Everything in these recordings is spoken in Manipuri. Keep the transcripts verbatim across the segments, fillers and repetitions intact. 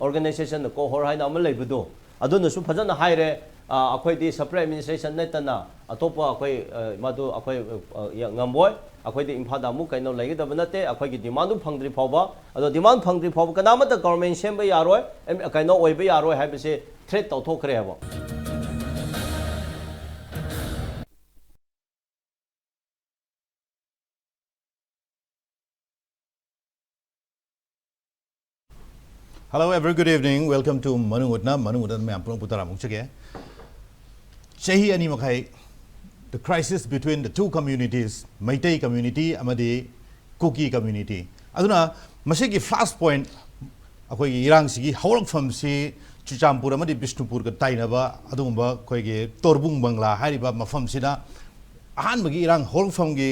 organization, ꯀꯣꯍꯣꯔ ꯍꯥꯏꯅ ꯑꯃ ꯂꯩꯕꯗꯣ, ꯑꯗꯨꯅꯁꯨ ꯐꯖꯅ ꯍꯥꯏꯔꯦ, ꯑ, ꯑꯩꯈꯣꯏꯗꯤ separate administration ꯅꯠꯇꯅ ꯑꯇꯣꯞꯄ ꯑꯩꯈꯣꯏ, ꯑ, ꯃꯗꯨ ꯑꯩꯈꯣꯏ, ꯑ, ꯌꯥ-, ꯉꯝꯃꯣꯏ꯫ ꯑꯩꯈꯣꯏꯗꯤ ꯏꯝꯐꯥꯜꯗ ꯑꯃꯨꯛ ꯀꯩꯅꯣ ꯂꯩꯒꯗꯕ ꯅꯠꯇꯦ, ꯑꯩꯈꯣꯏꯒꯤ demand ꯗꯨ ꯐꯪꯗ꯭ꯔꯤ ꯐꯥꯎꯕ꯫ ꯑꯗꯣ demand ꯐꯪꯗ꯭ꯔꯤ ꯐꯥꯎꯕ ꯀꯅꯥꯃꯠꯇ government ꯁꯦꯝꯕ ꯌꯥꯔꯣꯏ, ꯑꯦꯝ-, ꯀꯩꯅꯣ ꯑꯣꯏꯕ ꯌꯥꯔꯣꯏ ꯍꯥꯏꯕꯁꯦ threat ꯇꯧꯊꯣꯛꯈ꯭ꯔꯦꯕ꯫ Hello, a very good evening. Welcome to ꯃꯅꯨꯡ ꯍꯨꯠꯅ, ꯃꯅꯨꯡ ꯍꯨꯠꯅ ꯃꯌꯥꯝ ꯄꯨꯝꯅꯃꯛꯄꯨ ꯇꯔꯥꯝꯅ ꯑꯣꯛꯆꯒꯦ꯫ ꯆꯍꯤ ꯑꯅꯤ ꯃꯈꯥꯏ, the crisis between the two communities, Meitei community ꯑꯃꯗꯤ ꯀꯨꯀꯤ community꯫ ꯑꯗꯨꯅ ꯃꯁꯤꯒꯤ flash point, ꯑꯩꯈꯣꯏꯒꯤ ꯏꯔꯥꯡꯁꯤꯒꯤ ꯍꯧꯔꯛꯐꯝꯁꯤ ꯆꯨꯔꯆꯥꯟꯄꯨꯔ ꯑꯃꯗꯤ ꯕꯤꯁꯅꯨꯄꯨꯔꯒ ꯇꯥꯏꯅꯕ ꯑꯗꯨꯒꯨꯝꯕ ꯑꯩꯈꯣꯏꯒꯤ ꯇꯣꯔꯕꯨꯡ ꯕꯪꯒ꯭ꯂꯥ ꯍꯥꯏꯔꯤꯕ ꯃꯐꯝꯁꯤꯗ ꯑꯍꯥꯟꯕꯒꯤ ꯏꯔꯥꯡ ꯍꯧꯔꯛꯐꯝꯒꯤ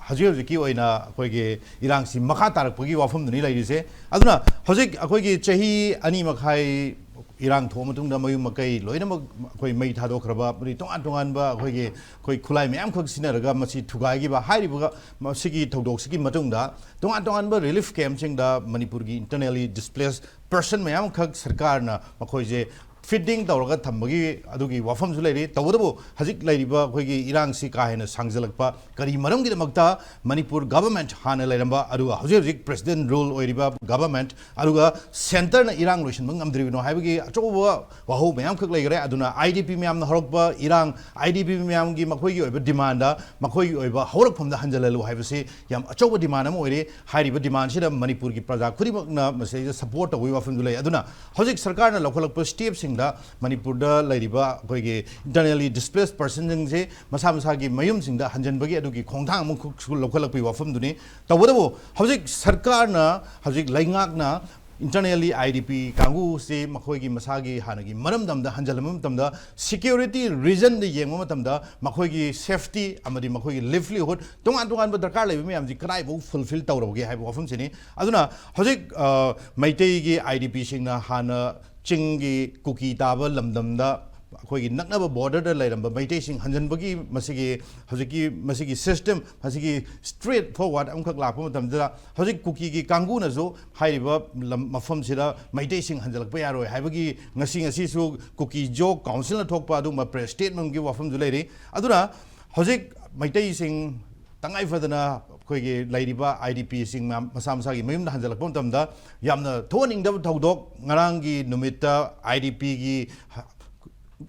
ꯍꯧꯖꯤꯛ ꯍꯧꯖꯤꯛꯀꯤ ꯑꯣꯏꯅ ꯑꯩꯈꯣꯏꯒꯤ ꯏꯔꯥꯡꯁꯤ ꯃꯈꯥ ꯇꯥꯔꯛꯄꯒꯤ ꯋꯥꯐꯝꯗꯨꯅꯤ ꯂꯩꯔꯤꯁꯦ꯫ ꯑꯗꯨꯅ ꯍꯧꯖꯤꯛ ꯑꯩꯈꯣꯏꯒꯤ ꯆꯍꯤ ꯑꯅꯤ ꯃꯈꯥꯏ ꯏꯔꯥꯡ ꯊꯣꯛꯑ ꯃꯇꯨꯡꯗ ꯃꯌꯨꯝ ꯃꯀꯩ ꯂꯣꯏꯅꯃꯛ ꯑꯩꯈꯣꯏ ꯃꯩ ꯊꯥꯗꯣꯛꯈ꯭ꯔꯕ, ꯑꯃꯗꯤ ꯇꯣꯉꯥꯟ ꯇꯣꯉꯥꯟꯕ ꯑꯩꯈꯣꯏꯒꯤ, ꯑꯩꯈꯣꯏ ꯈꯨꯠꯂꯥꯏ ꯃꯌꯥꯝꯈꯛ ꯁꯤꯖꯤꯟꯅꯔꯒ ꯃꯁꯤ ꯊꯨꯒꯥꯏꯈꯤꯕ ꯍꯥꯏꯔꯤꯕ, ꯃꯁꯤꯒꯤ ꯊꯧꯗꯣꯛꯁꯤꯒꯤ ꯃꯇꯨꯡꯗ ꯇꯣꯉꯥꯟ ꯇꯣꯉꯥꯟꯕ relief camp ꯁꯤꯡꯗ ꯃꯅꯤꯄꯨꯔꯒꯤ internally displaced person ꯃꯌꯥꯝꯈꯛ ꯁꯔꯀꯥꯔꯅ ꯃꯈꯣꯏꯁꯦ feeding ꯇꯧꯔꯒ ꯊꯝꯕꯒꯤ ꯑꯗꯨꯒꯤ ꯋꯥꯐꯝꯁꯨ ꯂꯩꯔꯤ꯫ ꯇꯧꯕꯇꯕꯨ ꯍꯧꯖꯤꯛ ꯂꯩꯔꯤꯕ ꯑꯩꯈꯣꯏꯒꯤ ꯏꯔꯥꯡꯁꯤ ꯀꯥ ꯍꯦꯟꯅ ꯁꯥꯡꯖꯜꯂꯛꯄ ꯀꯔꯤ ꯃꯔꯝꯒꯤꯗꯃꯛꯇ ꯃꯅꯤꯄꯨꯔ government, ꯍꯥꯟꯅ ꯂꯩꯔꯝꯕ ꯑꯗꯨꯒ ꯍꯧꯖꯤꯛ ꯍꯧꯖꯤꯛ president rule ꯑꯣꯏꯔꯤꯕ government, ꯑꯗꯨꯒ centre ꯅ ꯏꯔꯥꯡ ꯂꯣꯏꯁꯤꯟꯕ ꯉꯝꯗ꯭ꯔꯤꯕꯅꯣ ꯍꯥꯏꯕꯒꯤ ꯑꯆꯧꯕ ꯋꯥꯍꯧ ꯃꯌꯥꯝꯈꯛ ꯂꯩꯈꯔꯦ꯫ ꯑꯗꯨꯅ IDP ꯃꯌꯥꯝꯅ ꯍꯧꯔꯛꯄ ꯏꯔꯥꯡ, IDP ꯃꯌꯥꯝꯒꯤ ꯃꯈꯣꯏꯒꯤ ꯑꯣꯏꯕ demand ꯗ ꯃꯈꯣꯏꯒꯤ ꯑꯣꯏꯕ ꯍꯧꯔꯛꯐꯝꯗ ꯍꯟꯖꯤꯜꯍꯜꯂꯨ ꯍꯥꯏꯕꯁꯤ ꯌꯥꯝ ꯑꯆꯧꯕ demand ꯑꯃ ꯑꯣꯏꯔꯦ꯫ ꯍꯥꯏꯔꯤꯕ demand ꯁꯤꯗ ꯃꯅꯤꯄꯨꯔꯒꯤ ꯄ꯭ꯔꯖꯥ ꯈꯨꯗꯤꯡꯃꯛꯅ ꯃꯁꯤꯗꯩꯗ support ꯇꯧꯕꯒꯤ ꯋꯥꯐꯝꯁꯨ ꯂꯩ꯫ ꯑꯗꯨꯅ ꯍꯧꯖꯤꯛ ꯁꯔꯀꯥꯔꯅ ꯂꯧꯈꯠꯂꯛꯄ step ꯁꯤꯡꯗ ꯃꯅꯤꯄꯨꯔꯗ ꯂꯩꯔꯤꯕ ꯑꯩꯈꯣꯏꯒꯤ internally displaced person ꯁꯤꯡꯁꯦ ꯃꯁꯥ ꯃꯁꯥꯒꯤ ꯃꯌꯨꯝꯁꯤꯡꯗ ꯍꯟꯖꯤꯟꯕꯒꯤ ꯑꯗꯨꯒꯤ ꯈꯣꯡꯊꯥꯡ ꯑꯃꯈꯛꯁꯨ ꯂꯧꯈꯠꯂꯛꯄꯒꯤ ꯋꯥꯐꯝꯗꯨꯅꯤ꯫ ꯇꯧꯕꯇꯕꯨ ꯍꯧꯖꯤꯛ ꯁꯔꯀꯥꯔꯅ, ꯍꯧꯖꯤꯛ ꯂꯩꯉꯥꯛꯅ internally IDP ꯀꯥꯡꯕꯨꯁꯤ ꯃꯈꯣꯏꯒꯤ ꯃꯁꯥꯒꯤ ꯍꯥꯟꯅꯒꯤ ꯃꯔꯝꯗꯝꯗ ꯍꯟꯖꯤꯜꯂꯝꯕ ꯃꯇꯝꯗ security reason ꯗ ꯌꯦꯡꯕ ꯃꯇꯝꯗ ꯃꯈꯣꯏꯒꯤ safety ꯑꯃꯗꯤ ꯃꯈꯣꯏꯒꯤ livelihood, ꯇꯣꯉꯥꯟ ꯇꯣꯉꯥꯟꯕ ꯗꯔꯀꯥꯔ ꯂꯩꯕ ꯃꯌꯥꯝꯁꯤ ꯀꯗꯥꯏꯐꯥꯎ fulfill ꯇꯧꯔꯕꯒꯦ ꯍꯥꯏꯕ ꯋꯥꯐꯝꯁꯤꯅꯤ꯫ ꯑꯗꯨꯅ ꯍꯧꯖꯤꯛ, ꯑ, ꯃꯩꯇꯩꯒꯤ IDP ꯁꯤꯡꯅ ꯍꯥꯟꯅ ꯆꯤꯡꯒꯤ ꯀꯨꯀꯤ ꯇꯥꯕ ꯂꯝꯗꯝꯗ ꯑꯩꯈꯣꯏꯒꯤ ꯅꯛꯅꯕ ꯕꯣꯔꯗꯔꯗ ꯂꯩꯔꯝꯕ ꯃꯩꯇꯩꯁꯤꯡ ꯍꯟꯖꯤꯟꯕꯒꯤ ꯃꯁꯤꯒꯤ ꯍꯧꯖꯤꯛꯀꯤ ꯃꯁꯤꯒꯤ ꯁꯤꯁꯇꯦꯝ, ꯃꯁꯤꯒꯤ ꯁ꯭ꯇ꯭ꯔꯦꯠ ꯐꯣꯔꯋꯥꯔꯗ ꯑꯃꯈꯛ ꯂꯥꯛꯄ ꯃꯇꯝꯗ, ꯍꯧꯖꯤꯛ ꯀꯨꯀꯤꯒꯤ ꯀꯥꯡꯕꯨꯅꯁꯨ ꯍꯥꯏꯔꯤꯕ ꯂꯝ ꯃꯐꯝꯁꯤꯗ ꯃꯩꯇꯩꯁꯤꯡ ꯍꯟꯖꯤꯜꯂꯛꯄ ꯌꯥꯔꯣꯏ ꯍꯥꯏꯕꯒꯤ ꯉꯁꯤ ꯉꯁꯤꯁꯨ ꯀꯨꯀꯤ ꯖꯣ ꯀꯥꯎꯟꯁꯤꯜꯅ ꯊꯣꯛꯄ ꯑꯗꯨꯒꯨꯝꯕ ꯄ꯭ꯔꯦꯁ ꯁ꯭ꯇꯦꯠꯃꯦꯟꯒꯤ ꯋꯥꯐꯝꯁꯨ ꯂꯩꯔꯤ꯫ ꯑꯗꯨꯅ ꯍꯧꯖꯤꯛ ꯃꯩꯇꯩꯁꯤꯡ ꯇꯉꯥꯏ ꯐꯗꯅ ꯑꯩꯈꯣꯏꯒꯤ ꯂꯩꯔꯤꯕ ꯑꯥꯏ ꯗꯤ ꯄꯤꯁꯤꯡ ꯃꯌꯥꯝ ꯃꯁꯥ ꯃꯁꯥꯒꯤ ꯃꯌꯨꯝꯗ ꯍꯟꯖꯤꯜꯂꯛꯄ ꯃꯇꯝꯗ, ꯌꯥꯝꯅ ꯊꯣꯛꯍꯟꯅꯤꯡꯗꯕ ꯊꯧꯗꯣꯛ ꯉꯔꯥꯡꯒꯤ ꯅꯨꯃꯤꯠꯇ ꯑꯥꯏ ꯗꯤ ꯄꯤꯒꯤ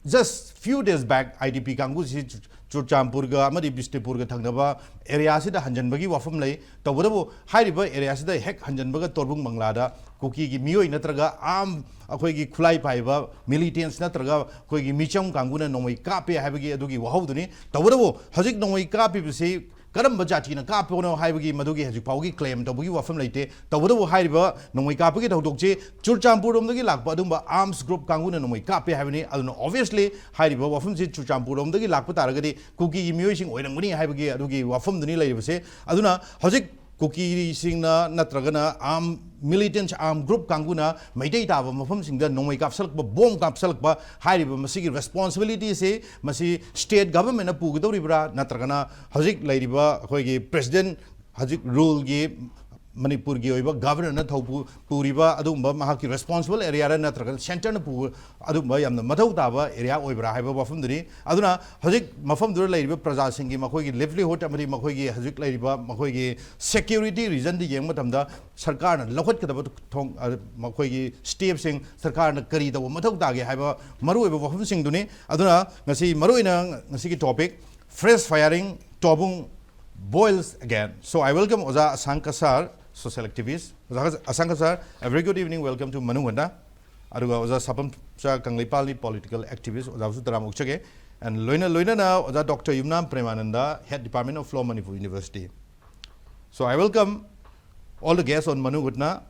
just few days back I D ꯄꯤ ꯀꯥꯡꯕꯨꯁꯤ ꯆꯨ- ꯆꯨꯔꯆꯥꯟꯄꯨꯔꯒ ꯑꯃꯗꯤ ꯕꯤꯁꯅꯨꯄꯨꯔꯒ ꯊꯪꯅꯕ ꯑꯦꯔꯤꯌꯥꯁꯤꯗ ꯍꯟꯖꯟꯕꯒꯤ ꯋꯥꯐꯝ ꯂꯩ꯫ ꯇꯧꯕꯇꯕꯨ ꯍꯥꯏꯔꯤꯕ ꯑꯦꯔꯤꯌꯥꯁꯤꯗ ꯍꯦꯛ ꯍꯟꯖꯟꯕꯒ ꯇꯣꯔꯕꯨꯡ ꯕꯪꯂꯥꯗ ꯀꯨꯀꯤꯒꯤ ꯃꯤꯑꯣꯏ ꯅꯠꯇ꯭ꯔꯒ ꯑꯥꯝ ꯑꯩꯈꯣꯏꯒꯤ ꯈꯨꯠꯂꯥꯏ ꯄꯥꯏꯕ ꯃꯤꯂꯤꯇꯦꯟꯁ ꯅꯠꯇ꯭ꯔꯒ ꯑꯩꯈꯣꯏꯒꯤ ꯃꯤꯆꯝ ꯀꯥꯡꯕꯨꯅ ꯅꯣꯡꯃꯩ ꯀꯥꯞꯄꯦ ꯍꯥꯏꯕꯒꯤ ꯑꯗꯨꯒꯤ ꯋꯥꯍꯧꯗꯨꯅꯤ꯫ ꯇꯧꯕꯇꯕꯨ ꯍꯧꯖꯤꯛ ꯅꯣꯡꯃꯩ ꯀꯥꯞꯄꯤꯕꯁꯤ ꯀꯔꯝꯕ ꯖꯥꯇꯤꯅ ꯀꯥꯞꯄꯅꯣ ꯍꯥꯏꯕꯒꯤ ꯃꯗꯨꯒꯤ ꯍꯧꯖꯤꯛ ꯐꯥꯎꯒꯤ ꯀ꯭ꯂꯦꯝ ꯇꯧꯕꯒꯤ ꯋꯥꯐꯝ ꯂꯩꯇꯦ꯫ ꯇꯧꯕꯇꯕꯨ ꯍꯥꯏꯔꯤꯕ ꯅꯣꯡꯃꯩ ꯀꯥꯞꯄꯒꯤ ꯊꯧꯗꯣꯛꯁꯤ ꯆꯨꯔꯆꯥꯟꯄꯨꯔꯔꯣꯝꯗꯒꯤ ꯂꯥꯛꯄ ꯑꯗꯨꯒꯨꯝꯕ ꯑꯥꯔꯝꯁ ꯒ꯭ꯔꯨꯞ ꯀꯥꯡꯕꯨꯅ ꯅꯣꯡꯃꯩ ꯀꯥꯞꯄꯦ ꯍꯥꯏꯕꯅꯤ꯫ ꯑꯗꯨꯅ obviously ꯍꯥꯏꯔꯤꯕ ꯋꯥꯐꯝꯁꯤ ꯆꯨꯔꯆꯥꯟꯄꯨꯔꯔꯣꯝꯗꯒꯤ ꯂꯥꯛꯄ ꯇꯥꯔꯒꯗꯤ ꯀꯨꯀꯤꯒꯤ ꯃꯤꯑꯣꯏꯁꯤꯡ ꯑꯣꯏꯔꯝꯒꯅꯤ ꯍꯥꯏꯕꯒꯤ ꯑꯗꯨꯒꯤ ꯋꯥꯐꯝꯗꯨꯅꯤ ꯂꯩꯔꯤꯕꯁꯦ꯫ ꯑꯗꯨꯅ ꯍꯧꯖꯤꯛ ꯀꯨꯀꯤꯁꯤꯡꯅ ꯅꯠꯇ꯭ꯔꯒꯅ ꯑꯥꯔꯝ ꯃꯤꯂꯤꯇꯦꯟꯁ ꯑꯥꯔꯝ ꯒ꯭ꯔꯨꯞ ꯀꯥꯡꯕꯨꯅ ꯃꯩꯇꯩ ꯇꯥꯕ ꯃꯐꯝꯁꯤꯡꯗ ꯅꯣꯡꯃꯩ ꯀꯥꯞꯁꯜꯂꯛꯄ, ꯕꯣꯝ ꯀꯥꯞꯁꯜꯂꯛꯄ ꯍꯥꯏꯔꯤꯕ ꯃꯁꯤꯒꯤ ꯔꯦꯁꯄꯣꯟꯁꯤꯕꯤꯂꯤꯇꯤꯁꯤ ꯃꯁꯤ ꯁ꯭ꯇꯦꯠ ꯒꯚꯔꯟꯃꯦꯟꯅ ꯄꯨꯒꯗꯧꯔꯤꯕ꯭ꯔꯥ, ꯅꯠꯇ꯭ꯔꯒꯅ ꯍꯧꯖꯤꯛ ꯂꯩꯔꯤꯕ ꯑꯩꯈꯣꯏꯒꯤ ꯄ꯭ꯔꯦꯁꯤꯗꯦꯟ ꯍꯧꯖꯤꯛ ꯔꯨꯜꯒꯤ ꯃꯅꯤꯄꯨꯔꯒꯤ ꯑꯣꯏꯕ ꯒꯚꯔꯅꯔꯅ ꯊꯧꯄꯨ ꯄꯨꯔꯤꯕ ꯑꯗꯨꯒꯨꯝꯕ ꯃꯍꯥꯛꯀꯤ ꯔꯦꯁꯄꯣꯟꯁꯤꯕꯜ ꯑꯦꯔꯤꯌꯥꯔ ꯅꯠꯇ꯭ꯔꯒꯅ ꯁꯦꯟꯇꯔꯅ ꯄꯨ ꯑꯗꯨꯒꯨꯝꯕ ꯌꯥꯝꯅ ꯃꯊꯧ ꯇꯥꯕ ꯑꯦꯔꯤꯌꯥ ꯑꯣꯏꯕ꯭ꯔꯥ ꯍꯥꯏꯕ ꯋꯥꯐꯝꯗꯨꯅꯤ꯫ ꯑꯗꯨꯅ ꯍꯧꯖꯤꯛ ꯃꯐꯝꯗꯨꯗ ꯂꯩꯔꯤꯕ ꯄ꯭ꯔꯖꯥꯁꯤꯡꯒꯤ ꯃꯈꯣꯏꯒꯤ ꯂꯤꯚꯂꯤꯍꯨꯗ ꯑꯃꯗꯤ ꯃꯈꯣꯏꯒꯤ ꯍꯧꯖꯤꯛ ꯂꯩꯔꯤꯕ ꯃꯈꯣꯏꯒꯤ ꯁꯦꯀ꯭ꯌꯨꯔꯤꯇꯤ ꯔꯤꯖꯟꯗ ꯌꯦꯡꯕ ꯃꯇꯝꯗ ꯁꯔꯀꯥꯔꯅ ꯂꯧꯈꯠꯀꯗꯕ ꯊꯣꯡ ꯑ, ꯃꯈꯣꯏꯒꯤ ꯁ꯭ꯇꯦꯞꯁꯤꯡ ꯁꯔꯀꯥꯔꯅ ꯀꯔꯤ ꯇꯧꯕ ꯃꯊꯧ ꯇꯥꯒꯦ ꯍꯥꯏꯕ ꯃꯔꯨꯑꯣꯏꯕ ꯋꯥꯐꯝꯁꯤꯡꯗꯨꯅꯤ꯫ ꯑꯗꯨꯅ ꯉꯁꯤ ꯃꯔꯨꯑꯣꯏꯅ ꯉꯁꯤꯒꯤ topic Fresh firing Torbung boils again. So I welcome ꯑꯣꯖꯥ ꯑꯁꯥꯡ ꯀꯁꯥꯔ, social activist. ꯑꯣꯖꯥ ꯑꯁꯥꯡ Cachar, a very good evening, welcome to ꯃꯅꯨꯡ ꯍꯨꯠꯅ꯫ ꯑꯗꯨꯒ ꯑꯣꯖꯥ ꯁꯥꯄꯝꯆꯥ ꯀꯪꯂꯩꯄꯥꯜꯅꯤ, political activist, ꯑꯣꯖꯥꯕꯨꯁꯨ ꯇꯔꯥꯝꯅ ꯑꯣꯛꯆꯒꯦ꯫ And ꯂꯣꯏꯅ ꯂꯣꯏꯅꯅ ꯑꯣꯖꯥ doctor Yumnam Premananda, head department of law Manipur University. So I welcome all the guests on ꯃꯅꯨꯡ ꯍꯨꯠꯅ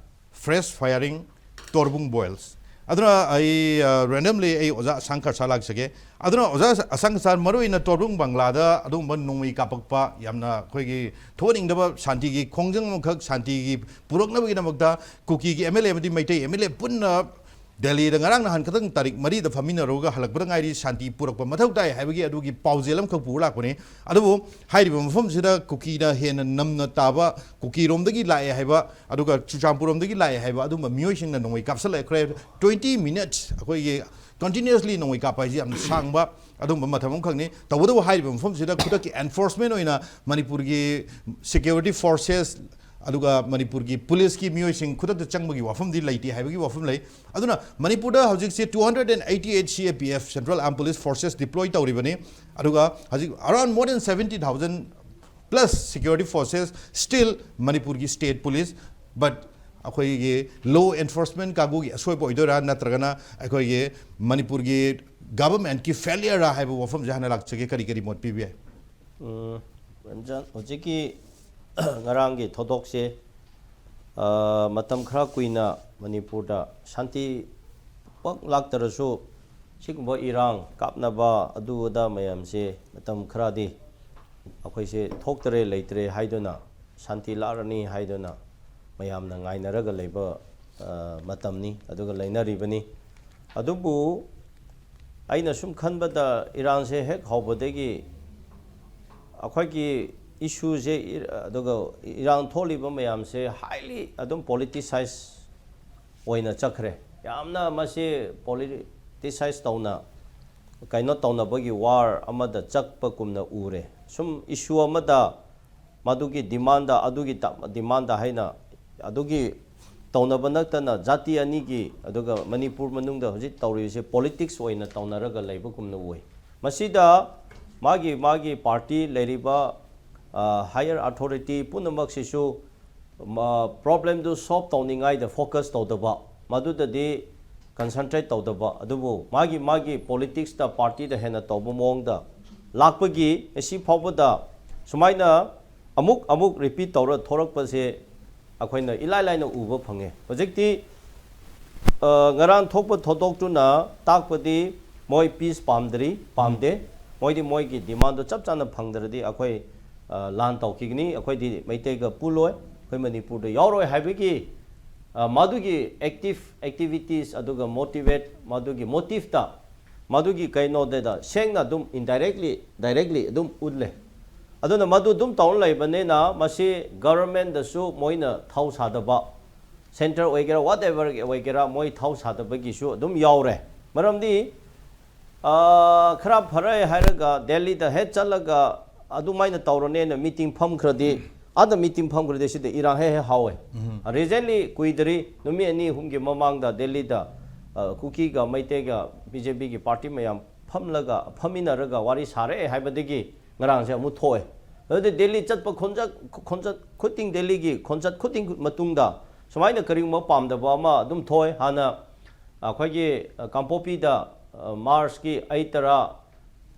Fresh firing Torbung boils. ꯑꯗꯨꯅ ꯑꯩ ꯔꯦꯟꯗꯝꯂꯤ ꯑꯩ ꯑꯣꯖꯥ ꯑꯁꯥꯡ ꯀꯁꯥꯔ ꯂꯥꯛꯆꯒꯦ꯫ ꯑꯗꯨꯅ ꯑꯣꯖꯥ ꯑꯁꯥꯡ ꯀꯁꯥꯔ, ꯃꯔꯨꯑꯣꯏꯅ ꯇꯣꯔꯕꯨꯡ ꯕꯪꯂꯥꯗ ꯑꯗꯨꯒꯨꯝꯕ ꯅꯣꯡꯃꯩ ꯀꯥꯞꯄꯛꯄ, ꯌꯥꯝꯅ ꯑꯩꯈꯣꯏꯒꯤ ꯊꯣꯛꯍꯟꯅꯤꯡꯗꯕ ꯁꯥꯟꯇꯤꯒꯤ ꯈꯣꯡꯖꯪ ꯑꯃꯈꯛ ꯁꯥꯟꯇꯤꯒꯤ ꯄꯨꯔꯛꯅꯕꯒꯤꯗꯃꯛꯇ ꯀꯨꯀꯤꯒꯤ ꯑꯦꯝ ꯑꯦꯜ ꯑꯦ ꯑꯃꯗꯤ ꯃꯩꯇꯩ ꯑꯦꯝ ꯑꯦꯜ ꯑꯦ ꯄꯨꯟꯅ ꯗꯦꯜꯂꯤꯗ ꯉꯔꯥꯡ ꯅꯍꯥꯟ ꯈꯛꯇꯪ ꯇꯥꯔꯤꯛ ꯃꯔꯤꯗ ꯐꯝꯃꯤꯟꯅꯔꯨꯔꯒ ꯍꯜꯂꯛꯄꯗ ꯉꯥꯏꯔꯤ, ꯁꯥꯟꯇꯤ ꯄꯨꯔꯛꯄ ꯃꯊꯧ ꯇꯥꯏ ꯍꯥꯏꯕꯒꯤ ꯑꯗꯨꯒꯤ ꯄꯥꯎꯖꯦꯜ ꯑꯃꯈꯛ ꯄꯨꯔ ꯂꯥꯛꯄꯅꯤ꯫ ꯑꯗꯨꯕꯨ ꯍꯥꯏꯔꯤꯕ ꯃꯐꯝꯁꯤꯗ ꯀꯨꯀꯤꯅ ꯍꯦꯟꯅ ꯅꯝꯅ ꯇꯥꯕ, ꯀꯨꯀꯤꯔꯣꯝꯗꯒꯤ ꯂꯥꯛꯑꯦ ꯍꯥꯏꯕ, ꯑꯗꯨꯒ ꯆꯨꯔꯆꯥꯟꯄꯨꯔꯔꯣꯝꯗꯒꯤ ꯂꯥꯛꯑꯦ ꯍꯥꯏꯕ ꯑꯗꯨꯝꯕ ꯃꯤꯑꯣꯏꯁꯤꯡꯅ ꯅꯣꯡꯃꯩ ꯀꯥꯞꯁꯤꯜꯂꯛꯈ꯭ꯔꯦ꯫ Twenty minutes ꯑꯩꯈꯣꯏꯒꯤ continuously ꯅꯣꯡꯃꯩ ꯀꯥꯞꯄ ꯍꯥꯏꯁꯤ ꯌꯥꯝꯅ ꯁꯥꯡꯕ ꯑꯗꯨꯝꯕ ꯃꯇꯝ ꯑꯃꯈꯛꯅꯤ꯫ ꯇꯧꯕꯇꯕꯨ ꯍꯥꯏꯔꯤꯕ ꯃꯐꯝꯁꯤꯗ ꯈꯨꯗꯛꯀꯤ enforcement ꯑꯣꯏꯅ ꯃꯅꯤꯄꯨꯔꯒꯤ security forces ꯑꯗꯨꯒ ꯃꯅꯤꯄꯨꯔꯒꯤ ꯄꯨꯂꯤꯁꯀꯤ ꯃꯤꯑꯣꯏꯁꯤꯡ ꯈꯨꯗꯛꯇ ꯆꯪꯕꯒꯤ ꯋꯥꯐꯝꯗꯤ ꯂꯩꯇꯦ ꯍꯥꯏꯕꯒꯤ ꯋꯥꯐꯝ ꯂꯩ꯫ ꯑꯗꯨꯅ ꯃꯅꯤꯄꯨꯔꯗ ꯍꯧꯖꯤꯛꯁꯦ two hundred and eighty eight C A P F, Central Armed Police Forces, deploy ꯇꯧꯔꯤꯕꯅꯤ꯫ ꯑꯗꯨꯒ ꯍꯧꯖꯤꯛ around more than seventy thousand plus security forces still ꯃꯅꯤꯄꯨꯔꯒꯤ state police, but ꯑꯩꯈꯣꯏꯒꯤ law enforcement ꯀꯥꯡꯕꯨꯒꯤ ꯑꯁꯣꯏꯕ ꯑꯣꯏꯗꯣꯏꯔꯥ, ꯅꯠꯇ꯭ꯔꯒꯅ ꯑꯩꯈꯣꯏꯒꯤ ꯃꯅꯤꯄꯨꯔꯒꯤ governmentꯀꯤ failureꯔꯥ ꯍꯥꯏꯕ ꯋꯥꯐꯝꯁꯦ ꯍꯥꯟꯅ ꯂꯥꯛꯆꯒꯦ꯫ ꯀꯔꯤ ꯀꯔꯤ ꯃꯣꯠ ꯄꯤꯕ ꯌꯥꯏ? ꯎꯝ, ꯔꯟꯖꯟ, ꯍꯧꯖꯤꯛꯀꯤ ꯉꯔꯥꯡꯒꯤ ꯊꯧꯗꯣꯛꯁꯦ, ꯑ, ꯃꯇꯝ ꯈꯔ ꯀꯨꯏꯅ ꯃꯅꯤꯄꯨꯔꯗ ꯁꯥꯟꯇꯤ ꯄꯥꯛ ꯂꯥꯛꯇ꯭ꯔꯁꯨ, ꯁꯤꯒꯨꯝꯕ ꯏꯔꯥꯡ ꯀꯥꯞꯅꯕ ꯑꯗꯨ ꯑꯗꯥ ꯃꯌꯥꯝꯁꯦ ꯃꯇꯝ ꯈꯔꯗꯤ ꯑꯩꯈꯣꯏꯁꯦ ꯊꯣꯛꯇꯔꯦ ꯂꯩꯇ꯭ꯔꯦ ꯍꯥꯏꯗꯨꯅ, ꯁꯥꯟꯇꯤ ꯂꯥꯛꯂꯅꯤ ꯍꯥꯏꯗꯨꯅ ꯃꯌꯥꯝꯅ ꯉꯥꯏꯅꯔꯒ ꯂꯩꯕ, ꯑ, ꯃꯇꯝꯅꯤ, ꯑꯗꯨꯒ ꯂꯩꯅꯔꯤꯕꯅꯤ꯫ ꯑꯗꯨꯕꯨ ꯑꯩꯅ ꯁꯨꯝ ꯈꯟꯕꯗ, ꯏꯔꯥꯡꯁꯦ ꯍꯦꯛ ꯍꯧꯕꯗꯒꯤ ꯑꯩꯈꯣꯏꯒꯤ issueꯁꯦ, ꯏꯔ-, ꯑꯗꯨꯒ ꯏꯔꯥꯡ ꯊꯣꯛꯂꯤꯕ ꯃꯌꯥꯝꯁꯦ highly ꯑꯗꯨꯝ politicize ꯑꯣꯏꯅ ꯆꯠꯈ꯭ꯔꯦ꯫ ꯌꯥꯝꯅ ꯃꯁꯤ politicize ꯇꯧꯅ, ꯀꯩꯅꯣ ꯇꯧꯅꯕꯒꯤ war ꯑꯃꯗ ꯆꯠꯄꯒꯨꯝꯅ ꯎꯔꯦ꯫ ꯁꯨꯝ issue ꯑꯃꯗ ꯃꯗꯨꯒꯤ demandꯗ, ꯑꯗꯨꯒꯤ ꯇ-, demandꯗ ꯍꯥꯏꯅ, ꯑꯗꯨꯒꯤ ꯇꯧꯅꯕ ꯅꯠꯇꯅ ꯖꯥꯇꯤ ꯑꯅꯤꯒꯤ, ꯑꯗꯨꯒ ꯃꯅꯤꯄꯨꯔ ꯃꯅꯨꯡꯗ ꯍꯧꯖꯤꯛ ꯇꯧꯔꯤꯕꯁꯦ politics ꯑꯣꯏꯅ ꯇꯧꯅꯔꯒ ꯂꯩꯕꯒꯨꯝꯅ ꯎꯏ꯫ ꯃꯁꯤꯗ ꯃꯥꯒꯤ, ꯃꯥꯒꯤ party ꯂꯩꯔꯤꯕ, ꯑ, higher authority ꯄꯨꯝꯅꯃꯛꯁꯤꯁꯨ ꯃ-, problemꯗꯨ solve ꯇꯧꯅꯤꯡꯉꯥꯏꯗ focus ꯇꯧꯗꯕ, ꯃꯗꯨꯗꯗꯤ concentrate ꯇꯧꯗꯕ, ꯑꯗꯨꯕꯨ ꯃꯥꯒꯤ, ꯃꯥꯒꯤ politicsꯇ, partyꯗ ꯍꯦꯟꯅ ꯇꯧꯕ ꯃꯑꯣꯡꯗ ꯂꯥꯛꯄꯒꯤ ꯉꯁꯤ ꯐꯥꯎꯕꯗ ꯁꯨꯃꯥꯏꯅ ꯑꯃꯨꯛ, ꯑꯃꯨꯛ repeat ꯇꯧꯔ ꯊꯣꯔꯛꯄꯁꯦ ꯑꯩꯈꯣꯏꯅ ꯏꯂꯥꯏ ꯂꯥꯏꯅ ꯎꯕ ꯐꯪꯉꯦ꯫ ꯍꯧꯖꯤꯛꯇꯤ, ꯑ, ꯉꯔꯥꯡ ꯊꯣꯛꯄ ꯊꯧꯗꯣꯛꯇꯨꯅ ꯇꯥꯛꯄꯗꯤ ꯃꯣꯏ peace ꯄꯥꯝꯗ꯭ꯔꯤ, ꯄꯥꯝꯗꯦ꯫ ꯃꯣꯏꯗꯤ ꯃꯣꯏꯒꯤ demandꯗꯨ ꯆꯞ ꯆꯥꯅ ꯐꯪꯗ꯭ꯔꯗꯤ ꯑꯩꯈꯣꯏ, ꯑ, ꯂꯥꯟ ꯇꯧꯈꯤꯒꯅꯤ, ꯑꯩꯈꯣꯏꯗꯤ ꯃꯩꯇꯩꯒ ꯄꯨꯜꯂꯣꯏ, ꯑꯩꯈꯣꯏ ꯃꯅꯤꯄꯨꯔꯗ ꯌꯥꯎꯔꯣꯏ ꯍꯥꯏꯕꯒꯤ, ꯃꯗꯨꯒꯤ active activities ꯑꯗꯨꯒ motivate, ꯃꯗꯨꯒꯤ motiveꯇ, ꯃꯗꯨꯒꯤ ꯀꯩꯅꯣꯗꯨꯗ ꯁꯦꯡꯅ ꯑꯗꯨꯝ indirectly directly ꯑꯗꯨꯝ ꯎꯠꯂꯦ꯫ ꯑꯗꯨꯅ ꯃꯗꯨ ꯑꯗꯨꯝ ꯇꯧꯔ ꯂꯩꯕꯅꯤꯅ ꯃꯁꯤ governmentꯗꯁꯨ ꯃꯣꯏꯅ ꯊꯧ ꯁꯥꯗꯕ, centre ꯑꯣꯏꯒꯦꯔꯥ whatever ꯑꯣꯏꯒꯦꯔꯥ ꯃꯣꯏ ꯊꯧ ꯁꯥꯗꯕꯒꯤꯁꯨ ꯑꯗꯨꯝ ꯌꯥꯎꯔꯦ꯫ ꯃꯔꯝꯗꯤ ꯈꯔ ꯐꯔꯦ ꯍꯥꯏꯔꯒ ꯗꯦꯜꯂꯤꯗ ꯍꯦꯛ ꯆꯠꯂꯒ ꯑꯗꯨꯃꯥꯏꯅ ꯇꯧꯔꯅꯦꯅ meeting ꯐꯝꯈ꯭ꯔꯗꯤ, ꯑꯥꯗ meeting ꯐꯝꯈ꯭ꯔꯗꯤ ꯁꯤꯗ ꯏꯔꯥꯡ ꯍꯦꯛ ꯍꯦꯛ ꯍꯧꯋꯦ꯫ Recently ꯀꯨꯏꯗ꯭ꯔꯤ, ꯅꯨꯃꯤꯠ ꯑꯅꯤ ꯑꯍꯨꯝꯒꯤ ꯃꯃꯥꯡꯗ ꯗꯦꯜꯂꯤꯗ ꯀꯨꯀꯤꯒ ꯃꯩꯇꯩꯒ BJPꯒꯤ party ꯃꯌꯥꯝ ꯐꯝꯂꯒ ꯐꯝꯃꯤꯟꯅꯔꯒ ꯋꯥꯔꯤ ꯁꯥꯔꯦ ꯍꯥꯏꯕꯗꯒꯤ ꯉꯔꯥꯡꯁꯦ ꯑꯃꯨꯛ ꯊꯣꯛꯑꯦ꯫ ꯑꯗꯨꯗꯤ ꯗꯦꯜꯂꯤ ꯆꯠꯄ ꯈꯣꯟꯆꯠ ꯈꯣꯟꯆꯠ ꯈꯨꯗꯤꯡ, ꯗꯦꯜꯂꯤꯒꯤ ꯈꯣꯟꯆꯠ ꯈꯨꯗꯤꯡ ꯃꯇꯨꯡꯗ ꯁꯨꯃꯥꯏꯅ ꯀꯔꯤꯒꯨꯝꯕ ꯄꯥꯝꯗꯕ ꯑꯃ ꯑꯗꯨꯝ ꯊꯣꯛꯑꯦ꯫ ꯍꯥꯟꯅ ꯑꯩꯈꯣꯏꯒꯤ ꯀꯥꯡꯄꯣꯛꯄꯤꯗ Marchꯀꯤ ꯑꯩ ꯇꯔꯥ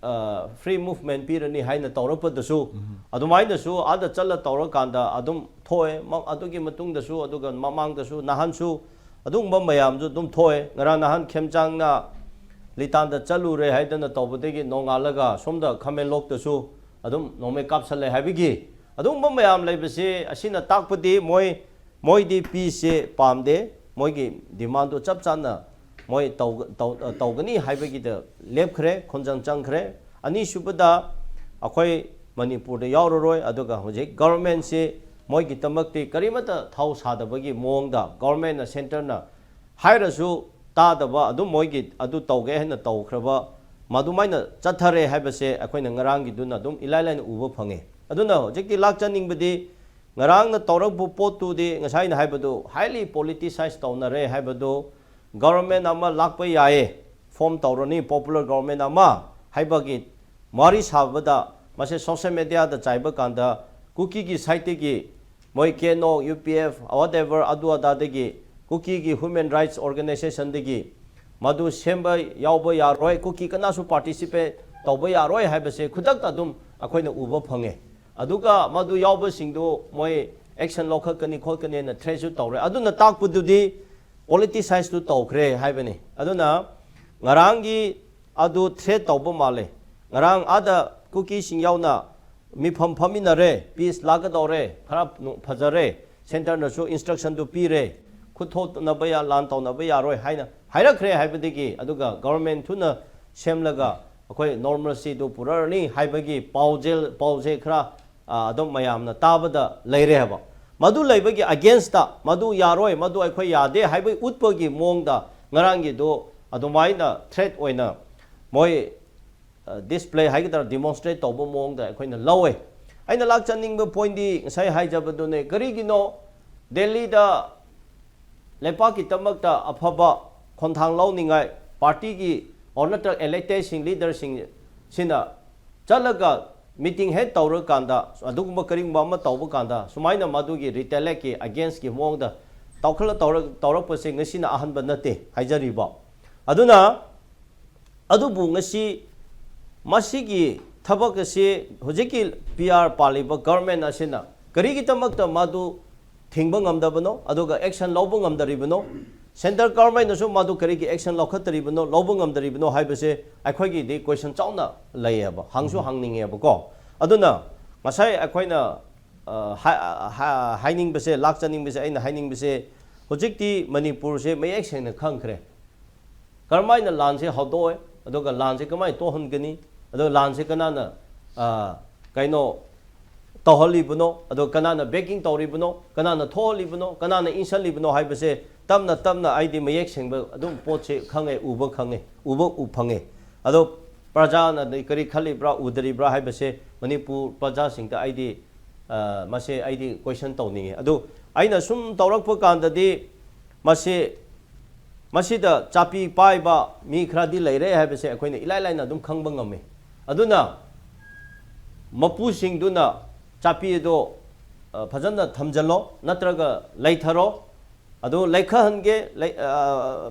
free movement ꯄꯤꯔꯅꯤ ꯍꯥꯏꯅ ꯇꯧꯔꯛꯄꯗꯁꯨ ꯑꯗꯨꯃꯥꯏꯅꯁꯨ ꯑꯥꯗ ꯆꯠꯂ ꯇꯧꯔꯀꯥꯟꯗ ꯑꯗꯨꯝ ꯊꯣꯛꯑꯦ꯫ ꯑꯗꯨꯒꯤ ꯃꯇꯨꯡꯗꯁꯨ, ꯑꯗꯨꯒ ꯃꯃꯥꯡꯗꯁꯨ, ꯅꯍꯥꯟꯁꯨ ꯑꯗꯨꯒꯨꯝꯕ ꯃꯌꯥꯝꯁꯨ ꯑꯗꯨꯝ ꯊꯣꯛꯑꯦ꯫ ꯉꯔꯥꯡ ꯅꯍꯥꯟ ꯈꯦꯝꯆꯥꯡꯅ ꯂꯤꯇꯥꯟꯗ ꯆꯠꯂꯨꯔꯦ ꯍꯥꯏꯗꯅ ꯇꯧꯕꯗꯒꯤ ꯅꯣꯡꯉꯥꯜꯂꯒ ꯁꯣꯝꯗ ꯈꯥꯃꯦꯟꯂꯣꯛꯇꯁꯨ ꯑꯗꯨꯝ ꯅꯣꯡꯃꯩ ꯀꯥꯞꯁꯜꯂꯦ ꯍꯥꯏꯕꯒꯤ ꯑꯗꯨꯒꯨꯝꯕ ꯃꯌꯥꯝ ꯂꯩꯕꯁꯦ, ꯑꯁꯤꯅ ꯇꯥꯛꯄꯗꯤ ꯃꯣꯏ ꯃꯣꯏꯗꯤ peaceꯁꯦ ꯄꯥꯝꯗꯦ꯫ ꯃꯣꯏꯒꯤ demandꯗꯣ ꯆꯞ ꯆꯥꯅ ꯃꯣꯏ ꯇꯧꯒꯅꯤ ꯍꯥꯏꯕꯒꯤꯗ ꯂꯦꯞꯈ꯭ꯔꯦ, ꯈꯣꯟꯖꯪ ꯆꯪꯈ꯭ꯔꯦ꯫ ꯑꯅꯤꯁꯨꯕꯗ, ꯑꯩꯈꯣꯏ ꯃꯅꯤꯄꯨꯔꯗ ꯌꯥꯎꯔꯔꯣꯏ꯫ ꯑꯗꯨꯒ ꯍꯧꯖꯤꯛ governmentꯁꯤ ꯃꯣꯏꯒꯤꯗꯃꯛꯇꯤ ꯀꯔꯤꯃꯠꯇ ꯊꯧ ꯁꯥꯗꯕꯒꯤ ꯃꯑꯣꯡꯗ governmentꯅ, centreꯅ ꯍꯥꯏꯔꯁꯨ ꯇꯥꯗꯕ, ꯑꯗꯨꯝ ꯃꯣꯏꯒꯤ ꯑꯗꯨ ꯇꯧꯒꯦ ꯍꯥꯏꯅ ꯇꯧꯈ꯭ꯔꯕ, ꯃꯗꯨꯃꯥꯏꯅ ꯆꯠꯊꯔꯦ ꯍꯥꯏꯕꯁꯦ ꯑꯩꯈꯣꯏꯅ ꯉꯔꯥꯡꯒꯤꯗꯨꯅ ꯑꯗꯨꯝ ꯏꯂꯥꯏ ꯂꯥꯏꯅ ꯎꯕ ꯐꯪꯉꯦ꯫ ꯑꯗꯨꯅ ꯍꯧꯖꯤꯛꯇꯤ ꯂꯥꯛꯆꯅꯤꯡꯕꯗꯤ, ꯉꯔꯥꯡꯅ ꯇꯧꯔꯛꯄ ꯄꯣꯠꯇꯨꯗꯤ ꯉꯁꯥꯏꯅ ꯍꯥꯏꯕꯗꯨ highly politicise ꯇꯧꯅꯔꯦ ꯍꯥꯏꯕꯗꯨ, government ꯑꯃ ꯂꯥꯛꯄ ꯌꯥꯏꯌꯦ, form ꯇꯧꯔꯅꯤ, popular government ꯑꯃ ꯍꯥꯏꯕꯒꯤ ꯋꯥꯔꯤ ꯁꯥꯕꯗ ꯃꯁꯦ social mediaꯗ ꯆꯥꯏꯕ ꯀꯥꯟꯗ ꯀꯨꯀꯤꯒꯤ sideꯇꯒꯤ ꯃꯣꯏ KNO, UPF, whatever, ꯑꯗꯨ ꯑꯗꯥꯗꯒꯤ ꯀꯨꯀꯤꯒꯤ human rights organisationꯗꯒꯤ ꯃꯗꯨ ꯁꯦꯝꯕ ꯌꯥꯎꯕ ꯌꯥꯔꯣꯏ, ꯀꯨꯀꯤ ꯀꯅꯥꯁꯨ participate ꯇꯧꯕ ꯌꯥꯔꯣꯏ ꯍꯥꯏꯕꯁꯦ ꯈꯨꯗꯛꯇ ꯑꯗꯨꯝ ꯑꯩꯈꯣꯏꯅ ꯎꯕ ꯐꯪꯉꯦ꯫ ꯑꯗꯨꯒ ꯃꯗꯨ ꯌꯥꯎꯕꯁꯤꯡꯗꯨ ꯃꯣꯏ action ꯂꯧꯈꯠꯀꯅꯤ ꯈꯣꯠꯀꯅꯤꯅ threatꯁꯨ ꯇꯧꯔꯦ꯫ ꯑꯗꯨꯅ ꯇꯥꯛꯄꯗꯨꯗꯤ politicizeꯇꯨ ꯇꯧꯈ꯭ꯔꯦ ꯍꯥꯏꯕꯅꯤ꯫ ꯑꯗꯨꯅ ꯉꯔꯥꯡꯒꯤ ꯑꯗꯨ threat ꯇꯧꯕ ꯃꯥꯜꯂꯦ꯫ ꯉꯔꯥꯡ ꯑꯥꯗ ꯀꯨꯀꯤꯁꯤꯡ ꯌꯥꯎꯅ ꯃꯤꯐꯝ ꯐꯝꯃꯤꯟꯅꯔꯦ, peace ꯂꯥꯛꯀꯗꯧꯔꯦ, ꯈꯔ ꯐꯖꯔꯦ, centreꯅꯁꯨ instructionꯗꯨ ꯄꯤꯔꯦ, ꯈꯨꯠ ꯊꯣꯛꯅꯕ ꯌꯥ ꯂꯥꯟ ꯇꯧꯅꯕ ꯌꯥꯔꯣꯏ ꯍꯥꯏꯅ ꯍꯥꯏꯔꯛꯈ꯭ꯔꯦ ꯍꯥꯏꯕꯗꯒꯤ, ꯑꯗꯨꯒ ꯒꯣꯕꯔꯃꯦꯟ ꯊꯨꯅ ꯁꯦꯝꯂꯒ ꯑꯩꯈꯣꯏ ꯅꯣꯔꯃꯦꯜꯁꯤꯗꯨ ꯄꯨꯔꯛꯑꯅꯤ ꯍꯥꯏꯕꯒꯤ ꯄꯥꯎꯖꯦꯜ ꯄꯥꯎꯁꯦ ꯈꯔ ꯑꯗꯨꯝ ꯃꯌꯥꯝꯅ ꯇꯥꯕꯗ ꯂꯩꯔꯦ ꯍꯥꯏꯕ꯫ ꯃꯗꯨ ꯂꯩꯕꯒꯤ ꯑꯒꯦꯟꯁꯇ, ꯃꯗꯨ ꯌꯥꯔꯣꯏ, ꯃꯗꯨ ꯑꯩꯈꯣꯏ ꯌꯥꯗꯦ ꯍꯥꯏꯕꯒꯤ ꯎꯠꯄꯒꯤ ꯃꯑꯣꯡꯗ ꯉꯔꯥꯡꯒꯤꯗꯨ ꯑꯗꯨꯃꯥꯏꯅ ꯊ꯭ꯔꯦꯠ ꯑꯣꯏꯅ ꯃꯣꯏ ꯗꯤꯁꯄ꯭ꯂꯦ ꯍꯥꯏꯒꯗ꯭ꯔꯥ, ꯗꯤꯃꯣꯟꯁꯇ꯭ꯔꯦꯠ ꯇꯧꯕ ꯃꯑꯣꯡꯗ ꯑꯩꯈꯣꯏꯅ ꯂꯧꯋꯦ꯫ ꯑꯩꯅ ꯂꯥꯛꯆꯅꯤꯡꯕ ꯄꯣꯏꯟꯗꯤ ꯉꯁꯥꯏ ꯍꯥꯏꯖꯕꯗꯨꯅꯦ, ꯀꯔꯤꯒꯤꯅꯣ ꯗꯦꯜꯂꯤꯗ ꯂꯩꯄꯥꯛꯀꯤꯗꯃꯛꯇ ꯑꯐꯕ ꯈꯣꯡꯊꯥꯡ ꯂꯧꯅꯤꯡꯉꯥꯏ ꯄꯥꯔꯇꯤꯒꯤ ꯑꯣꯔ ꯅꯠꯇ꯭ꯔꯒ ꯏꯂꯦꯛꯇꯦꯗꯁꯤꯡ, ꯂꯤꯗꯔꯁꯤꯡꯁꯤꯅ ꯆꯠꯂꯒ ꯃꯤꯇꯤꯡ ꯍꯦꯛ ꯇꯧꯔꯀꯥꯟꯗ, ꯑꯗꯨꯒꯨꯝꯕ ꯀꯔꯤꯒꯨꯝꯕ ꯑꯃ ꯇꯧꯕ ꯀꯥꯟꯗ, ꯁꯨꯃꯥꯏꯅ ꯃꯗꯨꯒꯤ ꯔꯤꯇꯦꯂꯦꯛꯀꯤ ꯑꯒꯦꯟꯁꯀꯤ ꯃꯑꯣꯡꯗ ꯇꯧꯈꯠꯂ ꯇꯧꯔꯛꯄꯁꯦ ꯉꯁꯤꯅ ꯑꯍꯥꯟꯕ ꯅꯠꯇꯦ ꯍꯥꯏꯖꯔꯤꯕ꯫ ꯑꯗꯨꯅ ꯑꯗꯨꯕꯨ ꯉꯁꯤ ꯃꯁꯤꯒꯤ ꯊꯕꯛ ꯑꯁꯤ ꯍꯧꯖꯤꯛꯀꯤ ꯄꯤ ꯑꯥꯔ ꯄꯥꯜꯂꯤꯕ ꯒꯣꯕꯔꯃꯦꯟ ꯑꯁꯤꯅ ꯀꯔꯤꯒꯤꯗꯃꯛꯇ ꯃꯗꯨ ꯊꯤꯡꯕ ꯉꯝꯗꯕꯅꯣ, ꯑꯗꯨꯒ ꯑꯦꯛꯁꯟ ꯂꯧꯕ ꯉꯝꯗꯔꯤꯕꯅꯣ? ꯁꯦꯟꯇ꯭ꯔꯦꯜ ꯒꯣꯕꯔꯃꯦꯟꯅꯁꯨ ꯃꯗꯨ ꯀꯔꯤꯒꯤ ꯑꯦꯛꯁꯟ ꯂꯧꯈꯠꯇꯔꯤꯕꯅꯣ, ꯂꯧꯕ ꯉꯝꯗꯔꯤꯕꯅꯣ ꯍꯥꯏꯕꯁꯦ ꯑꯩꯈꯣꯏꯒꯤꯗꯤ ꯀꯣꯏꯁꯟ ꯆꯥꯎꯅ ꯂꯩꯌꯦꯕ, ꯍꯪꯁꯨ ꯍꯪꯅꯤꯡꯉꯦꯕꯀꯣ꯫ ꯑꯗꯨꯅ ꯉꯁꯥꯏ ꯑꯩꯈꯣꯏꯅ ꯍꯥꯏꯅꯤꯡꯕꯁꯦ, ꯂꯥꯛꯆꯅꯤꯡꯕꯁꯦ, ꯑꯩꯅ ꯍꯥꯏꯅꯤꯡꯕꯁꯦ, ꯍꯧꯖꯤꯛꯇꯤ ꯃꯅꯤꯄꯨꯔꯁꯦ ꯃꯌꯦꯛ ꯁꯦꯡꯅ ꯈꯪꯈ꯭ꯔꯦ꯫ ꯀꯔꯝꯍꯥꯏꯅ ꯂꯥꯟꯁꯦ ꯍꯧꯗꯣꯛꯑꯦ, ꯑꯗꯨꯒ ꯂꯥꯟꯁꯦ ꯀꯃꯥꯏꯅ ꯇꯣꯛꯍꯟꯒꯅꯤ, ꯑꯗꯨꯒ ꯂꯥꯟꯁꯦ ꯀꯅꯥꯅ ꯀꯩꯅꯣ ꯇꯧꯍꯜꯂꯤꯕꯅꯣ, ꯑꯗꯨꯒ ꯀꯅꯥꯅ ꯕꯦꯀꯤꯡ ꯇꯧꯔꯤꯕꯅꯣ, ꯀꯅꯥꯅ ꯊꯣꯛꯍꯜꯂꯤꯕꯅꯣ, ꯀꯅꯥꯅ ꯏꯟꯁꯤꯜꯂꯤꯕꯅꯣ ꯍꯥꯏꯕꯁꯦ ꯇꯞꯅ ꯇꯞꯅ ꯑꯩꯗꯤ ꯃꯌꯦꯛ ꯁꯦꯡꯕ ꯑꯗꯨꯝ ꯄꯣꯠꯁꯦ ꯈꯪꯉꯦ, ꯎꯕ ꯈꯪꯉꯦ, ꯎꯕ ꯎ ꯐꯪꯉꯦ꯫ ꯑꯗꯣ ꯄ꯭ꯔꯖꯥꯅ ꯀꯔꯤ ꯈꯜꯂꯤꯕ꯭ꯔꯥ, ꯎꯗ꯭ꯔꯤꯕ꯭ꯔꯥ ꯍꯥꯏꯕꯁꯦ ꯃꯅꯤꯄꯨꯔ ꯄ꯭ꯔꯖꯥꯁꯤꯡꯗ ꯑꯩꯗꯤ ꯃꯁꯦ ꯑꯩꯗꯤ ꯀꯣꯏꯁꯟ ꯇꯧꯅꯤꯡꯉꯤ꯫ ꯑꯗꯨ ꯑꯩꯅ ꯁꯨꯝ ꯇꯧꯔꯛꯄ ꯀꯥꯟꯗꯗꯤ ꯃꯁꯤ ꯃꯁꯤꯗ ꯆꯥꯄꯤ ꯄꯥꯏꯕ ꯃꯤ ꯈꯔꯗꯤ ꯂꯩꯔꯦ ꯍꯥꯏꯕꯁꯦ ꯑꯩꯈꯣꯏꯅ ꯏꯂꯥꯏ ꯂꯥꯏꯅ ꯑꯗꯨꯝ ꯈꯪꯕ ꯉꯝꯃꯤ꯫ ꯑꯗꯨꯅ ꯃꯄꯨꯁꯤꯡꯗꯨꯅ ꯆꯥꯄꯤ ꯑꯗꯣ ꯐꯖꯅ ꯊꯝꯖꯜꯂꯣ, ꯅꯠꯇ꯭ꯔꯒ ꯂꯩꯊꯔꯣ꯫ ꯑꯗꯨ ꯂꯩꯈꯠꯍꯟꯒꯦ,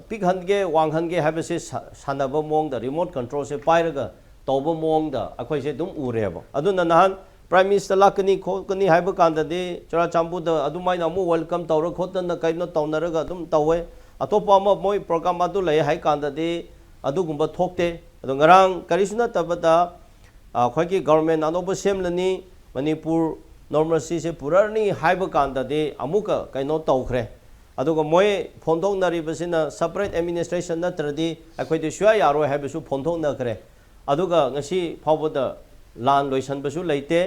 ꯄꯤꯛꯍꯟꯒꯦ, ꯋꯥꯡꯍꯟꯒꯦ ꯍꯥꯏꯕꯁꯦ ꯁꯥꯟꯅꯕ ꯃꯑꯣꯡꯗ, ꯔꯤꯃꯣꯠ ꯀꯟꯇ꯭ꯔꯣꯜꯁꯦ ꯄꯥꯏꯔꯒ ꯇꯧꯕ ꯃꯑꯣꯡꯗ ꯑꯩꯈꯣꯏꯁꯦ ꯑꯗꯨꯝ ꯎꯔꯦꯕ꯫ ꯑꯗꯨꯅ ꯅꯍꯥꯟ ꯄ꯭ꯔꯥꯏꯝ ꯃꯤꯅꯤꯁꯇꯔ ꯂꯥꯛꯀꯅꯤ ꯈꯣꯠꯀꯅꯤ ꯍꯥꯏꯕ ꯀꯥꯟꯗꯗꯤ ꯆꯨꯔꯥꯆꯥꯟꯄꯨꯔꯗ ꯑꯗꯨꯃꯥꯏꯅ ꯑꯃꯨꯛ ꯋꯦꯜꯀꯝ ꯇꯧꯔ ꯈꯣꯠꯇꯅ ꯀꯩꯅꯣ ꯇꯧꯅꯔꯒ ꯑꯗꯨꯝ ꯇꯧꯋꯦ꯫ ꯑꯇꯣꯞꯄ ꯑꯃ ꯃꯣꯏ ꯄ꯭ꯔꯣꯒ꯭ꯔꯥꯝ ꯑꯗꯨ ꯂꯩ ꯍꯥꯏ ꯀꯥꯟꯗꯗꯤ ꯑꯗꯨꯒꯨꯝꯕ ꯊꯣꯛꯇꯦ꯫ ꯑꯗꯣ ꯉꯔꯥꯡ ꯀꯔꯤꯁꯨ ꯅꯠꯇꯕꯗ ꯑꯩꯈꯣꯏꯒꯤ ꯒꯣꯕꯔꯃꯦꯟ ꯑꯅꯧꯕ ꯁꯦꯝꯂꯅꯤ, ꯃꯅꯤꯄꯨꯔ ꯅꯣꯔꯃꯦꯜꯁꯤꯁꯦ ꯄꯨꯔꯛꯑꯅꯤ ꯍꯥꯏꯕ ꯀꯥꯟꯗꯗꯤ ꯑꯃꯨꯛꯀ ꯀꯩꯅꯣ ꯇꯧꯈ꯭ꯔꯦ꯫ ꯑꯗꯨꯒ ꯃꯣꯏ ꯐꯣꯡꯗꯣꯛꯅꯔꯤꯕꯁꯤꯅ separate administration ꯅꯠꯇ꯭ꯔꯗꯤ ꯑꯩꯈꯣꯏꯗꯤ ꯁꯨꯌꯥ ꯌꯥꯔꯣꯏ ꯍꯥꯏꯕꯁꯨ ꯐꯣꯡꯗꯣꯛꯅꯈ꯭ꯔꯦ꯫ ꯑꯗꯨꯒ ꯉꯁꯤ ꯐꯥꯎꯕꯗ ꯂꯥꯟ ꯂꯣꯏꯁꯟꯕꯁꯨ ꯂꯩꯇꯦ,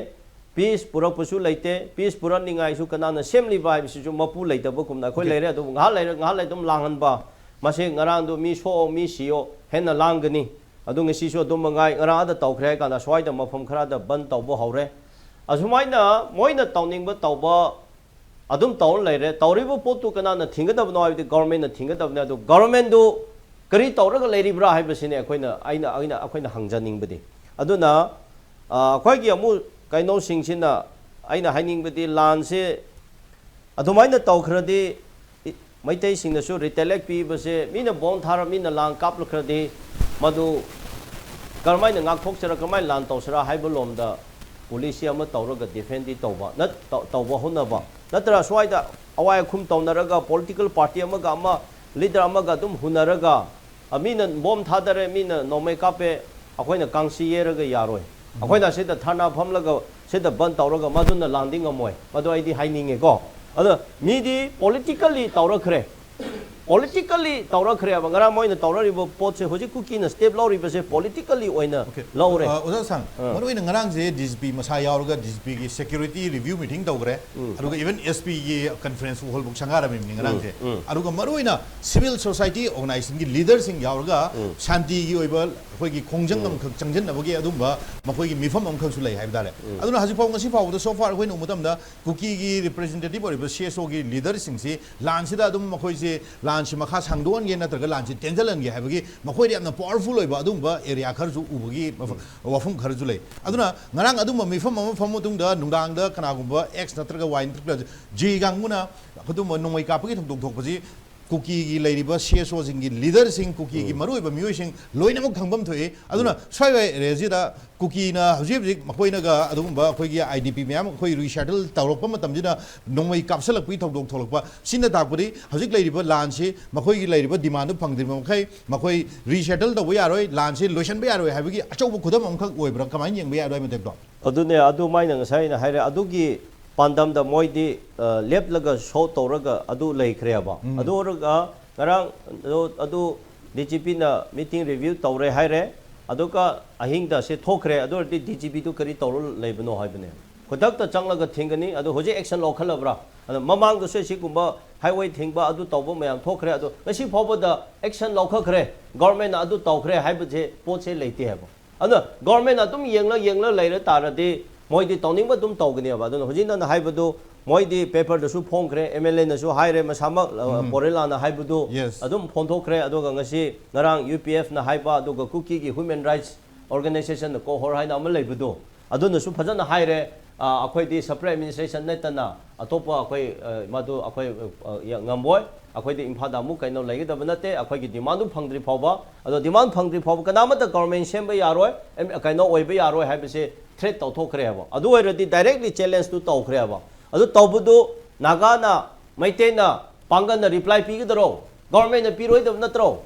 ꯄꯤꯁ ꯄꯨꯔꯛꯄꯁꯨ ꯂꯩꯇꯦ, ꯄꯤꯁ ꯄꯨꯔꯛꯅꯤꯡꯉꯥꯏꯁꯨ ꯀꯅꯥꯅ ꯁꯦꯝꯂꯤꯕ ꯍꯥꯏꯕꯁꯤꯁꯨ ꯃꯄꯨ ꯂꯩꯇꯕꯒꯨꯝꯅ ꯑꯩꯈꯣꯏ ꯂꯩꯔꯦ꯫ ꯑꯗꯨꯕꯨ ꯉꯥꯏꯍꯥꯛ ꯂꯩꯔ ꯉꯥꯏꯍꯥꯛ ꯂꯩ ꯑꯗꯨꯝ ꯂꯥꯡꯍꯟꯕ, ꯃꯁꯤ ꯉꯔꯥꯡꯗꯣ ꯃꯤ ꯁꯣꯛꯑꯣ ꯃꯤ ꯁꯤꯌꯣ ꯍꯦꯟꯅ ꯂꯥꯡꯒꯅꯤ꯫ ꯑꯗꯨ ꯉꯁꯤꯁꯨ ꯑꯗꯨꯝ ꯃꯉꯥꯏ, ꯉꯔꯥꯡ ꯑꯗ ꯇꯧꯈ꯭ꯔꯦ ꯍꯥꯏ ꯀꯥꯟꯗ ꯁ꯭ꯋꯥꯏꯗ ꯃꯐꯝ ꯈꯔꯗ ꯕꯟ ꯇꯧꯕ ꯍꯧꯔꯦ꯫ ꯑꯁꯨꯃꯥꯏꯅ ꯃꯣꯏꯅ ꯇꯧꯅꯤꯡꯕ ꯇꯧꯕ ꯑꯗꯨꯝ ꯇꯧꯔ ꯂꯩꯔꯦ꯫ ꯇꯧꯔꯤꯕ ꯄꯣꯠꯇꯨ ꯀꯅꯥꯅ ꯊꯤꯡꯒꯗꯕꯅꯣ ꯍꯥꯏꯕꯗꯤ ꯒꯣꯔꯃꯦꯟꯅ ꯊꯤꯡꯒꯗꯕꯅꯤ꯫ ꯑꯗꯨ ꯒꯣꯔꯃꯦꯟꯗꯨ ꯀꯔꯤ ꯇꯧꯔꯒ ꯂꯩꯔꯤꯕ꯭ꯔꯥ ꯍꯥꯏꯕꯁꯤꯅꯦ ꯑꯩꯈꯣꯏꯅ, ꯑꯩꯅ, ꯑꯩꯅ, ꯑꯩꯈꯣꯏꯅ ꯍꯪꯖꯅꯤꯡꯕꯗꯤ꯫ ꯑꯗꯨꯅ, ꯑ, ꯑꯩꯈꯣꯏꯒꯤ ꯑꯃꯨꯛ ꯀꯩꯅꯣꯁꯤꯡꯁꯤꯅ ꯑꯩꯅ ꯍꯥꯏꯅꯤꯡꯕꯗꯤ ꯂꯥꯟꯁꯦ ꯑꯗꯨꯃꯥꯏꯅ ꯇꯧꯈ꯭ꯔꯗꯤ ꯏ-, ꯃꯩꯇꯩꯁꯤꯡꯅꯁꯨ retaliate ꯄꯤꯕꯁꯦ, ꯃꯤꯅ ꯕꯣꯝ ꯊꯥꯔ ꯃꯤꯅ ꯂꯥꯟ ꯀꯥꯞꯂꯛꯈ꯭ꯔꯗꯤ ꯃꯗꯨ ꯀꯔꯝꯍꯥꯏꯅ ꯉꯥꯛꯊꯣꯛꯁꯤꯔꯥ, ꯀꯔꯝꯍꯥꯏꯅ ꯂꯥꯟ ꯇꯧꯁꯤꯔꯥ ꯍꯥꯏꯕ ꯂꯣꯝꯗ policy ꯑꯃ ꯇꯧꯔꯒ defend ꯇꯧꯕ, ꯅꯠ-, ꯇꯧ-, ꯇꯧꯕ ꯍꯣꯠꯅꯕ ꯅꯠꯇ꯭ꯔ, ꯁ꯭ꯋꯥꯏꯗ ꯑꯋꯥꯏ ꯑꯈꯨꯝ ꯇꯧꯅꯔꯒ political party ꯑꯃꯒ ꯑꯃ leader ꯑꯃꯒ ꯑꯗꯨꯝ ꯍꯨꯟꯅꯔꯒ, ꯑ, ꯃꯤꯅ ꯕꯣꯝ ꯊꯥꯗꯔꯦ, ꯃꯤꯅ ꯅꯣꯡꯃꯩ ꯀꯥꯞꯄꯦ, ꯑꯩꯈꯣꯏꯅ ꯀꯥꯡꯁꯤ ꯌꯦꯔꯒ ꯌꯥꯔꯣꯏ꯫ ꯑꯩꯈꯣꯏꯅ ꯁꯤꯗ ꯙꯔꯅꯥ ꯐꯝꯂꯒ ꯁꯤꯗ ꯕꯟ ꯇꯧꯔꯒ ꯃꯗꯨꯅ ꯂꯥꯟꯗꯤ ꯉꯝꯃꯣꯏ꯫ ꯃꯗꯨ ꯑꯩꯗꯤ ꯍꯥꯏꯅꯤꯡꯉꯦꯀꯣ꯫ ꯑꯗꯣ ꯃꯤꯗꯤ politically ꯇꯧꯔꯛꯈ꯭ꯔꯦ꯫ Politically ꯇꯧꯔꯛꯈ꯭ꯔꯦꯕ꯫ ꯉꯔꯥꯡ ꯃꯣꯏꯅ ꯇꯧꯔꯛꯏꯕ ꯄꯣꯠꯁꯦ ꯍꯧꯖꯤꯛ ꯀꯨꯀꯤꯅ step ꯂꯧꯔꯤꯕꯁꯦ politically ꯑꯣꯏꯅ Okay. ꯂꯧꯔꯦ꯫ ꯑ, ꯑꯣꯖꯥ ꯁꯥꯡ, ꯑꯥ꯫ ꯃꯔꯨꯑꯣꯏꯅ ꯉꯔꯥꯡꯁꯦ D G P ꯃꯁꯥ ꯌꯥꯎꯔꯒ D G P ꯒꯤ security review meeting ꯇꯧꯈ꯭ꯔꯦ꯫ ꯎꯝ꯫ ꯑꯗꯨꯒ even S P ꯒꯤ conference hall ꯐꯥꯎ ꯁꯪꯒꯥꯔꯝꯃꯤꯕꯅꯤ ꯉꯔꯥꯡꯁꯦ꯫ ꯎꯝ꯫ ꯑꯗꯨꯒ ꯃꯔꯨꯑꯣꯏꯅ civil society organization ꯒꯤ leader ꯁꯤꯡ ꯌꯥꯎꯔꯒ ꯎꯝ꯫ ꯁꯥꯟꯇꯤꯒꯤ ꯑꯣꯏꯕ ꯑꯩꯈꯣꯏꯒꯤ ꯈꯣꯡꯖꯪ ꯎꯝ꯫ ꯑꯃꯈꯛ ꯆꯪꯁꯤꯟꯅꯕꯒꯤ ꯑꯗꯨꯝꯕ ꯃꯈꯣꯏꯒꯤ ꯃꯤꯐꯝ ꯑꯃꯈꯛꯁꯨ ꯂꯩ ꯍꯥꯏꯕ ꯇꯥꯔꯦ꯫ ꯎꯝ꯫ ꯑꯗꯨꯅ ꯍꯧꯖꯤꯛ ꯐꯥꯎ, ꯉꯁꯤ ꯐꯥꯎꯕꯗ so far ꯑꯩꯈꯣꯏꯅ ꯎꯕ ꯃꯇꯝꯗ ꯀꯨꯀꯤꯒꯤ representative ꯑꯣꯏꯔꯤꯕ C S O ꯒꯤ leader ꯁꯤꯡꯁꯤ ꯂꯥꯟꯁꯤꯗ ꯑꯗꯨꯝ ꯃꯈꯣꯏꯁꯦ ꯂꯥꯟꯁꯤ ꯃꯈꯥ ꯁꯥꯡꯗꯣꯛꯍꯟꯒꯦ ꯅꯠꯇ꯭ꯔꯒ ꯂꯥꯟꯁꯤ ꯇꯦꯟꯖꯜꯍꯟꯒꯦ ꯍꯥꯏꯕꯒꯤ ꯃꯈꯣꯏꯗ ꯌꯥꯝꯅ powerful ꯑꯣꯏꯕ ꯑꯗꯨꯒꯨꯝꯕ area ꯈꯔꯁꯨ ꯎꯕꯒꯤ ꯃꯐ-, ꯎꯝ꯫ ꯋꯥꯐꯝ ꯈꯔꯁꯨ ꯂꯩ꯫ ꯑꯗꯨꯅ ꯉꯔꯥꯡ ꯑꯗꯨꯝꯕ ꯃꯤꯐꯝ ꯑꯃ ꯐꯝꯕ ꯃꯇꯨꯡꯗ ꯅꯨꯡꯗꯥꯡꯗ ꯀꯅꯥꯒꯨꯝꯕ X ꯅꯠꯇ꯭ꯔꯒ Y ꯅꯠꯇ꯭ꯔꯒ J ꯀꯥꯡꯕꯨꯅ ꯑꯗꯨꯝꯕ ꯅꯣꯡꯃꯩ ꯀꯥꯞꯄꯒꯤ ꯊꯧꯗꯣꯛ ꯊꯣꯛꯄꯁꯤ ꯀꯨꯀꯤꯒꯤ ꯂꯩꯔꯤꯕ C S O ꯁꯤꯡꯒꯤ leader ꯁꯤꯡ, ꯀꯨꯀꯤꯒꯤ ꯎꯝ꯫ ꯃꯔꯨꯑꯣꯏꯕ ꯃꯤꯑꯣꯏꯁꯤꯡ ꯂꯣꯏꯅꯃꯛ ꯈꯪꯐꯝ ꯊꯣꯛꯏ꯫ ꯑꯗꯨꯅ ꯎꯝ꯫ ꯁ꯭ꯋꯥꯏ ꯋꯥꯏ area ꯁꯤꯗ ꯀꯨꯀꯤꯅ ꯍꯧꯖꯤꯛ ꯍꯧꯖꯤꯛ ꯃꯈꯣꯏꯅꯒ ꯑꯗꯨꯒꯨꯝꯕ ꯑꯩꯈꯣꯏꯒꯤ I D P ꯃꯌꯥꯝ ꯑꯩꯈꯣꯏ resettle ꯇꯧꯔꯛꯄ ꯃꯇꯝꯁꯤꯗ ꯅꯣꯡꯃꯩ ꯀꯥꯞꯁꯤꯜꯂꯛꯄꯒꯤ ꯊꯧꯗꯣꯛ ꯊꯣꯛꯂꯛꯄ, ꯁꯤꯅ ꯇꯥꯛꯄꯗꯤ ꯍꯧꯖꯤꯛ ꯂꯩꯔꯤꯕ ꯂꯥꯟꯁꯤ ꯃꯈꯣꯏꯒꯤ ꯂꯩꯔꯤꯕ demand ꯗꯨ ꯐꯪꯗ꯭ꯔꯤꯕ ꯃꯈꯩ ꯃꯈꯣꯏ resettle ꯇꯧꯕ ꯌꯥꯔꯣꯏ, ꯂꯥꯟꯁꯤ ꯂꯣꯏꯁꯤꯟꯕ ꯌꯥꯔꯣꯏ ꯍꯥꯏꯕꯒꯤ ꯑꯆꯧꯕ ꯈꯨꯗꯝ ꯑꯃꯈꯛ ꯑꯣꯏꯕ꯭ꯔꯥ? ꯀꯃꯥꯏꯅ ꯌꯦꯡꯕ ꯌꯥꯏ ꯑꯗꯨꯒꯤ ꯃꯇꯦꯡꯗꯣ? ꯑꯗꯨꯅꯦ, ꯑꯗꯨꯃꯥꯏꯅ ꯉꯁꯥꯏ ꯑꯩꯅ ꯍꯥꯏꯔꯦ꯫ ꯑꯗꯨꯒꯤ ꯄꯥꯟꯗꯝꯗ ꯃꯣꯏꯗꯤ ꯑ, ꯂꯦꯞꯂꯒ ꯁꯣ ꯇꯧꯔꯒ ꯑꯗꯨ ꯂꯩꯈ꯭ꯔꯦꯕ꯫ ꯑꯗꯨ ꯑꯣꯏꯔꯒ ꯉꯔꯥꯡ ꯑꯗꯨ, ꯑꯗꯨ ꯗꯤ ꯖꯤ ꯄꯤꯅ ꯃꯤꯇꯤꯡ ꯔꯤꯚ꯭ꯌꯨ ꯇꯧꯔꯦ ꯍꯥꯏꯔꯦ꯫ ꯑꯗꯨꯒ ꯑꯍꯤꯡꯗ ꯁꯤ ꯊꯣꯛꯈ꯭ꯔꯦ꯫ ꯑꯗꯨ ꯑꯣꯏꯔꯗꯤ ꯗꯤ ꯖꯤ ꯄꯤꯗꯨ ꯀꯔꯤ ꯇꯧꯔ ꯂꯩꯕꯅꯣ ꯍꯥꯏꯕꯅꯦ꯫ ꯈꯨꯗꯛꯇ ꯆꯪꯂꯒ ꯊꯤꯡꯒꯅꯤ꯫ ꯑꯗꯨ ꯍꯧꯖꯤꯛ ꯑꯦꯛꯁꯟ ꯂꯧꯈꯠꯂꯕ꯭ꯔꯥ? ꯑꯗꯣ ꯃꯃꯥꯡꯗꯁꯨ ꯁꯤꯒꯨꯝꯕ ꯍꯥꯏꯋꯦ ꯊꯤꯡꯕ ꯑꯗꯨ ꯇꯧꯕ ꯃꯌꯥꯝ ꯊꯣꯛꯈ꯭ꯔꯦ꯫ ꯑꯗꯣ ꯉꯁꯤ ꯐꯥꯎꯕꯗ ꯑꯦꯛꯁꯟ ꯂꯧꯈꯠꯈ꯭ꯔꯦ, ꯒꯣꯔꯃꯦꯟꯅ ꯑꯗꯨ ꯇꯧꯈ꯭ꯔꯦ ꯍꯥꯏꯕꯁꯦ ꯄꯣꯠꯁꯦ ꯂꯩꯇꯦ ꯍꯥꯏꯕ꯫ ꯑꯗꯨꯅ ꯒꯣꯔꯃꯦꯟꯅ ꯑꯗꯨꯝ ꯌꯦꯡꯂ ꯌꯦꯡꯂ ꯂꯩꯔ ꯇꯥꯔꯗꯤ ꯃꯣꯏꯗꯤ ꯇꯧꯅꯤꯡꯕ ꯑꯗꯨꯝ ꯇꯧꯒꯅꯦꯕ꯫ ꯑꯗꯨꯅ ꯍꯧꯖꯤꯛ ꯅꯪꯅ ꯍꯥꯏꯕꯗꯨ ꯃꯣꯏꯗꯤ ꯄꯦꯄꯔꯗꯁꯨ ꯐꯣꯡꯈ꯭ꯔꯦ, ꯑꯦꯝ ꯑꯦꯜ ꯑꯦꯅꯁꯨ ꯍꯥꯏꯔꯦ, ꯃꯁꯥꯃꯛ ꯑ, ꯄꯣꯔꯦꯂꯥꯅ ꯍꯥꯏꯕꯗꯨ Yes. ꯑꯗꯨꯝ ꯐꯣꯡꯗꯣꯛꯈ꯭ꯔꯦ꯫ ꯑꯗꯨꯒ ꯉꯁꯤ ꯉꯔꯥꯡ ꯌꯨ ꯄꯤ ꯑꯦꯐꯅ ꯍꯥꯏꯕ, ꯑꯗꯨꯒ ꯀꯨꯀꯤꯒꯤ ꯍ꯭ꯌꯨꯃꯦꯟ ꯔꯥꯏꯠꯁ ꯑꯣꯔꯒꯅꯥꯏꯖꯦꯁꯟ ꯀꯣꯍꯣꯔ ꯍꯥꯏꯅ ꯑꯃ ꯂꯩꯕꯗꯣ, ꯑꯗꯨꯅꯁꯨ ꯐꯖꯅ ꯍꯥꯏꯔꯦ, ꯑ, ꯑꯩꯈꯣꯏꯗꯤ ꯁꯄꯔꯦꯠ ꯑꯦꯗꯃꯤꯅꯤꯁꯇ꯭ꯔꯦꯁꯟ ꯅꯠꯇꯅ ꯑꯇꯣꯞꯄ ꯑꯩꯈꯣꯏ, ꯑ, ꯃꯗꯨ ꯑꯩꯈꯣꯏ, ꯑ, ꯌ-, ꯉꯝꯃꯣꯏ꯫ ꯑꯩꯈꯣꯏꯗꯤ ꯏꯝꯐꯥꯜꯗ ꯑꯃꯨꯛ ꯀꯩꯅꯣ ꯂꯩꯒꯗꯕ ꯅꯠꯇꯦ, ꯑꯩꯈꯣꯏꯒꯤ ꯗꯤꯃꯥꯟꯗꯨ ꯐꯪꯗ꯭ꯔꯤ ꯐꯥꯎꯕ꯫ ꯑꯗꯣ ꯗꯤꯃꯥꯟ ꯐꯪꯗ꯭ꯔꯤ ꯐꯥꯎꯕ ꯀꯅꯥꯃꯠꯇ ꯒꯣꯔꯃꯦꯟ ꯁꯦꯝꯕ ꯌꯥꯔꯣꯏ, ꯑꯦꯝ-, ꯀꯩꯅꯣ ꯑꯣꯏꯕ ꯌꯥꯔꯣꯏ ꯍꯥꯏꯕꯁꯦ ꯊ꯭ꯔꯦꯠ ꯇꯧꯊꯣꯛꯈ꯭ꯔꯦꯕ꯫ ꯑꯗꯨ ꯑꯣꯏꯔꯗꯤ ꯗꯥꯏꯔꯦꯛꯂꯤ ꯆꯦꯂꯦꯟꯖꯇꯨ ꯇꯧꯈ꯭ꯔꯦꯕ꯫ ꯑꯗꯨ ꯇꯧꯕꯗꯨ ꯅꯥꯒꯥꯅ, ꯃꯩꯇꯩꯅ, ꯄꯥꯡꯒꯜꯅ ꯔꯤꯄ꯭ꯂꯥꯏ ꯄꯤꯒꯗꯔꯣ? ꯒꯣꯔꯃꯦꯟꯅ ꯄꯤꯔꯣꯏꯗꯕ ꯅꯠꯇ꯭ꯔꯣ?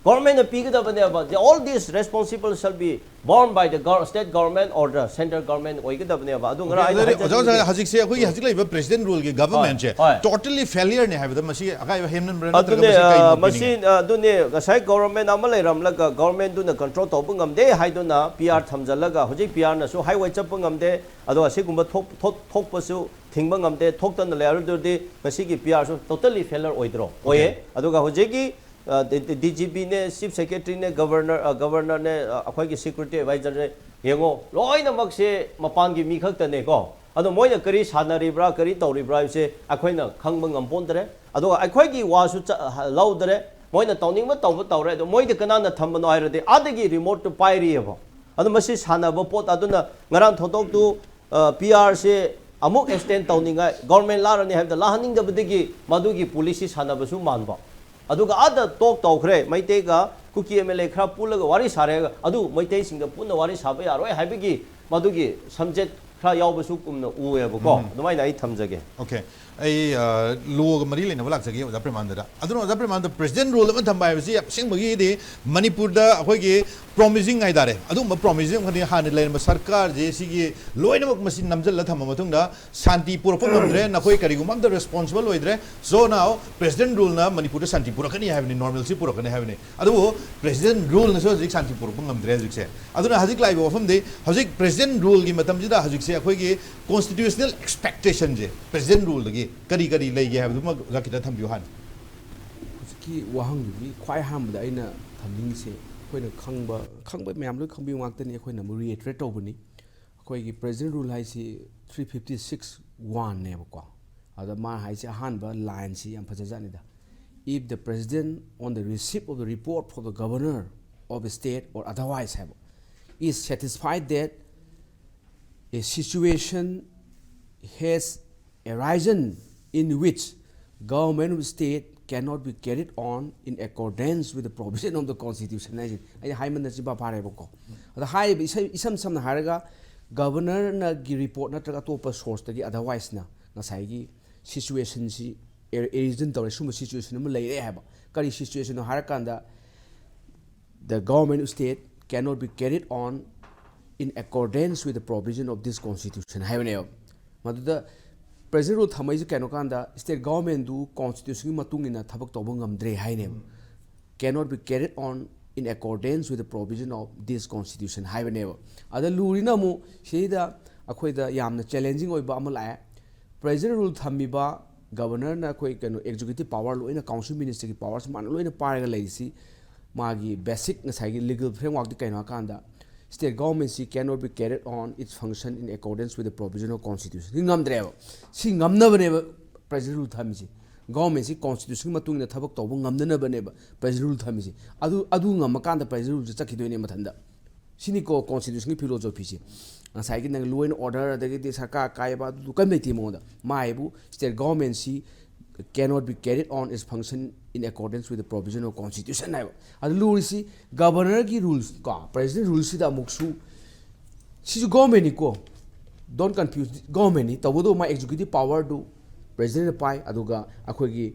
ꯒꯣꯔꯃꯦꯟꯅ ꯄꯤꯒꯗꯕꯅꯦꯕ꯫ The, all these responsible shall be borne by the gov-, state government or the central government ꯑꯣꯏꯒꯗꯕꯅꯦꯕ꯫ ꯑꯗꯨ ꯉꯔꯥꯡ ꯑꯩꯅ ꯑꯗꯨꯗꯤ ꯑꯣꯖꯥ, ꯑꯣꯖꯥ, ꯍꯥꯏꯖꯈꯤꯕꯅꯦ꯫ ꯍꯧꯖꯤꯛꯁꯦ ꯑꯩꯈꯣꯏꯒꯤ ꯍꯧꯖꯤꯛ ꯂꯩꯔꯤꯕ ꯄ꯭ꯔꯦꯁꯤꯗꯦꯟ ꯔꯨꯜꯒꯤ ꯒꯚꯔꯟꯃꯦꯟꯁꯦ ꯍꯣꯏ꯫ ꯇꯣꯇꯦꯜꯂꯤ ꯐꯦꯂꯤꯌꯔꯅꯦ ꯍꯥꯏꯕꯗ ꯃꯁꯤ ꯑꯀꯥꯏꯕ ꯍꯦꯟꯃꯟꯕ꯭ꯔꯥ ꯅꯠꯇ꯭ꯔꯒ ꯑꯗꯨꯅꯦ, ꯃꯁꯤ ꯀꯩ ꯑ, ꯃꯣꯠ ꯃꯁꯤ, ꯄꯤꯅꯤꯡꯉꯦ? ꯑ, ꯑꯗꯨꯅꯦ, ꯉꯁꯥꯏ ꯒꯣꯕꯔꯃꯦꯟ ꯑꯃ ꯂꯩꯔꯝꯂꯒ ꯒꯣꯕꯔꯃꯦꯟꯗꯨꯅ ꯀꯟꯇ꯭ꯔꯣꯜ ꯇꯧꯕ ꯉꯝꯗꯦ ꯍꯥꯏꯗꯨꯅ ꯄꯤ ꯑꯥꯔ ꯊꯝꯖꯤꯜꯂꯒ ꯍꯧꯖꯤꯛ ꯄꯤ ꯑꯥꯔꯅꯁꯨ ꯍꯥꯏꯋꯦ ꯆꯠꯄ ꯉꯝꯗꯦ, ꯑꯗꯣ ꯑꯁꯤꯒꯨꯝꯕ ꯊꯣꯛ-, ꯊꯣꯛ-, ꯊꯣꯛꯄꯁꯨ ꯊꯤꯡꯕ ꯉꯝꯗꯦ, ꯊꯣꯛꯇꯅ ꯂꯩꯔꯗꯨꯗꯤ ꯉꯁꯤꯒꯤ ꯄꯤ ꯑꯥꯔꯁꯨ ꯇꯣꯇꯦꯜꯂꯤ ꯐꯦꯂꯔ ꯑꯣꯏꯗ꯭ꯔꯣ? ꯑꯣꯏꯌꯦ꯫ ꯑꯗꯨꯒ ꯍꯧꯖꯤꯛꯀꯤ, ꯑ, ꯗꯤ-, ꯗꯤ-, ꯗꯤ ꯖꯤ ꯄꯤꯅꯦ, ꯆꯤꯐ ꯁꯦꯀ꯭ꯔꯦꯇꯔꯤꯅꯦ, ꯒꯕꯔꯅꯔ, ꯑ, ꯒꯕꯔꯅꯔꯅꯦ, ꯑ, ꯑꯩꯈꯣꯏꯒꯤ ꯁꯦꯀ꯭ꯌꯨꯔꯤꯇꯤ ꯑꯦꯗꯚꯥꯏꯖꯔꯅꯦ, ꯌꯦꯡꯉꯣ, ꯂꯣꯏꯅꯃꯛꯁꯦ ꯃꯄꯥꯟꯒꯤ ꯃꯤ ꯈꯛꯇꯅꯦꯀꯣ꯫ ꯑꯗꯣ ꯃꯣꯏꯅ ꯀꯔꯤ ꯁꯥꯟꯅꯔꯤꯕ꯭ꯔꯥ, ꯀꯔꯤ ꯇꯧꯔꯤꯕ꯭ꯔꯥ ꯍꯥꯏꯕꯁꯦ ꯑꯩꯈꯣꯏꯅ ꯈꯪꯕ ꯉꯝꯄꯣꯟꯗ꯭ꯔꯦ꯫ ꯑꯗꯨꯒ ꯑꯩꯈꯣꯏꯒꯤ ꯋꯥꯁꯨ ꯆ-, ꯂꯧꯗ꯭ꯔꯦ꯫ ꯃꯣꯏꯅ ꯇꯧꯅꯤꯡꯕ ꯇꯧꯕ ꯇꯧꯔꯦ꯫ ꯑꯗꯣ ꯃꯣꯏꯗꯤ ꯀꯅꯥꯅ ꯊꯝꯕꯅꯣ ꯍꯥꯏꯔꯗꯤ ꯑꯥꯗꯒꯤ ꯔꯤꯃꯣꯠꯇꯨ ꯄꯥꯏꯔꯤꯑꯕ꯫ ꯑꯗꯣ ꯃꯁꯤ ꯁꯥꯟꯅꯕ ꯄꯣꯠ, ꯑꯗꯨꯅ ꯉꯔꯥꯡ ꯊꯧꯗꯣꯛꯇꯨ, ꯑ, ꯄꯤ ꯑꯥꯔꯁꯦ ꯑꯃꯨꯛ ꯑꯦꯛꯁꯇꯦꯟ ꯇꯧꯅꯤꯡꯉꯥꯏ ꯒꯣꯔꯃꯦꯟ ꯂꯥꯛꯔꯅꯤ ꯍꯥꯏꯕꯗ ꯂꯥꯛꯍꯟꯅꯤꯡꯗꯕꯗꯒꯤ ꯃꯗꯨꯒꯤ ꯄꯣꯂꯤꯁꯤ ꯁꯥꯟꯅꯕꯁꯨ ꯃꯥꯟꯕ꯫ ꯑꯗꯨꯒ ꯑꯥꯗ ꯇꯣꯛ ꯇꯧꯈ꯭ꯔꯦ, ꯃꯩꯇꯩꯒ ꯀꯨꯀꯤ ꯑꯦꯝ ꯑꯦꯜ ꯑꯦ ꯈꯔ ꯄꯨꯜꯂꯒ ꯋꯥꯔꯤ ꯁꯥꯔꯦ꯫ ꯑꯗꯨ ꯃꯩꯇꯩꯁꯤꯡꯒ ꯄꯨꯟꯅ ꯋꯥꯔꯤ ꯁꯥꯕ ꯌꯥꯔꯣꯏ ꯍꯥꯏꯕꯒꯤ ꯃꯗꯨꯒꯤ ꯁꯝꯖꯦꯠ ꯈꯔ ꯌꯥꯎꯕꯁꯨ ꯀꯨꯝꯅ ꯎꯑꯦꯕꯀꯣ꯫ ꯑꯗꯨꯃꯥꯏꯅ ꯑꯩ ꯊꯝꯖꯒꯦ꯫ ꯑꯣꯀꯦ꯫ ꯑꯩ ꯂꯣꯒ ꯃꯔꯤ ꯂꯩꯅꯕ ꯂꯥꯛꯆꯒꯦ ꯑꯣꯖꯥ ꯄ꯭ꯔꯦꯃꯥꯟꯗꯗ꯫ ꯑꯗꯨꯅ ꯑꯣꯖꯥ ꯄ꯭ꯔꯦꯃꯥꯟꯗ, ꯄ꯭ꯔꯦꯁꯤꯗꯦꯟ ꯔꯨꯜ ꯑꯃ ꯊꯝꯕ ꯍꯥꯏꯕꯁꯤ ꯑꯁꯦꯡꯕꯒꯤ ꯃꯅꯤꯄꯨꯔꯗ ꯑꯩꯈꯣꯏꯒꯤ ꯄ꯭ꯔꯣꯃꯤꯁꯤꯡ ꯍꯥꯏꯇꯥꯔꯦ, ꯑꯗꯨꯒꯨꯝꯕ ꯄ꯭ꯔꯣꯃꯤꯁꯤꯡ ꯑꯃꯈꯛꯅꯤ꯫ ꯍꯥꯟꯅ ꯂꯩꯔꯝꯕ ꯁꯔꯀꯥꯔꯁꯦ ꯁꯤꯒꯤ ꯂꯣꯏꯅꯃꯛ ꯃꯁꯤ ꯅꯝꯁꯤꯜꯂ ꯊꯝꯃ ꯃꯇꯨꯡꯗ ꯁꯥꯟꯇꯤ ꯄꯨꯔꯛꯄ ꯉꯝꯗ꯭ꯔꯦ, ꯅꯈꯣꯏ ꯀꯔꯤꯒꯨꯝꯕ ꯑꯝꯇ ꯔꯦꯁꯄꯣꯟꯁꯤꯕꯜ ꯑꯣꯏꯗ꯭ꯔꯦ꯫ So now ꯄ꯭ꯔꯦꯁꯤꯗꯦꯟ ꯔꯨꯜꯅ ꯃꯅꯤꯄꯨꯔꯗ ꯁꯥꯟꯇꯤ ꯄꯨꯔꯛꯀꯅꯤ ꯍꯥꯏꯕꯅꯤ, ꯅꯣꯔꯃꯦꯜꯁꯤ ꯄꯨꯔꯛꯀꯅꯤ ꯍꯥꯏꯕꯅꯤ꯫ ꯑꯗꯨꯕꯨ ꯄ꯭ꯔꯦꯁꯤꯗꯦꯟ ꯔꯨꯜꯅꯁꯨ ꯍꯧꯖꯤꯛ ꯁꯥꯟꯇꯤ ꯄꯨꯔꯛꯄ ꯉꯝꯗ꯭ꯔꯦ ꯍꯧꯖꯤꯛꯁꯦ꯫ ꯑꯗꯨꯅ ꯍꯧꯖꯤꯛ ꯂꯥꯛꯏꯕ ꯋꯥꯐꯝꯗꯤ, ꯍꯧꯖꯤꯛ ꯄ꯭ꯔꯦꯁꯤꯗꯦꯟ ꯔꯨꯜꯒꯤ ꯃꯇꯝꯁꯤꯗ ꯍꯧꯖꯤꯛꯁꯦ ꯑꯩꯈꯣꯏꯒꯤ ꯀꯣꯟꯁꯇꯤꯇ꯭ꯌꯨꯁꯅꯦꯜ ꯑꯦꯛꯁꯄꯦꯛꯇꯦꯁꯟꯁꯦ ꯄ꯭ꯔꯦꯁꯤꯗꯦꯟ ꯔꯨꯜꯗꯒꯤ ꯀꯔꯤ ꯀꯔꯤ ꯂꯩꯒꯦ ꯍꯥꯏꯕꯗꯨꯃ ꯑꯣꯖꯥ ꯈꯤꯇ ꯊꯝꯕꯤꯌꯨ ꯍꯥꯟꯅ꯫ ꯍꯧꯖꯤꯛꯀꯤ ꯋꯥꯍꯪꯗꯨꯒꯤ ꯈ꯭ꯋꯥꯏ ꯑꯍꯥꯟꯕꯗ ꯑꯩꯅ ꯊꯝꯅꯤꯡꯉꯤꯁꯦ, ꯑꯩꯈꯣꯏꯅ ꯈꯪꯕ, ꯈꯪꯕ ꯃꯌꯥꯝ ꯂꯣꯏ ꯈꯪꯕꯤꯕ ꯉꯥꯛꯇꯅꯤ꯫ ꯑꯩꯈꯣꯏꯅ ꯑꯃꯨꯛ ꯔꯤꯑꯦꯇ꯭ꯔꯦꯠ ꯇꯧꯕꯅꯤ꯫ ꯑꯩꯈꯣꯏꯒꯤ ꯄ꯭ꯔꯦꯁꯤꯗꯦꯟ ꯔꯨꯜ ꯍꯥꯏꯁꯤ ꯊ꯭ꯔꯤ ꯐꯤꯐꯇꯤ ꯁꯤꯛꯁ ꯋꯥꯟꯅꯦꯕꯀꯣ꯫ ꯑꯗ ꯃꯥ ꯍꯥꯏꯁꯦ ꯑꯍꯥꯟꯕ ꯂꯥꯏꯟꯁꯤ ꯌꯥꯝ ꯐꯖꯖꯥꯠꯅꯤꯗ: "If the president, on the receipt of the report from the governor of the state or otherwise," ꯍꯥꯏꯕ, "is satisfied that a situation has arisen in which government of state cannot be carried on in accordance with the provision of the constitution" ꯍꯥꯏꯁꯦ꯫ ꯑꯩ ꯍꯥꯏꯃꯟꯗ ꯆꯤꯟꯐꯥ ꯐꯥꯔꯦꯕꯀꯣ꯫ ꯑꯗ ꯍꯥꯏꯔꯤꯕ ꯏꯁꯩ-, ꯏꯁꯝ ꯁꯝꯅ ꯍꯥꯏꯔꯒ, ꯒꯕꯔꯅꯔꯅꯒꯤ ꯔꯤꯄꯣꯔꯠ ꯅꯠꯇ꯭ꯔꯒ ꯑꯇꯣꯞꯄ ꯁꯣꯔꯁꯇꯒꯤ, ꯑꯗꯔꯋꯥꯏꯁꯅ ꯉꯁꯥꯏꯒꯤ ꯁꯤꯆꯨꯋꯦꯁꯟꯁꯤ ꯑꯦꯔꯤꯖꯟ ꯇꯧꯔꯦ, ꯁꯨꯝꯕ ꯁꯤꯆꯨꯋꯦꯁꯟ ꯑꯃ ꯂꯩꯔꯦ ꯍꯥꯏꯕ꯫ ꯀꯔꯤ ꯁꯤꯆꯨꯋꯦꯁꯟꯅꯣ ꯍꯥꯏꯔꯀꯥꯟꯗ, "The government of state cannot be carried on in accordance with the provision of this constitution" ꯍꯥꯏꯕꯅꯦꯕ꯫ ꯃꯗꯨꯗ ꯄ꯭ꯔꯦꯁꯤꯗꯦꯟ ꯔꯨꯜ ꯊꯝꯃꯛꯏꯁꯦ ꯀꯩꯅꯣ ꯀꯥꯟꯗ, ꯁ꯭ꯇꯦꯠ ꯒꯚꯔꯟꯃꯦꯟꯗꯨ ꯀꯣꯟꯁꯇꯤꯇ꯭ꯌꯨꯁꯟꯒꯤ ꯃꯇꯨꯡ ꯏꯟꯅ ꯊꯕꯛ ꯇꯧꯕ ꯉꯝꯗ꯭ꯔꯦ ꯍꯥꯏꯅꯦꯕ꯫ "Cannot be carried on in accordance with the provision of this constitution" ꯍꯥꯏꯕꯅꯦꯕ꯫ ꯑꯗ ꯂꯨꯔꯤꯅ ꯑꯃꯨꯛ ꯁꯤꯗ ꯑꯩꯈꯣꯏꯗ ꯌꯥꯝꯅ ꯆꯦꯂꯦꯟꯖꯤꯡ ꯑꯣꯏꯕ ꯑꯃ ꯂꯥꯛꯑꯦ꯫ ꯄ꯭ꯔꯦꯁꯤꯗꯦꯟ ꯔꯨꯜ ꯊꯝꯃꯤꯕ ꯒꯕꯔꯅꯔꯅ ꯑꯩꯈꯣꯏ ꯀꯩꯅꯣ ꯑꯦꯛꯖꯤꯀ꯭ꯌꯨꯇꯤꯚ ꯄꯥꯋꯔ ꯂꯣꯏꯅ, ꯀꯥꯎꯟꯁꯤꯜ ꯃꯤꯅꯤꯁꯇꯔꯒꯤ ꯄꯥꯋꯔꯁꯤ ꯃꯥꯅ ꯂꯣꯏꯅ ꯄꯥꯏꯔꯒ ꯂꯩꯔꯤꯁꯤ, ꯃꯥꯒꯤ ꯕꯦꯁꯤꯛ ꯉꯁꯥꯏꯒꯤ ꯂꯤꯒꯦꯜ ꯐ꯭ꯔꯦꯝꯋꯥꯔꯛꯇꯤ ꯀꯩꯅꯣ ꯍꯥꯏꯀꯥꯟꯗ, "State government ꯁꯤ cannot be carried on its function in accordance with the provision of constitution" ꯁꯤ ꯉꯝꯗ꯭ꯔꯦꯕ꯫ ꯁꯤ ꯉꯝꯅꯕꯅꯦꯕ ꯄ꯭ꯔꯦꯁꯤꯗꯦꯟ ꯔꯨꯜ ꯊꯝꯃꯤꯁꯦ꯫ ꯒꯚꯔꯟꯃꯦꯟꯁꯤ ꯀꯣꯟꯁꯇꯤꯇ꯭ꯌꯨꯁꯟꯒꯤ ꯃꯇꯨꯡ ꯏꯟꯅ ꯊꯕꯛ ꯇꯧꯕ ꯉꯝꯅꯅꯕꯅꯦꯕ ꯄ꯭ꯔꯦꯁꯤꯗꯦꯟ ꯔꯨꯜ ꯊꯝꯃꯤꯁꯦ꯫ ꯑꯗꯨ, ꯑꯗꯨ ꯉꯝꯃꯀꯥꯟꯗ ꯄ꯭ꯔꯦꯁꯤꯗꯦꯟ ꯔꯨꯜꯁꯦ ꯆꯠꯈꯤꯗꯣꯏꯅꯦ ꯃꯊꯟꯇ꯫ ꯁꯤꯅꯤꯀꯣ ꯀꯣꯟꯁꯇꯤꯇ꯭ꯌꯨꯁꯟꯒꯤ ꯐꯤꯂꯣꯁꯣꯐꯤꯁꯦ꯫ ꯉꯁꯥꯏꯒꯤ ꯅꯪ law and order, ꯑꯗꯒꯤꯗꯤ ꯁꯔꯀꯥꯔ ꯀꯥꯏꯕ, ꯑꯗꯨ ꯀꯔꯤꯝ ꯂꯩꯇꯦ ꯃꯉꯣꯟꯗ꯫ ꯃꯥ ꯍꯥꯏꯕꯨ state government ꯁꯤ "cannot be carried on its function in accordance with the provision of constitution" ꯍꯥꯏꯕ꯫ ꯑꯗꯨ ꯂꯨꯔꯤꯁꯤ ꯒꯕꯔꯅꯔꯒꯤ ꯔꯨꯜꯁ ꯀꯣ, ꯄ꯭ꯔꯦꯁꯤꯗꯦꯟ ꯔꯨꯜꯁꯤꯗ ꯑꯃꯨꯛꯁꯨ, ꯁꯤꯁꯨ ꯒꯚꯔꯟꯃꯦꯟꯅꯤꯀꯣ, don't confuse, ꯒꯚꯔꯟꯃꯦꯟꯅꯤ꯫ ꯇꯧꯕꯇꯕꯨ ꯃꯥ ꯑꯦꯛꯖꯤꯀ꯭ꯌꯨꯇꯤꯚ ꯄꯥꯋꯔꯗꯨ ꯄ꯭ꯔꯦꯁꯤꯗꯦꯟꯅ ꯄꯥꯏ, ꯑꯗꯨꯒ ꯑꯩꯈꯣꯏꯒꯤ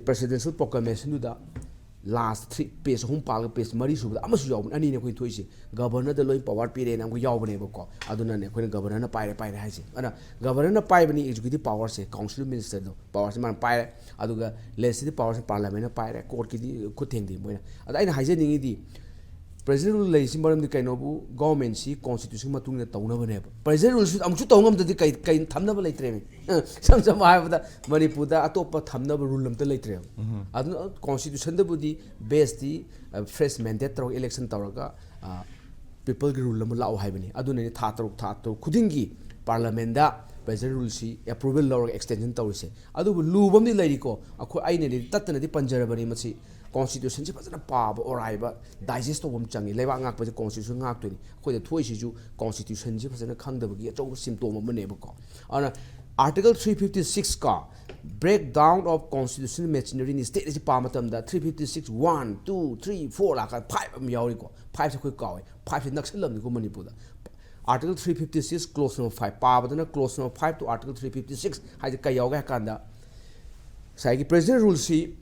ꯄ꯭ꯔꯦꯁꯤꯗꯦꯟꯁꯤꯌꯦꯜ ꯄ꯭ꯔꯣꯀ꯭ꯂꯥꯃꯦꯁꯟꯗꯨꯗ ꯂꯥꯁ ꯊ꯭ꯔꯤ ꯄꯦꯖ ꯑꯍꯨꯝ ꯄꯥꯜꯂꯒ ꯄꯦꯖ ꯃꯔꯤ ꯁꯨꯕꯗ ꯑꯃꯁꯨ ꯌꯥꯎꯕꯅꯤ, ꯑꯅꯤꯅꯤ ꯑꯩꯈꯣꯏꯅ ꯊꯣꯛꯏꯁꯦ꯫ ꯒꯕꯔꯅꯔꯗ ꯂꯣꯏ ꯄꯋꯥꯔ ꯄꯤꯔꯦꯅ ꯑꯃꯨꯛ ꯌꯥꯎꯕꯅꯦꯕꯀꯣ꯫ ꯑꯗꯨꯅꯅꯦ ꯑꯩꯈꯣꯏꯅ ꯒꯕꯔꯅꯔꯅ ꯄꯥꯏꯔꯦ ꯄꯥꯏꯔꯦ ꯍꯥꯏꯁꯦ꯫ ꯑꯗꯨꯅ ꯒꯕꯔꯅꯔꯅ ꯄꯥꯏꯕꯅꯤ ꯑꯦꯛꯖꯤꯀ꯭ꯌꯨꯇꯤꯚ ꯄꯋꯥꯔꯁꯦ, ꯀꯥꯎꯟꯁꯤꯜ ꯃꯤꯅꯤꯁꯇꯔꯗꯣ ꯄꯋꯥꯔꯁꯦ ꯃꯥꯅ ꯄꯥꯏꯔꯦ, ꯑꯗꯨꯒ ꯂꯦꯖꯤꯁꯂꯦꯇꯤꯚ ꯄꯋꯥꯔꯁꯦ ꯄꯥꯔꯂꯤꯌꯥꯃꯦꯟꯅ ꯄꯥꯏꯔꯦ, ꯀꯣꯔꯠꯀꯤꯗꯤ ꯈꯨꯠ ꯊꯦꯡꯗꯦ ꯃꯣꯏꯅ꯫ ꯑꯗ ꯑꯩꯅ ꯍꯥꯏꯖꯅꯤꯡꯉꯤꯗꯤ, ꯄ꯭ꯔꯦꯁꯤꯗꯦꯟ ꯔꯨꯜ ꯂꯩꯔꯤꯁꯤ ꯃꯔꯝꯗꯤ ꯀꯩꯅꯣꯕꯨ, ꯒꯣꯔꯃꯦꯟꯁꯤ ꯀꯣꯟꯁꯇꯤꯇ꯭ꯌꯨꯁꯟ ꯃꯇꯨꯡ ꯏꯟꯅ ꯇꯧꯅꯕꯅꯦꯕ꯫ ꯄ꯭ꯔꯦꯁꯤꯗꯦꯟ ꯔꯨꯜꯁꯨ ꯑꯃꯨꯛꯁꯨ ꯇꯧ ꯉꯝꯗ꯭ꯔꯗꯤ ꯀꯩ, ꯀꯩ ꯊꯝꯅꯕ ꯂꯩꯇ꯭ꯔꯦꯃꯤ꯫ ꯏꯁꯝ ꯁꯝꯅ ꯍꯥꯏꯔꯕꯗ, ꯃꯅꯤꯄꯨꯔꯗ ꯑꯇꯣꯞꯄ ꯊꯝꯅꯕ ꯔꯨꯜ ꯑꯝꯇ ꯂꯩꯇ꯭ꯔꯦꯕ꯫ ꯑꯗꯨꯅ ꯀꯣꯟꯁꯇꯤꯇ꯭ꯌꯨꯁꯟꯗꯕꯨꯗꯤ ꯕꯦꯁꯇꯤ, ꯑ, ꯐ꯭ꯔꯦꯁ ꯃꯦꯟꯗꯦꯠ ꯇꯧꯔꯒ, ꯏꯂꯦꯛꯁꯟ ꯇꯧꯔꯒ, ꯑ, ꯄꯤꯄꯜꯒꯤ ꯔꯨꯜ ꯑꯃ ꯂꯥꯛꯑꯣ ꯍꯥꯏꯕꯅꯤ꯫ ꯑꯗꯨꯅꯅꯤ ꯊꯥ ꯇꯔꯨꯛ, ꯊꯥ ꯇꯔꯨꯛ ꯈꯨꯗꯤꯡꯒꯤ ꯄꯥꯔꯂꯤꯌꯥꯃꯦꯟꯗ ꯄ꯭ꯔꯦꯁꯤꯗꯦꯟ ꯔꯨꯜꯁꯤ ꯑꯦꯄ꯭ꯔꯨꯕꯦꯜ ꯂꯧꯔꯒ ꯑꯦꯛꯁꯇꯦꯟꯁꯟ ꯇꯧꯔꯤꯁꯦ꯫ ꯑꯗꯨꯕꯨ ꯂꯨꯕ ꯑꯃꯗꯤ ꯂꯩꯔꯤꯀꯣ, ꯑꯩꯈꯣꯏ, ꯑꯩꯅꯗꯤ ꯇꯠꯇꯅꯗꯤ ꯄꯟꯖꯔꯕꯅꯤ ꯃꯁꯤ꯫ ꯀꯣꯟꯁꯇꯤꯇ꯭ꯌꯨꯁꯟꯁꯤ ꯐꯖꯅ ꯄꯥꯕ, ꯑꯣꯔꯥꯏꯕ, ꯗꯥꯏꯖꯦꯁ ꯇꯧꯕ ꯑꯃ ꯆꯪꯉꯤ꯫ ꯂꯩꯕꯥꯛ ꯉꯥꯛꯄꯁꯦ ꯀꯣꯟꯁꯇꯤꯇ꯭ꯌꯨꯁꯟ ꯉꯥꯛꯇꯣꯏꯅꯤ꯫ ꯑꯩꯈꯣꯏꯗ ꯊꯣꯛꯏꯁꯤꯁꯨ ꯀꯣꯟꯁꯇꯤꯇ꯭ꯌꯨꯁꯟꯁꯤ ꯐꯖꯅ ꯈꯪꯗꯕꯒꯤ ꯑꯆꯧꯕ ꯁꯤꯝꯇꯣꯝ ꯑꯃꯅꯦꯕꯀꯣ꯫ ꯑꯗꯨꯅ Article three fifty six ꯀꯣ, breakdown of constitutional machinery in state ꯑꯁꯤ ꯄꯥꯕ ꯃꯇꯝꯗ three fifty six one, two, three, four ꯂꯥꯛꯀꯥꯟꯗ five ꯑꯃ ꯌꯥꯎꯔꯤꯀꯣ꯫ Fiveꯁꯦ ꯑꯩꯈꯣꯏ ꯀꯥꯎꯋꯦ꯫ Fiveꯁꯦ ꯅꯛꯁꯜꯂꯝꯅꯤꯀꯣ ꯃꯅꯤꯄꯨꯔꯗ꯫ Article three fifty six, clause number five ꯄꯥꯕꯗꯅ, clause number five to Article three fifty six ꯍꯥꯏꯁꯦ ꯀꯩ ꯌꯥꯎꯒꯦ ꯍꯥꯏ ꯀꯥꯟꯗ, ꯉꯁꯥꯏꯒꯤ ꯄ꯭ꯔꯦꯁꯤꯗꯦꯟ ꯔꯨꯜꯁꯤ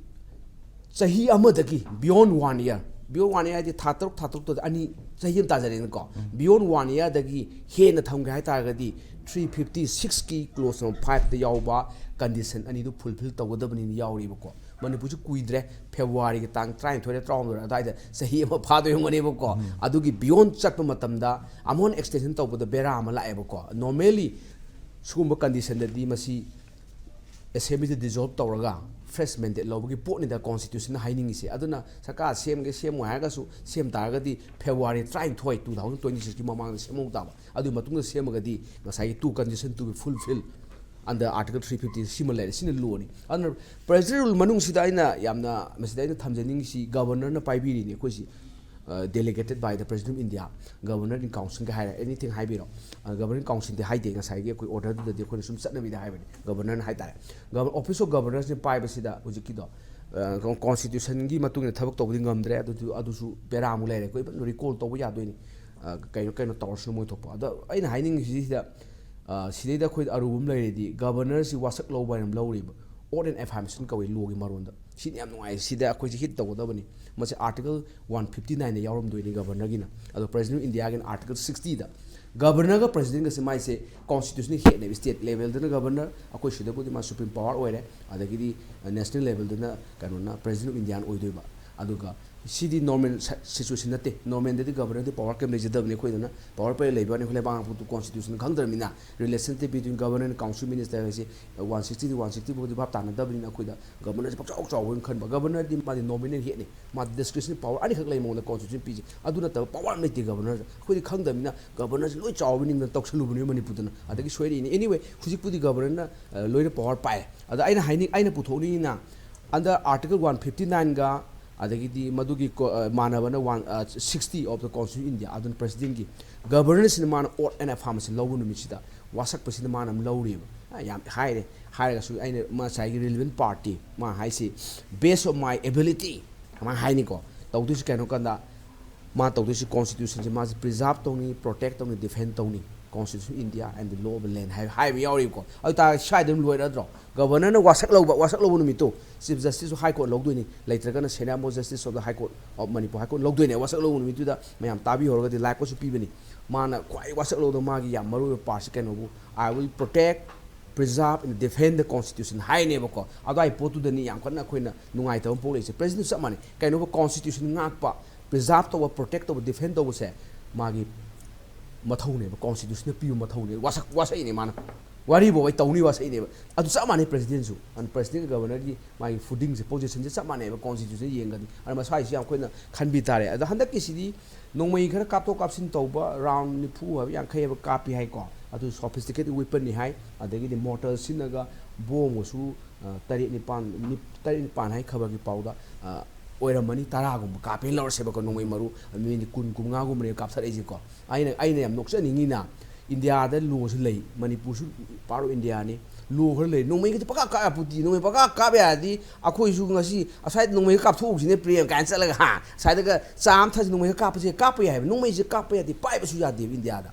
ꯆꯍꯤ ꯑꯃꯗꯒꯤ, beyond one year, beyond one year ꯍꯥꯏꯗꯤ ꯊꯥ ꯇꯔꯨꯛ, ꯊꯥ ꯇꯔꯨꯛꯇꯨꯗ ꯑꯅꯤ, ꯆꯍꯤ ꯑꯃ ꯇꯥꯖꯔꯦꯅꯀꯣ꯫ Beyond one yearꯗꯒꯤ ꯍꯦꯟꯅ ꯊꯝꯒꯦ ꯍꯥꯏ ꯇꯥꯔꯒꯗꯤ three fifty sixꯀꯤ clause number fiveꯇ ꯌꯥꯎꯕ condition ꯑꯅꯤꯗꯨ fulfill ꯇꯧꯒꯗꯕꯅꯤꯅ ꯌꯥꯎꯔꯤꯕꯀꯣ꯫ ꯃꯅꯤꯄꯨꯔꯁꯤ ꯀꯨꯏꯗ꯭ꯔꯦ, ꯐꯦꯕ꯭ꯔꯨꯋꯥꯔꯤꯒꯤ ꯇꯥꯡ ꯇꯔꯥꯅꯤꯊꯣꯏꯔ ꯇꯔꯥꯍꯨꯝꯗꯣꯏꯔ ꯑꯗꯨꯋꯥꯏꯗ ꯆꯍꯤ ꯑꯃ ꯐꯥꯗꯣꯏ ꯑꯣꯏꯔꯝꯒꯅꯦꯕꯀꯣ꯫ ꯑꯗꯨꯒꯤ beyond ꯆꯠꯄ ꯃꯇꯝꯗ ꯑꯃꯨꯛ ꯍꯟꯅ extension ꯇꯧꯕꯗ ꯕꯦꯔꯥ ꯑꯃ ꯂꯥꯛꯑꯦꯕꯀꯣ꯫ Normally ꯁꯤꯒꯨꯝꯕ conditionꯗꯗꯤ ꯃꯁꯤ ꯑꯦꯁꯦꯝꯕ꯭ꯂꯤꯗ dissolve ꯇꯧꯔꯒ fresh mandate ꯂꯧꯕꯒꯤ ꯄꯣꯠꯅꯤꯗ constitutionꯅ ꯍꯥꯏꯅꯤꯡꯉꯤꯁꯦ꯫ ꯑꯗꯨꯅ ꯁꯔꯀꯥꯔ ꯁꯦꯝꯒꯦ ꯁꯦꯝꯃꯣꯏ ꯍꯥꯏꯔꯒꯁꯨ, ꯁꯦꯝ ꯇꯥꯔꯒꯗꯤ ꯐꯦꯕ꯭ꯔꯨꯋꯥꯔꯤ ꯇꯔꯥꯅꯤꯊꯣꯏ, two thousand twenty sixꯀꯤ ꯃꯃꯥꯡꯗ ꯁꯦꯝꯍꯧ ꯇꯥꯕ꯫ ꯑꯗꯨꯒꯤ ꯃꯇꯨꯡꯗ ꯁꯦꯝꯃꯒꯗꯤ ꯉꯁꯥꯏꯒꯤ two condition to be fulfill under Article three fifty ꯁꯤꯃ ꯂꯩꯔꯦ, ꯁꯤꯅ ꯂꯣꯅꯤ꯫ ꯑꯗꯨꯅ ꯄ꯭ꯔꯦꯁꯤꯗꯦꯟ ꯔꯨꯜ ꯃꯅꯨꯡꯁꯤꯗ ꯑꯩꯅ ꯌꯥꯝꯅ ꯃꯁꯤꯗ ꯑꯩꯅ ꯊꯝꯖꯅꯤꯡꯉꯤꯁꯤ, ꯒꯕꯔꯅꯔꯅ ꯄꯥꯏꯕꯤꯔꯤꯅꯤ ꯑꯩꯈꯣꯏꯁꯤ꯫ ꯑ, delegated by the President of India, Governor in Councilꯒ ꯍꯥꯏꯔꯦ, anything ꯍꯥꯏꯕꯤꯔꯣ꯫ ꯑ, Governor in Councilꯗꯤ ꯍꯥꯏꯗꯦ, ꯉꯁꯥꯏꯒꯤ ꯑꯩꯈꯣꯏ orderꯗꯨꯗꯗꯤ ꯑꯩꯈꯣꯏꯅ ꯁꯨꯝ ꯆꯠꯅꯕꯤꯗ ꯍꯥꯏꯕꯅꯤ, ꯒꯕꯔꯅꯔꯅ ꯍꯥꯏꯇꯥꯔꯦ꯫ Governor, Office of Governorꯁꯅ ꯄꯥꯏꯕꯁꯤꯗ ꯍꯧꯖꯤꯛꯀꯤꯗꯣ, ꯑ, constitutionꯒꯤ ꯃꯇꯨꯡ ꯏꯟꯅ ꯊꯕꯛ ꯇꯧꯕꯗꯤ ꯉꯝꯗ꯭ꯔꯦ, ꯑꯗꯨꯗꯨ, ꯑꯗꯨꯁꯨ ꯕꯦꯔꯥꯃꯨꯛ ꯂꯩꯔꯦ꯫ ꯑꯩꯈꯣꯏ even recall ꯇꯧꯕ ꯌꯥꯗꯣꯏꯅꯤ꯫ ꯑ, ꯀꯩꯅꯣ, ꯀꯩꯅꯣ ꯇꯧꯔꯁꯨ ꯃꯣꯏ ꯊꯣꯛꯄ꯫ ꯑꯗꯣ ꯑꯩꯅ ꯍꯥꯏꯅꯤꯡꯉꯤꯁꯤꯗ, ꯑ, ꯁꯤꯗꯩꯗ ꯑꯩꯈꯣꯏꯗ ꯑꯔꯨꯕ ꯑꯃ ꯂꯩꯔꯤꯗꯤ, ꯒꯕꯔꯅꯔꯁꯤ ꯋꯥꯁꯛ ꯂꯧꯕ ꯍꯥꯏꯅ ꯑꯃ ꯂꯧꯔꯤꯕ, oath and affirmation ꯀꯧꯏ ꯂꯣꯒꯤ ꯃꯔꯣꯟꯗ꯫ ꯁꯤꯅ ꯌꯥꯝ ꯅꯨꯡꯉꯥꯏ, ꯁꯤꯗ ꯑꯩꯈꯣꯏꯁꯦ ꯍꯤꯠ ꯇꯧꯒꯗꯕꯅꯤ꯫ ꯃꯁꯤ ꯑꯥꯔꯇꯤꯀꯜ ꯋꯥꯟ ꯐꯤꯐꯇꯤ ꯅꯥꯏꯟꯗ ꯌꯥꯎꯔꯝꯗꯣꯏꯅꯤ ꯒꯕꯔꯅꯔꯒꯤꯅ꯫ ꯑꯗꯣ ꯄ꯭ꯔꯦꯁꯤꯗꯦꯟ ꯑꯣꯐ ꯏꯟꯗꯤꯌꯥꯒꯤꯅ ꯑꯥꯔꯇꯤꯀꯜ ꯁꯤꯛꯁꯇꯤꯗ꯫ ꯒꯕꯔꯅꯔꯒ ꯄ꯭ꯔꯦꯁꯤꯗꯦꯟꯒꯁꯦ ꯃꯥꯏꯁꯦ ꯀꯣꯟꯁꯇꯤꯇ꯭ꯌꯨꯁꯟꯅ ꯍꯦꯠꯅꯦꯕ꯫ ꯁ꯭ꯇꯦꯠ ꯂꯦꯚꯦꯜꯗꯅ ꯒꯕꯔꯅꯔ, ꯑꯩꯈꯣꯏ ꯁꯤꯗꯕꯨꯗꯤ ꯃꯥ ꯁꯨꯄ꯭ꯔꯤꯝ ꯄꯋꯥꯔ ꯑꯣꯏꯔꯦ, ꯑꯗꯒꯤꯗꯤ ꯅꯦꯁꯅꯦꯜ ꯂꯦꯚꯦꯜꯗꯅ ꯀꯩꯅꯣꯅ ꯄ꯭ꯔꯦꯁꯤꯗꯦꯟ ꯑꯣꯐ ꯏꯟꯗꯤꯌꯥꯅ ꯑꯣꯏꯗꯣꯏꯕ꯫ ꯑꯗꯨꯒ ꯁꯤꯗꯤ ꯅꯣꯔꯃꯦꯜ ꯁ-, ꯁꯤꯆꯨꯋꯦꯁꯟ ꯅꯠꯇꯦ꯫ ꯅꯣꯔꯃꯦꯜꯗꯗꯤ ꯒꯕꯔꯅꯔꯗꯤ ꯄꯋꯥꯔ ꯀꯩꯝ ꯂꯩꯖꯗꯕꯅꯤ꯫ ꯑꯩꯈꯣꯏꯗꯅ ꯄꯋꯥꯔ ꯄꯦꯔꯦꯠ ꯂꯩꯕ ꯋꯥꯅꯤ, ꯑꯩꯈꯣꯏ ꯂꯩꯕꯥꯛ ꯉꯥꯛꯄꯗꯨ ꯀꯣꯟꯁꯇꯤꯇ꯭ꯌꯨꯁꯟ ꯈꯪꯗ꯭ꯔꯕꯅꯤꯅ, relationship between governor and council minister ꯍꯥꯏꯁꯦ ꯋꯥꯟ ꯁꯤꯛꯁꯇꯤꯗꯤ ꯋꯥꯟ ꯁꯤꯛꯁꯇꯤ ꯐꯥꯎꯗꯤ ꯚꯥꯞ ꯇꯥꯅꯗꯕꯅꯤꯅ, ꯑꯩꯈꯣꯏꯗ ꯒꯕꯔꯅꯔꯁꯦ ꯄꯥꯛꯆꯥꯎ ꯆꯥꯎꯕ ꯑꯣꯏꯅ ꯈꯟꯕ꯫ ꯒꯕꯔꯅꯔꯗꯤ ꯃꯥꯗꯤ ꯅꯣꯃꯤꯅꯦꯜ ꯍꯦꯠꯅꯤ, ꯃꯥꯗꯤ ꯗꯤꯁꯀ꯭ꯔꯤꯁꯅꯦꯜ ꯄꯋꯥꯔ ꯑꯅꯤꯈꯛ ꯂꯩ ꯃꯉꯣꯟꯗ ꯀꯣꯟꯁꯇꯤꯇ꯭ꯌꯨꯁꯟ ꯄꯤꯁꯦ꯫ ꯑꯗꯨ ꯅꯠꯇꯕ ꯄꯋꯥꯔ ꯑꯃ ꯂꯩꯇꯦ ꯒꯕꯔꯅꯔꯁꯦ꯫ ꯑꯩꯈꯣꯏꯗꯤ ꯈꯪꯗꯕꯅꯤꯅ ꯒꯕꯔꯅꯔꯁꯦ ꯂꯣꯏ ꯆꯥꯎꯕ ꯅꯤꯡꯗꯅ ꯇꯧꯁꯜꯂꯨꯕꯅꯦ ꯃꯅꯤꯄꯨꯔꯗꯅ, ꯑꯗꯒꯤ ꯁꯣꯏꯔꯛꯏꯅꯤ꯫ Anyway, ꯍꯧꯖꯤꯛꯄꯨꯗꯤ ꯒꯕꯔꯅꯔꯅ, ꯑ, ꯂꯣꯏꯅ ꯄꯋꯥꯔ ꯄꯥꯏ꯫ ꯑꯗ ꯑꯩꯅ ꯍꯥꯏꯅꯤꯡ-, ꯑꯩꯅ ꯄꯨꯊꯣꯛꯅꯤꯡꯉꯤꯅ, under Article ꯋꯥꯟ ꯐꯤꯐꯇꯤ ꯅꯥꯏꯟꯒ, ꯑꯗꯒꯤꯗꯤ ꯃꯗꯨꯒꯤ ꯀꯣ-, ꯑ, ꯃꯥꯟꯅꯕꯅ ꯋꯥꯟ, ꯑ, sixty of the Constitution India, ꯑꯗꯨꯅ ꯄ꯭ꯔꯦꯁꯤꯗꯦꯟꯒꯤ ꯒꯕꯔꯅꯔꯁꯤꯅ ꯃꯥꯅ oath and affirmation ꯂꯧꯕ ꯅꯨꯃꯤꯠꯁꯤꯗ ꯋꯥꯁꯛꯄꯁꯤꯅ ꯃꯥꯅ ꯑꯃ ꯂꯧꯔꯤꯕ꯫ ꯑ, ꯌꯥꯝ ꯍꯥꯏꯔꯦ꯫ ꯍꯥꯏꯔꯒꯁꯨ ꯑꯩꯅ ꯉꯁꯥꯏꯒꯤ relevant party, ꯃꯥ ꯍꯥꯏꯁꯤ, "Based on my ability" ꯀꯃꯥꯏꯅ ꯍꯥꯏꯅꯤꯀꯣ? ꯇꯧꯗꯣꯏꯁꯤ ꯀꯩꯅꯣ ꯀꯥꯟꯗ, ꯃꯥ ꯇꯧꯗꯣꯏꯁꯤ ꯀꯣꯟꯁꯇꯤꯇ꯭ꯌꯨꯁꯟꯁꯤ ꯃꯥꯁꯤ preserve ꯇꯧꯅꯤ, protect ꯇꯧꯅꯤ, defend ꯇꯧꯅꯤ, Constitution of India and the law of the land ꯍꯥꯏ-, ꯍꯥꯏꯕ ꯌꯥꯎꯔꯤꯕꯀꯣ꯫ ꯑꯗꯨ ꯇꯥꯔꯒꯗꯤ ꯁ꯭ꯋꯥꯏꯗ ꯑꯗꯨꯝ ꯂꯣꯏꯔꯗ꯭ꯔꯣ? ꯒꯕꯔꯅꯔꯅ ꯋꯥꯁꯛ ꯂꯧꯕ, ꯋꯥꯁꯛ ꯂꯧꯕ ꯅꯨꯃꯤꯠꯇꯣ Chief Justice of High Court ꯂꯧꯗꯣꯏꯅꯤ, ꯂꯩꯇ꯭ꯔꯒꯅ Senior Most Justice of the High Court of Manipur, High Court ꯂꯧꯗꯣꯏꯅꯦ꯫ ꯋꯥꯁꯛ ꯂꯧꯕ ꯅꯨꯃꯤꯠꯇꯨꯗ ꯃꯌꯥꯝ ꯇꯥꯕꯤꯍꯧꯔꯒꯗꯤ ꯂꯥꯏꯛ ꯀꯣꯠꯁꯨ ꯄꯤꯕꯅꯤ꯫ ꯃꯥꯅ ꯈ꯭ꯋꯥꯏ ꯋꯥꯁꯛ ꯂꯧꯕꯗ ꯃꯥꯒꯤ ꯌꯥꯝ ꯃꯔꯨ ꯑꯣꯏꯕ ꯄꯥꯔꯠꯁꯤ ꯀꯩꯅꯣꯕꯨ, "I will protect, preserve and defend the Constitution" ꯍꯥꯏꯅꯦꯕꯀꯣ꯫ ꯑꯗꯨꯋꯥꯏ ꯄꯣꯠꯇꯨꯗꯅꯤ ꯌꯥꯝ ꯀꯟꯅ ꯑꯩꯈꯣꯏꯅ ꯅꯨꯡꯉꯥꯏꯇꯕ ꯑꯃ ꯄꯣꯛꯂꯛꯏꯁꯦ꯫ ꯄ꯭ꯔꯦꯁꯤꯗꯦꯟꯁꯨ ꯆꯞ ꯃꯥꯟꯅꯩ꯫ ꯀꯩꯅꯣꯕ, ꯀꯣꯟꯁꯇꯤꯇ꯭ꯌꯨꯁꯟ ꯉꯥꯛꯄ, preserve ꯇꯧꯕ, protect ꯇꯧꯕ, defend ꯇꯧꯕꯁꯦ ꯃꯥꯒꯤ ꯃꯊꯧꯅꯦꯕ, ꯀꯣꯟꯁꯇꯤꯇ꯭ꯌꯨꯁꯟꯅ ꯄꯤꯕ ꯃꯊꯧꯅꯦ꯫ ꯋꯥꯁꯛ-, ꯋꯥꯁꯛꯏꯅꯦ ꯃꯥꯅ꯫ ꯋꯥꯔꯤꯕꯨ ꯑꯩ ꯇꯧꯅꯤ ꯋꯥꯁꯛꯏꯅꯦꯕ꯫ ꯑꯗꯨ ꯆꯞ ꯃꯥꯟꯅꯩ ꯄ꯭ꯔꯦꯁꯤꯗꯦꯟꯁꯨ꯫ ꯑꯗꯨ ꯄ꯭ꯔꯦꯁꯤꯗꯦꯟꯒ ꯒꯕꯔꯅꯔꯒꯤ ꯃꯥꯒꯤ ꯐꯨꯗꯤꯡꯁꯦ, ꯄꯣꯖꯤꯁꯟꯁꯦ ꯆꯞ ꯃꯥꯟꯅꯩꯕ ꯀꯣꯟꯁꯇꯤꯇ꯭ꯌꯨꯁꯟ ꯌꯦꯡꯒꯗꯤ꯫ ꯑꯗꯨꯅ ꯃꯁꯥꯏꯁꯤ ꯌꯥꯝ ꯑꯩꯈꯣꯏꯅ ꯈꯟꯕꯤ ꯇꯥꯔꯦ꯫ ꯑꯗꯣ ꯍꯟꯗꯛꯀꯤꯁꯤꯗꯤ ꯅꯣꯡꯃꯩ ꯈꯔ ꯀꯥꯞꯊꯣꯛ ꯀꯥꯞꯁꯤꯟ ꯇꯧꯕ, ꯔꯥꯎꯟ ꯅꯤꯐꯨ ꯍꯥꯏꯕ ꯌꯥꯡꯈꯩ ꯍꯥꯏꯕ ꯀꯥꯞꯄꯤ ꯍꯥꯏꯀꯣ꯫ ꯑꯗꯨ sophisticated weaponꯅꯤ ꯍꯥꯏ꯫ ꯑꯗꯒꯤꯗꯤ ꯃꯣꯔꯇꯔ ꯁꯤꯖꯤꯟꯅꯒ ꯕꯣꯝꯒꯁꯨ, ꯑ, ꯇꯔꯦꯠ ꯅꯤꯄꯥꯟ, ꯅꯤꯞ-, ꯇꯔꯦꯠ ꯅꯤꯄꯥꯟ ꯍꯥꯏ ꯈꯕꯔꯒꯤ ꯄꯥꯎꯗ, ꯑ, ꯑꯣꯏꯔꯝꯃꯅꯤ, ꯇꯔꯥꯒꯨꯝꯕ ꯀꯥꯞꯄꯦꯅ ꯂꯧꯔꯁꯦꯕꯀꯣ, ꯅꯣꯡꯃꯩ ꯃꯔꯨ, ꯃꯤꯅꯤꯠ ꯀꯨꯟ, ꯀꯨꯟꯃꯉꯥꯒꯨꯝꯕꯅꯦ ꯀꯥꯞꯊꯔꯛꯏꯁꯦꯀꯣ꯫ ꯑꯩꯅ, ꯑꯩꯅ ꯌꯥꯝ ꯅꯣꯛꯆꯅꯤꯡꯉꯤꯅ, ꯏꯟꯗꯤꯌꯥꯗ ꯂꯣꯁꯨ ꯂꯩ, ꯃꯅꯤꯄꯨꯔꯁꯨ part of ꯏꯟꯗꯤꯌꯥꯅꯤ, ꯂꯣ ꯈꯔ ꯂꯩ, ꯅꯣꯡꯃꯩꯒꯗꯤ ꯄꯪꯀꯥꯞ ꯀꯥꯞ ꯌꯥꯄꯣꯠꯇꯦ꯫ ꯅꯣꯡꯃꯩ ꯄꯪꯀꯥꯞ ꯀꯥꯞ ꯌꯥꯔꯗꯤ ꯑꯩꯈꯣꯏꯁꯨ ꯉꯁꯤ ꯑꯁ꯭ꯋꯥꯏꯗ ꯅꯣꯡꯃꯩꯒ ꯀꯥꯞꯊꯣꯛꯎꯁꯤꯅꯦ ꯄ꯭ꯔꯦꯝ ꯀꯥꯏꯅ ꯆꯠꯂꯒ, ꯍꯥ, ꯑꯁ꯭ꯋꯥꯏꯗꯒ ꯆꯥ ꯑꯃ ꯊꯛꯁꯤ, ꯅꯣꯡꯃꯩꯒ ꯀꯥꯞꯄꯁꯦ ꯀꯥꯞꯄ ꯌꯥꯏ ꯍꯥꯏꯕ꯫ ꯅꯣꯡꯃꯩꯁꯦ ꯀꯥꯞꯄ ꯌꯥꯗꯦ, ꯄꯥꯏꯕꯁꯨ ꯌꯥꯗꯦꯕ ꯏꯟꯗꯤꯌꯥꯗ꯫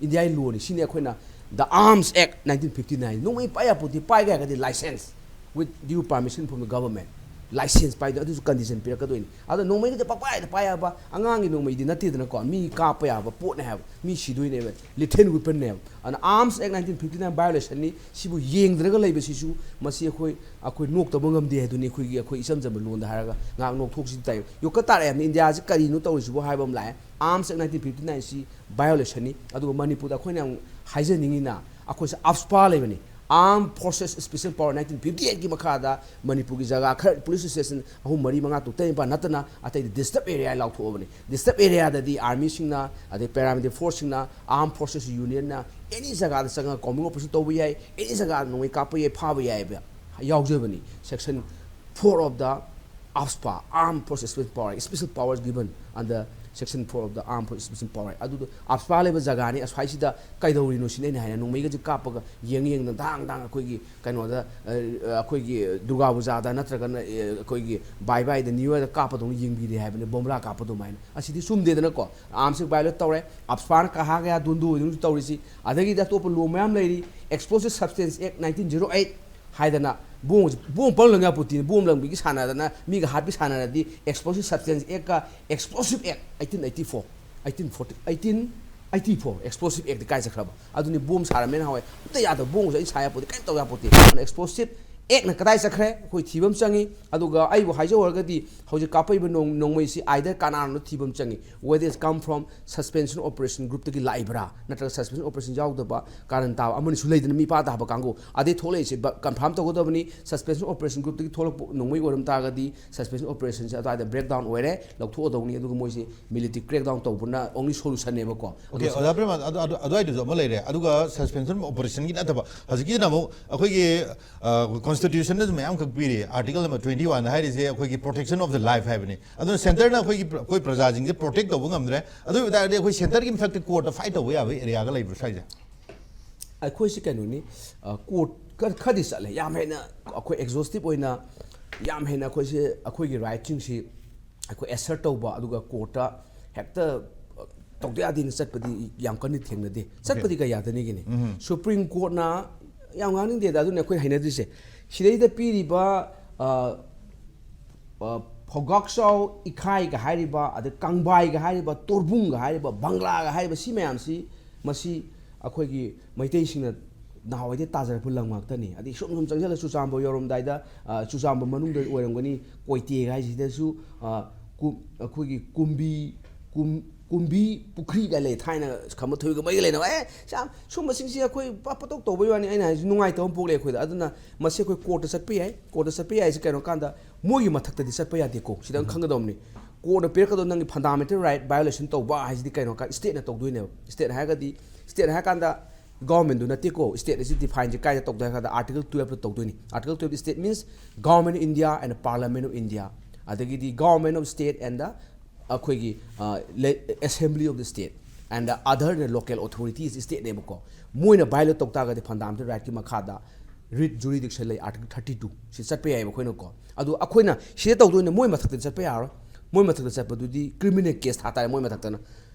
ꯏꯟꯗꯤꯌꯥꯒꯤ ꯂꯣꯅꯤ꯫ ꯁꯤꯅꯤ ꯑꯩꯈꯣꯏꯅ The Arms Act nineteen fifty nine, ꯅꯣꯡꯃꯩ ꯄꯥꯏ ꯌꯥꯄꯣꯠꯇꯦ, ꯄꯥꯏꯒꯦ ꯍꯥꯏꯔꯒꯗꯤ license, with due permission from the government, license ꯄꯥꯏꯗꯣꯏ, ꯑꯗꯨꯁꯨ condition ꯄꯤꯔꯛꯀꯗꯣꯏꯅꯤ꯫ ꯑꯗꯣ ꯅꯣꯡꯃꯩꯒꯗꯤ ꯄꯪꯄꯥꯏꯗ ꯄꯥꯏ ꯌꯥꯕ, ꯑꯉꯥꯡꯒꯤ ꯅꯣꯡꯃꯩꯗꯤ ꯅꯠꯇꯦꯗꯅꯀꯣ, ꯃꯤ ꯀꯥꯞꯄ ꯌꯥꯕ ꯄꯣꯠꯅꯦ ꯍꯥꯏꯕ, ꯃꯤ ꯁꯤꯗꯣꯏꯅꯦꯕ, lethal weaponꯅꯦꯕ꯫ ꯑꯗꯨꯅ Arms Act nineteen fifty nine violationꯅꯤ꯫ ꯁꯤꯕꯨ ꯌꯦꯡꯗ꯭ꯔꯒ ꯂꯩꯕꯁꯤꯁꯨ, ꯃꯁꯤ ꯑꯩꯈꯣꯏ, ꯑꯩꯈꯣꯏ ꯅꯣꯛꯇꯕ ꯉꯝꯗꯦ ꯍꯥꯏꯗꯨꯅꯤ, ꯑꯩꯈꯣꯏꯒꯤ, ꯑꯩꯈꯣꯏ ꯏꯆꯝ ꯆꯝꯕ ꯂꯣꯟꯗ ꯍꯥꯏꯔꯒ ꯉꯥꯏꯍꯥꯛ ꯅꯣꯛꯊꯣꯛꯁꯤ ꯇꯥꯏ꯫ ꯌꯣꯛꯀ ꯇꯥꯔꯛꯑꯦ ꯍꯥꯏꯕꯅꯤ, ꯏꯟꯗꯤꯌꯥꯁꯤ ꯀꯔꯤꯅꯣ ꯇꯧꯔꯤꯁꯤꯕꯣ ꯍꯥꯏꯕ ꯑꯃ ꯂꯥꯛꯑꯦ꯫ Arms Act nineteen fifty nineꯁꯤ violationꯅꯤ꯫ ꯑꯗꯨꯒ ꯃꯅꯤꯄꯨꯔꯗ ꯑꯩꯈꯣꯏꯅ ꯌꯥꯝ ꯍꯥꯏꯖꯅꯤꯡꯉꯤꯅ, ꯑꯩꯈꯣꯏꯁꯦ AFSPA ꯂꯩꯕꯅꯤ, Armed Forces Special Power nineteen fifty eightꯀꯤ ꯃꯈꯥꯗ ꯃꯅꯤꯄꯨꯔꯒꯤ ꯖꯒꯥ ꯈꯔ, police station ꯑꯍꯨꯝ, ꯃꯔꯤ, ꯃꯉꯥ, ꯇꯔꯨꯛ, ꯇꯔꯦꯠ, ꯅꯤꯄꯥꯜ ꯅꯠꯇꯅ ꯑꯇꯩꯗꯤ disturb area ꯂꯥꯎꯊꯣꯛꯑꯕꯅꯤ꯫ Disturb areaꯗꯗꯤ armyꯁꯤꯡꯅ, ꯑꯗꯩ paramilitary forceꯁꯤꯡꯅ, Armed Forces Unionꯅ any ꯖꯒꯥꯗ ꯆꯪꯉꯒ combing operation ꯇꯧꯕ ꯌꯥꯏ, any ꯖꯒꯥꯗ ꯅꯣꯡꯃꯩ ꯀꯥꯞꯄ ꯌꯥꯏ, ꯐꯥꯕ ꯌꯥꯏꯕ ꯌꯥꯎꯖꯕꯅꯤ꯫ Section four of the AFSPA, Armed Forces Special Power, Special Powers given under Section four of the Armed Forces Special Power꯫ ꯑꯗꯨꯗꯣ AFSPA ꯂꯩꯕ ꯖꯒꯥꯅꯤ, ꯑꯁ꯭ꯋꯥꯏꯁꯤꯗ ꯀꯩꯗꯧꯔꯤꯅꯣ ꯁꯤꯅ ꯑꯩꯅ ꯍꯥꯏꯅ, ꯅꯣꯡꯃꯩꯒꯁꯦ ꯀꯥꯞꯄꯒ ꯌꯦꯡ ꯌꯦꯡꯗꯅ ꯗꯥꯡ ꯗꯥꯡ ꯑꯩꯈꯣꯏꯒꯤ ꯀꯩꯅꯣꯗ, ꯑ, ꯑꯩꯈꯣꯏꯒꯤ ꯗꯨꯔꯒꯥ ꯄꯨꯖꯥꯗ ꯅꯠꯇ꯭ꯔꯒꯅ, ꯑ, ꯑꯩꯈꯣꯏꯒꯤ ꯕꯥꯏ ꯕꯥꯏꯗ, ꯅ꯭ꯌꯨ ꯌꯔꯗ ꯀꯥꯞꯄꯗꯧꯅ ꯌꯦꯡꯕꯤꯔꯦ ꯍꯥꯏꯕꯅꯤ, ꯕꯣꯝꯕ꯭ꯔꯥ ꯀꯥꯞꯄ ꯑꯗꯨꯃꯥꯏꯅ꯫ ꯑꯁꯤꯗꯤ ꯆꯨꯝꯗꯦꯗꯅꯀꯣ, arms violate ꯇꯧꯔꯦ, AFSPAꯅ ꯀꯍꯥ ꯒꯌꯥ ꯗꯨꯟꯗꯨ ꯑꯣꯏꯗꯨꯅꯁꯨ ꯇꯧꯔꯤꯁꯤ꯫ ꯑꯗꯒꯤꯗꯤ ꯑꯇꯣꯞꯄ law ꯃꯌꯥꯝ ꯂꯩꯔꯤ, Explosive Substance Act nineteen zero eight ꯍꯥꯏꯗꯅ, ꯕꯣꯝ, ꯕꯣꯝ ꯄꯪꯂꯪ ꯌꯥꯄꯣꯠꯇꯦ, ꯕꯣꯝ ꯂꯪꯕꯤꯒꯤ ꯁꯥꯟꯅꯗꯅ ꯃꯤꯒ ꯍꯥꯠꯄꯤ ꯁꯥꯟꯅꯔꯗꯤ Explosive Substance Actꯀ Explosive Act eighteen eighty four, eighteen forty, eighteen eighty four Explosive Actꯗꯤ ꯀꯥꯏ ꯆꯠꯈ꯭ꯔꯕ? ꯑꯗꯨꯅꯤ ꯕꯣꯝ ꯁꯥꯔꯝꯃꯦꯅ ꯍꯥꯏ, ꯑꯝꯇ ꯌꯥꯗꯕ, ꯕꯣꯝꯁꯦ ꯑꯩ ꯁꯥ ꯌꯥꯄꯣꯠꯇꯦ, ꯀꯔꯤꯝ ꯇꯧ ꯌꯥꯄꯣꯠꯇꯦ꯫ ꯑꯗꯨꯅ Explosive Actꯅ ꯀꯗꯥꯏ ꯆꯠꯈ꯭ꯔꯦ? ꯑꯩꯈꯣꯏ ꯊꯤꯕ ꯑꯃ ꯆꯪꯉꯤ꯫ ꯑꯗꯨꯒ ꯑꯩꯕꯨ ꯍꯥꯏꯖꯧ ꯍꯥꯏꯔꯒꯗꯤ ꯍꯧꯖꯤꯛ ꯀꯥꯞꯄꯛꯏꯕ ꯅꯣꯡ-, ꯅꯣꯡꯃꯩꯁꯤ either ꯀꯅꯥꯅꯣ ꯊꯤꯕ ꯑꯃ ꯆꯪꯉꯤ, whether it come from Suspension Operation Groupꯇꯒꯤ ꯂꯥꯛꯏꯕ꯭ꯔꯥ, ꯅꯠꯇ꯭ꯔꯒ Suspension Operation ꯌꯥꯎꯗꯕ ꯀꯥꯔꯟ ꯇꯥꯕ ꯑꯃꯅꯤꯁꯨ ꯂꯩꯗꯅ, ꯃꯤꯄꯥ ꯇꯥꯕ ꯀꯥꯡꯕꯨ, ꯑꯗꯩ ꯊꯣꯛꯂꯛꯏꯁꯦ ꯕ-, confirm ꯇꯧꯒꯗꯕꯅꯤ꯫ Suspension Operation Groupꯇꯒꯤ ꯊꯣꯛꯂꯛꯄ ꯅꯣꯡꯃꯩ ꯑꯣꯏꯔꯝ ꯇꯥꯔꯒꯗꯤ Suspension Operationꯁꯦ ꯑꯗꯨꯋꯥꯏꯗ breakdown ꯑꯣꯏꯔꯦ, ꯂꯧꯊꯣꯛꯀꯗꯧꯅꯤ꯫ ꯑꯗꯨꯒ ꯃꯣꯏꯁꯦ military crackdown ꯇꯧꯕꯅ only solutionꯅꯦꯕꯀꯣ꯫ ꯑꯗꯨ ꯑꯣꯀꯦ, ꯑꯣꯖꯥ ꯄ꯭ꯔꯦꯝ, ꯑꯗꯨ, ꯑꯗꯨ, ꯑꯗꯨꯋꯥꯏꯗꯨꯁꯨ ꯑꯃ ꯂꯩꯔꯦ꯫ ꯑꯗꯨꯒ Suspension Operationꯒꯤ ꯅꯠꯇꯕ, ꯍꯧꯖꯤꯛꯀꯤꯗꯨꯅ ꯑꯃꯨꯛ ꯑꯩꯈꯣꯏꯒꯤ, ꯑ, Constitutionꯗꯁꯨ ꯃꯌꯥꯝ ꯈꯛ ꯄꯤꯔꯤ꯫ Article number twenty one ꯍꯥꯏꯔꯤꯁꯦ ꯑꯩꯈꯣꯏꯒꯤ protection of the life ꯍꯥꯏꯕꯅꯤ꯫ ꯑꯗꯨꯅ centreꯅ ꯑꯩꯈꯣꯏꯒꯤ, ꯑꯩꯈꯣꯏ ꯄ꯭ꯔꯖꯥꯁꯤꯡꯁꯦ protect ꯇꯧꯕ ꯉꯝꯗ꯭ꯔꯦ꯫ ꯑꯗꯨ ꯑꯣꯏꯕ ꯇꯥꯔꯒꯗꯤ ꯑꯩꯈꯣꯏ centreꯒꯤ ꯃꯊꯛꯇ courtꯇ fight ꯇꯧꯕ ꯌꯥꯕ areaꯒ ꯂꯩꯕ꯭ꯔꯥ ꯁ꯭ꯋꯥꯏꯁꯦ? ꯑꯩꯈꯣꯏꯁꯤ ꯀꯩꯅꯣꯅꯤ, ꯑ, court ꯈꯔ, ꯈꯔꯗꯤ ꯆꯠꯂꯦ꯫ ꯌꯥꯝ ꯍꯦꯟꯅ ꯑꯩꯈꯣꯏ exhaustive ꯑꯣꯏꯅ, ꯌꯥꯝ ꯍꯦꯟꯅ ꯑꯩꯈꯣꯏꯁꯦ, ꯑꯩꯈꯣꯏꯒꯤ rightꯁꯤꯡꯁꯤ ꯑꯩꯈꯣꯏ assert ꯇꯧꯕ, ꯑꯗꯨꯒ courtꯇ ꯍꯦꯛꯇ, ꯑ, ꯇꯧꯗ ꯌꯥꯗꯦꯅ ꯆꯠꯄꯗꯤ ꯌꯥꯝ ꯀꯟꯅ ꯊꯦꯡꯅꯗꯦ꯫ ꯆꯠꯄꯗꯤ ꯀꯌꯥꯗꯅꯤꯒꯤꯅꯤ꯫ ꯁꯨꯄ꯭ꯔꯤꯝ ꯀꯣꯔꯠꯅ ꯌꯥꯝ ꯉꯥꯡꯅꯤꯡꯗꯦꯗ, ꯑꯗꯨꯅ ꯑꯩꯈꯣꯏ ꯍꯩꯅꯗ꯭ꯔꯤꯁꯦ꯫ ꯁꯤꯗꯩꯗ ꯄꯤꯔꯤꯕ, ꯑ, ꯑ, ꯐꯧꯒꯥꯛꯆꯥꯎ ꯏꯈꯥꯏꯒ ꯍꯥꯏꯔꯤꯕ, ꯑꯗ ꯀꯪꯕꯥꯏꯒ ꯍꯥꯏꯔꯤꯕ, ꯇꯣꯔꯕꯨꯡꯒ ꯍꯥꯏꯔꯤꯕ, ꯕꯪꯒ꯭ꯂꯥꯒ ꯍꯥꯏꯔꯤꯕ, ꯁꯤ ꯃꯌꯥꯝꯁꯤ, ꯃꯁꯤ ꯑꯩꯈꯣꯏꯒꯤ ꯃꯩꯇꯩꯁꯤꯡꯅ ꯅꯍꯥꯟꯋꯥꯏꯗꯩ ꯇꯥꯖꯔꯛꯄ ꯂꯝ ꯉꯥꯛꯇꯅꯤ꯫ ꯑꯗꯩ ꯁꯨꯝ ꯁꯨꯝ ꯆꯪꯁꯤꯜꯂ ꯆꯨꯔꯆꯥꯟꯄꯨꯔ ꯌꯧꯔꯝꯗꯥꯏꯗ, ꯑ, ꯆꯨꯔꯆꯥꯟꯄꯨꯔ ꯃꯅꯨꯡꯗ ꯑꯣꯏꯔꯝꯒꯅꯤ, ꯀꯣꯏꯇꯦ ꯍꯥꯏꯁꯤꯗꯁꯨ, ꯑ, ꯀꯨ-, ꯑꯩꯈꯣꯏꯒꯤ ꯀꯨꯝꯕꯤ, ꯀꯨꯝ-, ꯀꯨꯝꯕꯤ ꯄꯨꯈ꯭ꯔꯤꯒ ꯂꯩ, ꯊꯥꯏꯅ ꯈꯝꯕ ꯊꯣꯏꯕꯤꯒ ꯃꯩꯒ ꯂꯩꯅꯕ꯫ ꯑꯦ, ꯁꯤ ꯌꯥꯝ, ꯁꯨꯝꯕꯁꯤꯡꯁꯤ ꯑꯩꯈꯣꯏ ꯄ-, ꯄꯣꯠꯇꯧ ꯇꯧꯕꯩ ꯋꯥꯅꯤ꯫ ꯑꯩꯅ ꯍꯥꯏꯁꯤ ꯅꯨꯡꯉꯥꯏꯇꯕ ꯑꯃ ꯄꯣꯛꯂꯦ ꯑꯩꯈꯣꯏꯗ꯫ ꯑꯗꯨꯅ ꯃꯁꯤ ꯑꯩꯈꯣꯏ ꯀꯣꯔꯠꯇ ꯆꯠꯄ ꯌꯥꯏ꯫ ꯀꯣꯔꯠꯇ ꯆꯠꯄ ꯌꯥꯏꯁꯤ ꯀꯩꯅꯣ ꯀꯥꯟꯗ ꯃꯣꯏꯒꯤ ꯃꯊꯛꯇꯗꯤ ꯆꯠꯄ ꯌꯥꯗꯦꯀꯣ꯫ ꯁꯤꯗꯪ ꯈꯪꯒꯗꯕꯅꯤ꯫ ꯀꯣꯔꯠꯅ ꯄꯤꯔꯛꯀꯗꯕ ꯅꯪꯒꯤ fundamental right violation ꯇꯧꯕ ꯍꯥꯏꯁꯤꯗꯤ ꯀꯩꯅꯣ ꯀꯥꯟ stateꯅ ꯇꯧꯗꯣꯏꯅꯦꯕ꯫ State ꯍꯥꯏꯔꯒꯗꯤ, state ꯍꯥꯏꯔꯀꯥꯟꯗ governmentꯗꯨ ꯅꯠꯇꯦꯀꯣ꯫ State ꯑꯁꯤ defineꯁꯤ ꯀꯥꯏꯗ ꯇꯧꯗꯣꯏ ꯍꯥꯏ ꯀꯥꯟꯗ Article twelveꯇ ꯇꯧꯗꯣꯏꯅꯤ꯫ Article twelve state means Government of India and Parliament of India, ꯑꯗꯒꯤꯗꯤ Government of State and the ꯑꯩꯈꯣꯏꯒꯤ, ꯑ, le-, Assembly of the State and the other local authorities stateꯅꯦꯕꯀꯣ꯫ ꯃꯣꯏꯅ violate ꯇꯧ ꯇꯥꯔꯒꯗꯤ fundamental rightꯀꯤ ꯃꯈꯥꯗ writ jurisdiction ꯂꯩ, Article thirty two꯫ ꯁꯤ ꯆꯠꯄ ꯌꯥꯏꯑꯕ ꯑꯩꯈꯣꯏꯅꯀꯣ꯫ ꯑꯗꯨ ꯑꯩꯈꯣꯏꯅ ꯁꯤꯗ ꯇꯧꯗꯣꯏꯅꯦ, ꯃꯣꯏ ꯃꯊꯛꯇꯗꯤ ꯆꯠꯄ ꯌꯥꯔꯣꯏ꯫ ꯃꯣꯏ ꯃꯊꯛꯇ ꯆꯠꯄꯗꯨꯗꯤ criminal case ꯊꯥ ꯇꯥꯔꯦ ꯃꯣꯏ ꯃꯊꯛꯇꯅ꯫